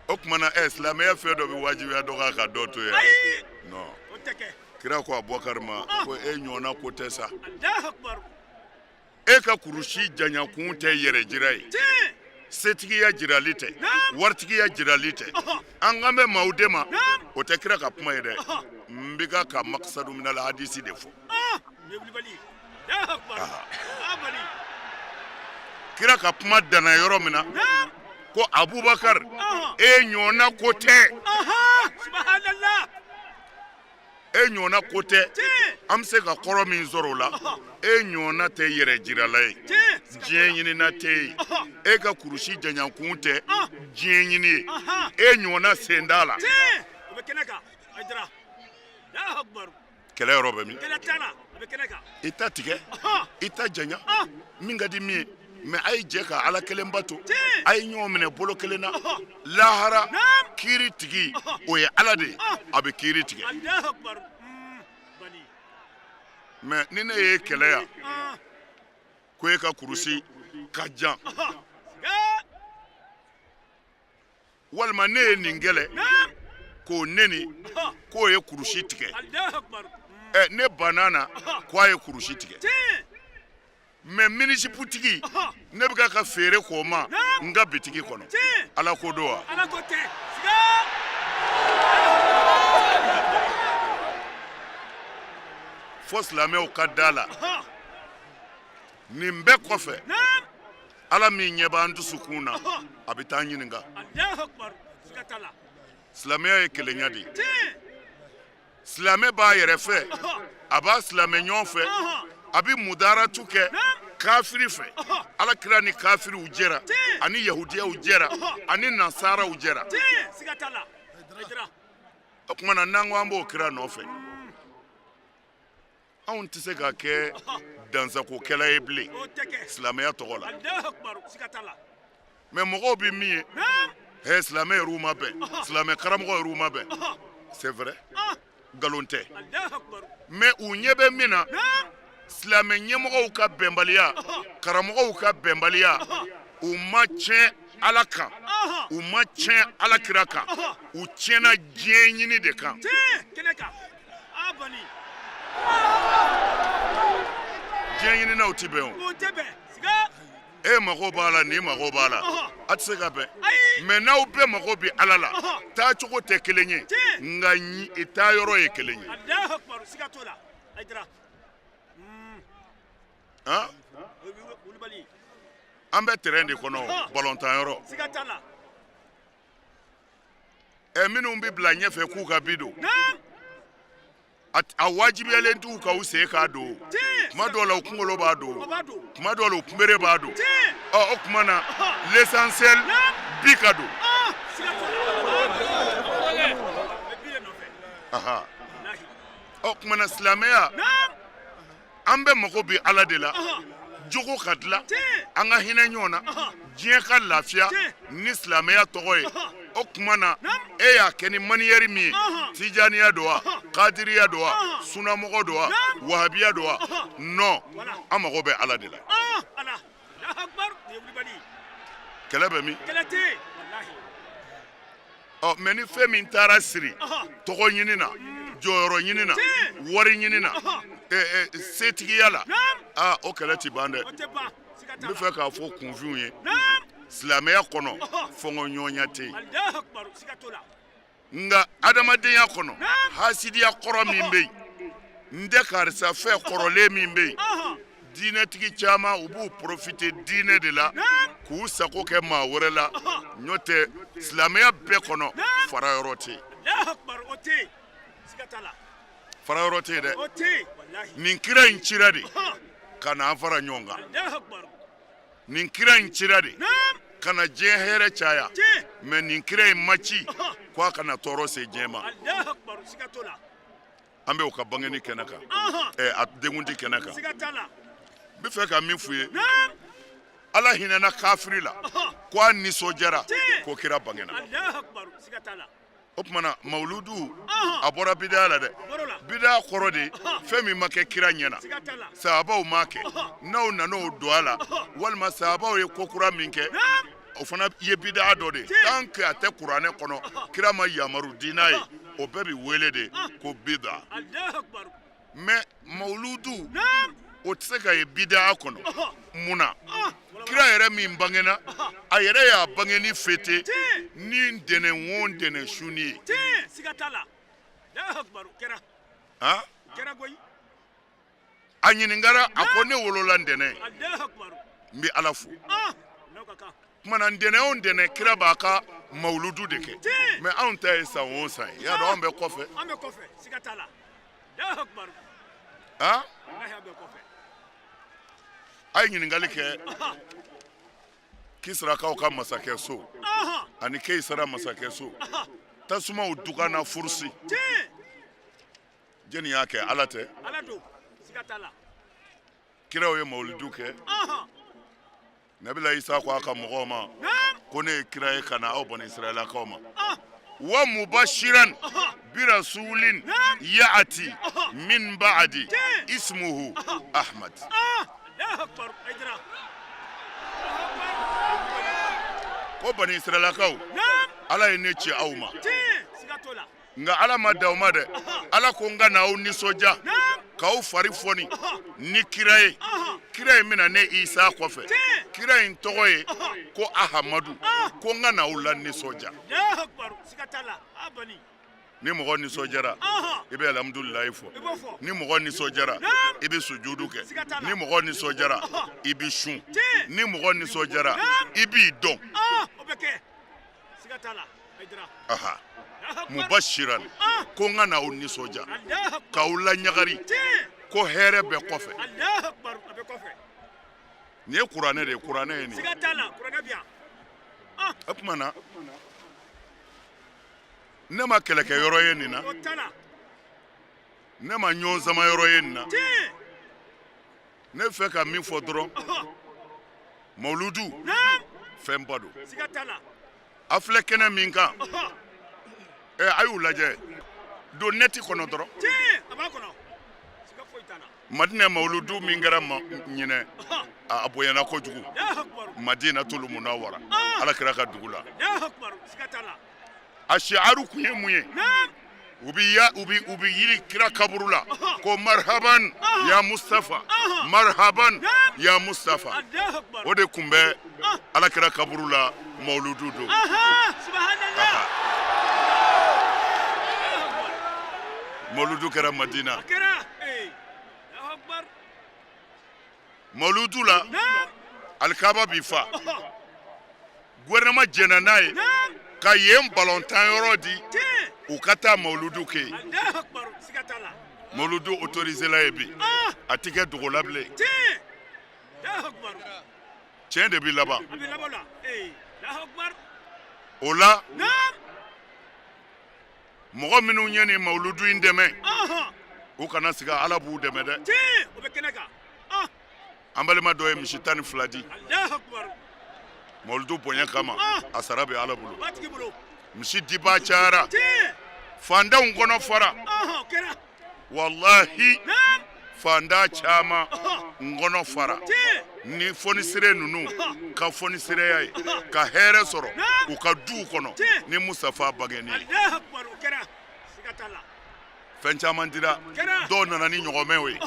o tuma na ɛ silamɛya fɛn dɔ bɛ wajibiya dɔ kan ka dɔ to yen non. Kira ko Abubakar ma ko e ɲɔgɔnna ko tɛ sa, e ka kurusi janyakun tɛ yɛrɛ jira ye, setigiya jirali tɛ, waritigiya jirali tɛ. An kan bɛ maaw de ma, o tɛ kira ka kuma ye dɛ. N bɛ ka ka makisadu minal hadisi de fɔ. Kira ka kuma danna yɔrɔ min na ko Abubakar, e ɲɔgɔnna ko tɛ, e ɲɔgɔnna ko tɛ. An bɛ se ka kɔrɔ min sɔrɔ o la, e ɲɔgɔnna tɛ yɛrɛ jirala ye, diɲɛ ɲinina tɛ ye, e ka kurusi janyakun tɛ diɲɛ ɲini ye, e ɲɔgɔnna sen t'a la. Kɛlɛ yɔrɔ bɛ min? I ta tigɛ, i ta janya, min ka di min ye, mais a ye jɛ ka Ala kelen bato, a ye ɲɔgɔn minɛ bolo kelen na. Lahara kiiri tigi o ye Ala de ye, a bɛ kiiri tigɛ. Mais ni ne ye kɛlɛ yan ko e ka kurusi ka jan, walima ne ye nin kɛlɛ k'o neni k'o ye kurusi tigɛ, ɛ ne banna na ko a ye kurusi tigɛ, mais mini-jupe tigi ne bɛ ka ka feere k'o ma n ka bitigi kɔnɔ, Ala ko don wa? Fo silamɛw ka da la nin bɛɛ kɔfɛ, Ala min ɲɛ b'an dusukun na, a bɛ taa ɲininka. Silamɛya ye kelenya de ye. Silamɛ b'a yɛrɛ fɛ, a b'a silamɛ ɲɔgɔn fɛ, a bɛ mudaratu kɛ kafiri fɛ. Ala kira ni kafiriw jɛra, ani yahudiyaw jɛra, ani nasaraw jɛra. O tuma na n'an ko an b'o kira nɔfɛ, anw tɛ se ka kɛ dansagokɛla ye bilen silamɛya tɔgɔ la. Mais mɔgɔw bɛ min ye, hɛ silamɛ yɛrɛw ma bɛn, silamɛ karamɔgɔ yɛrɛw ma bɛn, c'est vrai, nkalon tɛ. Mais u ɲɛ bɛ min na, silamɛ ɲɛmɔgɔw ka bɛnbaliya, karamɔgɔw ka bɛnbaliya, u ma tiɲɛ Ala kan, u ma tiɲɛ Ala kira kan, u tiɲɛna diɲɛ ɲini de kan. Diɲɛ ɲininaw tɛ bɛn o. E mago b'a la, nin mago b'a la, a tɛ se ka bɛn. Mais n'aw bɛɛ mago bɛ Ala la, taacogo tɛ kelen ye, nka taa yɔrɔ ye kelen ye. An bɛ terrain de kɔnɔ, balontan yɔrɔ. Ɛ minnu bɛ bila ɲɛfɛ k'u ka bi don, a wajibiyalen t'u ka u sen k'a don. Tuma dɔw la u kunkolo b'a don, tuma dɔw la u kunbere b'a don. Ɔ o tuma na l'essentiel bi ka don. Ɔ tuma na silamɛya, an bɛɛ mago bɛ Ala de la, jogo ka dilan, an ka hinɛ ɲɔgɔn na, diɲɛ ka lafiya ni silamɛya tɔgɔ ye. O tuma na e y'a kɛ ni manière min ye, tijaniya don wa, kadiriya don wa, sunamɔgɔ don wa, wahabiya don wa, non, an mago bɛ Ala de la. Kɛlɛ bɛ min? Ɔ, mais ni fɛn min taara siri tɔgɔ ɲini na, jɔyɔrɔ ɲini na, wari ɲini na, setigiya la, aa, o kɛlɛ ti ban dɛ. N bɛ fɛ k'a fɔ kunfinw ye, silamɛya kɔnɔ, fɔnkɔɲɔgɔnya tɛ yen, nka adamadenya kɔnɔ, hasidiya kɔrɔ min bɛ yen, n tɛ karisa fɛ kɔrɔlen min bɛ yen, diinɛtigi caman, u b'u profiter diinɛ de la k'u sago kɛ maa wɛrɛ la. N'o tɛ, silamɛya bɛɛ kɔnɔ, fara yɔrɔ tɛ yen, fara yɔrɔ tɛ yen dɛ. Nin kira in cira de ka na an fara ɲɔgɔn kan. Nin kira in cira de ka na diɲɛ hɛrɛ caya. Mais nin kira in ma ci ko a ka na tɔɔrɔ se diɲɛ ma. An bɛ o ka bangeni kɛnɛ kan, a denkundi kɛnɛ kan. N bɛ fɛ ka min f'u ye, Ala hinɛna kafiri la ko a nisɔndiyara ko kira bangena. O tuma na, mawuludu, a bɔra bidaya la dɛ. Bidaya kɔrɔ de, fɛn min ma kɛ kira ɲɛna, sahabaw m'a kɛ, n'aw nan'o don a la, walima sahabaw ye ko kura min kɛ, o fana ye bidaya dɔ de ye. Tant que a tɛ kuranɛ kɔnɔ, kira ma yamaru di n'a ye, o bɛɛ bɛ wele de ko bida. Mais mawuludu, o tɛ se ka ye bidaya kɔnɔ. Mun na? Kira yɛrɛ min bangena, a yɛrɛ y'a bangeni fêter ni ntɛnɛn o ntɛnɛn sunni ye. Han, a ɲininkara, a ko ne wolola ntɛnɛn, n bɛ Ala fo. Tuma na, ntɛnɛn o ntɛnɛn, kira b'a ka mawuludu de kɛ. Mais anw ta ye san o san ye. I y'a dɔn, anw bɛ kɔfɛ. Han, a ye ɲininkali kɛ Kisirakaw ka masakɛ so ani Keyisara masakɛ so, tasumaw dugana Furusi, jɛni y'a kɛ? Ala tɛ? Kiraw ye mawuludu kɛ. Nabila Isa ko a ka mɔgɔw ma ko ne ye kira ye ka na aw bani Israɛlakaw ma, wa mubashiran birasulin yaati min baadi ismuhu Ahmad. Ko bani Israɛlakaw, Ala ye ne ci aw ma, nka Ala ma dan o ma dɛ. Ala ko n ka na aw nisɔndiya k'aw fari fɔni ni kira ye, kira in bɛna ne Isa kɔfɛ, kira in tɔgɔ ye ko Ahamadu, ko n ka na aw la nisɔndiya. Ni mɔgɔ nisɔndiyara, i bɛ alhamdulilayi fɔ. Ni mɔgɔ nisɔndiyara, i bɛ sujudu kɛ. Ni mɔgɔ nisɔndiyara, i bɛ sun. Ni mɔgɔ nisɔndiyara, i b'i dɔn. Aha, mubashiran, ko n ka na aw nisɔndiya k'aw laɲagari ko hɛrɛ bɛ kɔfɛ. Nin ye kuranɛ de ye, kuranɛ ye nin ye. O tuma na, ne ma kɛlɛkɛyɔrɔ ye nin na, ne ma ɲɔgɔn sama yɔrɔ ye nin na. Ne fɛ ka min fɔ dɔrɔn, mawuludu fɛnba don. A filɛ kɛnɛ min kan, ɛ, a y'u lajɛ don nɛti kɔnɔ dɔrɔn. Madinɛ mawuludu min kɛra ɲinɛ, a bonyana kojugu. Madinatul Munawara, Ala kira ka dugu la, a shi'aru kun ye mun ye? U bɛ ya u bɛ u bɛ yiri kira kaburu la ko marhaban ya Mustafa, marhaban ya Mustafa. O de kun bɛ Ala kira kaburu la mawuludu don. Mawuludu kɛra Madina. Mawuludu la, alikaba bi fa. Gouvernement jɛnna n'a ye ka yen balontan yɔrɔ di u ka taa mawuludu kɛ yen. Mawuludu autorisé la ye bi, a tɛ kɛ dogo la bilen. Tiɲɛ de bɛ laban o la. Mɔgɔ minnu ye nin mawuludu in dɛmɛ, u kana siga, Ala b'u dɛmɛ dɛ. An balima dɔ ye misi 12 di mawuludu bonya kama, a sara bɛ Ala bolo. Misi dibaa cayara, fantanw kɔnɔ fara. Walahi, fantan caman kɔnɔ fara ni fɔnisere ninnu ka fɔnisereya ye ka hɛrɛ sɔrɔ u ka duw kɔnɔ ni Mustafa bangeni ye. Fɛn caman dira, dɔw nana ni ɲɔgɔmɛw ye.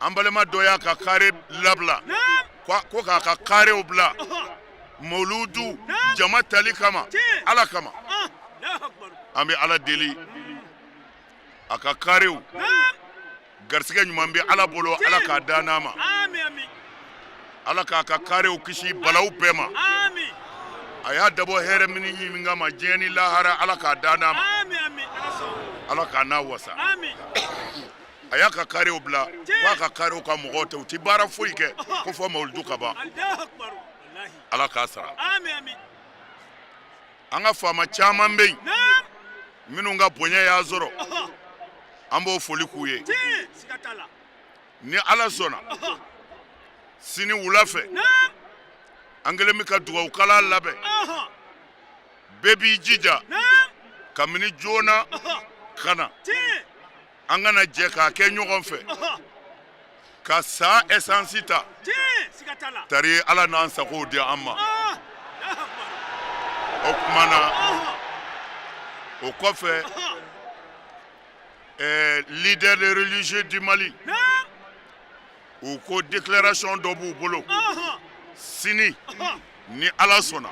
An balima dɔ y'a ka kare labila ko k'a ka karew bila mawuludu jama tali kama, Ala kama. An bɛ Ala deli a ka karew garisɛgɛ ɲuman bɛ Ala bolo, Ala k'a da n'a ma, Ala k'a ka karew kisi balawu bɛɛ ma. A y'a dabɔ hɛrɛ min min kama diɲɛ ni lahara, Ala k'a da n'a ma, Ala k'a n'a wasa. A y'a ka karew bila k'a ka karew ka mɔgɔw tɛ, u tɛ baara foyi kɛ ko fɔ mawuludu ka ban. Ala k'a sara. An ka faama caman bɛ yen minnu ka bonya y'a sɔrɔ, an b'o foli k'u ye. Ni Ala sɔnna, sini wula fɛ, an kɛlen bɛ ka dugawu kalan labɛn. Bɛɛ b'i jija kabini joona ka na, an ka na jɛ k'a kɛ ɲɔgɔn fɛ ka san esansi ta tari. Ala n'an sagow di an ma. O tuma na, o kɔfɛ, leader de religieux du Mali, u ko déclaration dɔ b'u bolo sini, ni Ala sɔnna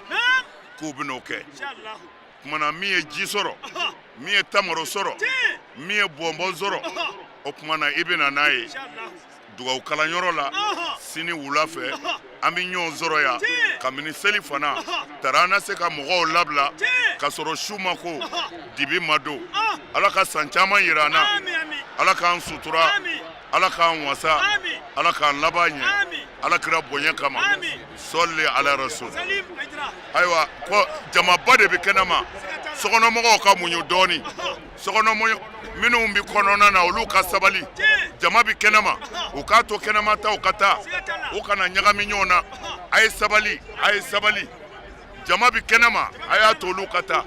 k'u bɛn'o kɛ. Tuma na, min ye ji sɔrɔ, min ye tamaro sɔrɔ, min ye bɔnbɔn sɔrɔ, o tuma na i bɛ na n'a ye dugawu kalanyɔrɔ la sini wula fɛ. An bɛ ɲɔgɔn sɔrɔ yan kabini seli fana tara, an na se ka mɔgɔw labila ka sɔrɔ su ma ko, dibi ma don. Ala ka san caman yira an na. Ala k'an sutura, Ala k'an wasa, Ala k'an laban ɲɛ, Ala kira bonya kama. Sɔli ala rasul. Ayiwa, ko jamaba de bɛ kɛnɛma, sokɔnɔmɔgɔw ka muɲu dɔɔni. Sokɔnɔmɔgɔ minnu bɛ kɔnɔna na, olu ka sabali. Jama bɛ kɛnɛma, u k'a to kɛnɛma taw ka taa, u kana ɲagami ɲɔgɔn na. A ye sabali, a ye sabali. Jama bɛ kɛnɛma, a y'a to olu ka taa.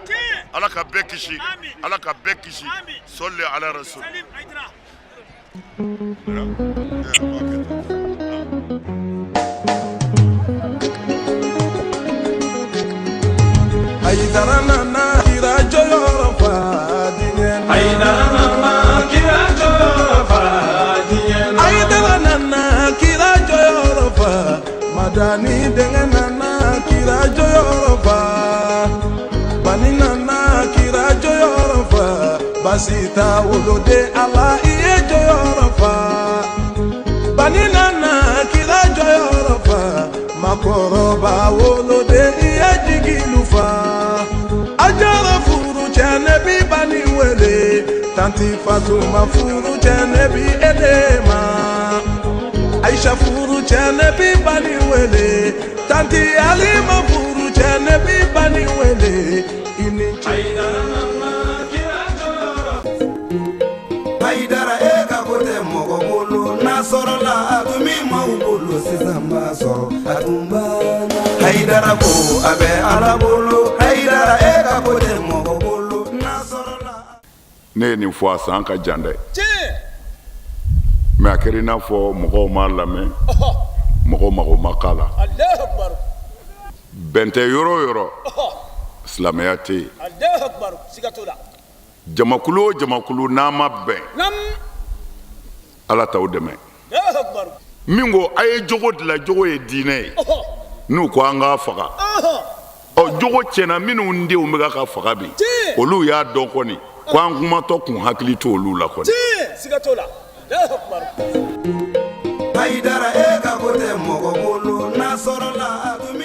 Ala ka bɛɛ kisi, Ala ka bɛɛ kisi. Sɔli ala rasul. Hayidara nana kira jɔyɔrɔ fa diɲɛ na. Hayidara nana kira jɔyɔrɔ fa diɲɛ na. Hayidara nana kira jɔyɔrɔ fa. Madani denkɛ nana kira jɔyɔrɔ fa. Bani nana kira jɔyɔrɔ fa. Basi t'a woloden Ala i ye jɔyɔrɔ fa. Bani nana kira jɔyɔrɔ fa. Makɔrɔba woloden i ye jigilu fa. A jara furu cɛ ne bi bani wele. Tanti Fatuma furu cɛ ne bi e ma. Aisha furu cɛ ne bi bani wele. Tanti Alima furu cɛ ne bi bani wele. I ni ce. Hayidara, e ka ko tɛ mɔgɔ bolo, n'a sɔrɔla a tun bɛ maaw bolo, sisan b'a sɔrɔ a tun banna. Hayidara ko a bɛ Ala bolo. Hayidara, e ka ko tɛ mɔgɔ bolo, n'a sɔrɔla. Ne ye nin fɔ a san ka jan dɛ, mais a kɛra i n'a fɔ mɔgɔw m'a lamɛn, mɔgɔw mago ma k'a la. Bɛn tɛ yɔrɔ o yɔrɔ, silamɛya tɛ yen. Jamakulu o jamakulu n'a ma bɛn, Ala t'aw dɛmɛ. Min ko a ye jogo dilan, jogo ye diinɛ ye, n'u ko an k'a faga, ɔ jogo tiɲɛna minnu denw bɛ ka faga bi, olu y'a dɔn kɔni ko an kumatɔ kun hakili to olu la kɔni. Hayidara, e ka ko tɛ mɔgɔ bolo, n'a sɔrɔla a tun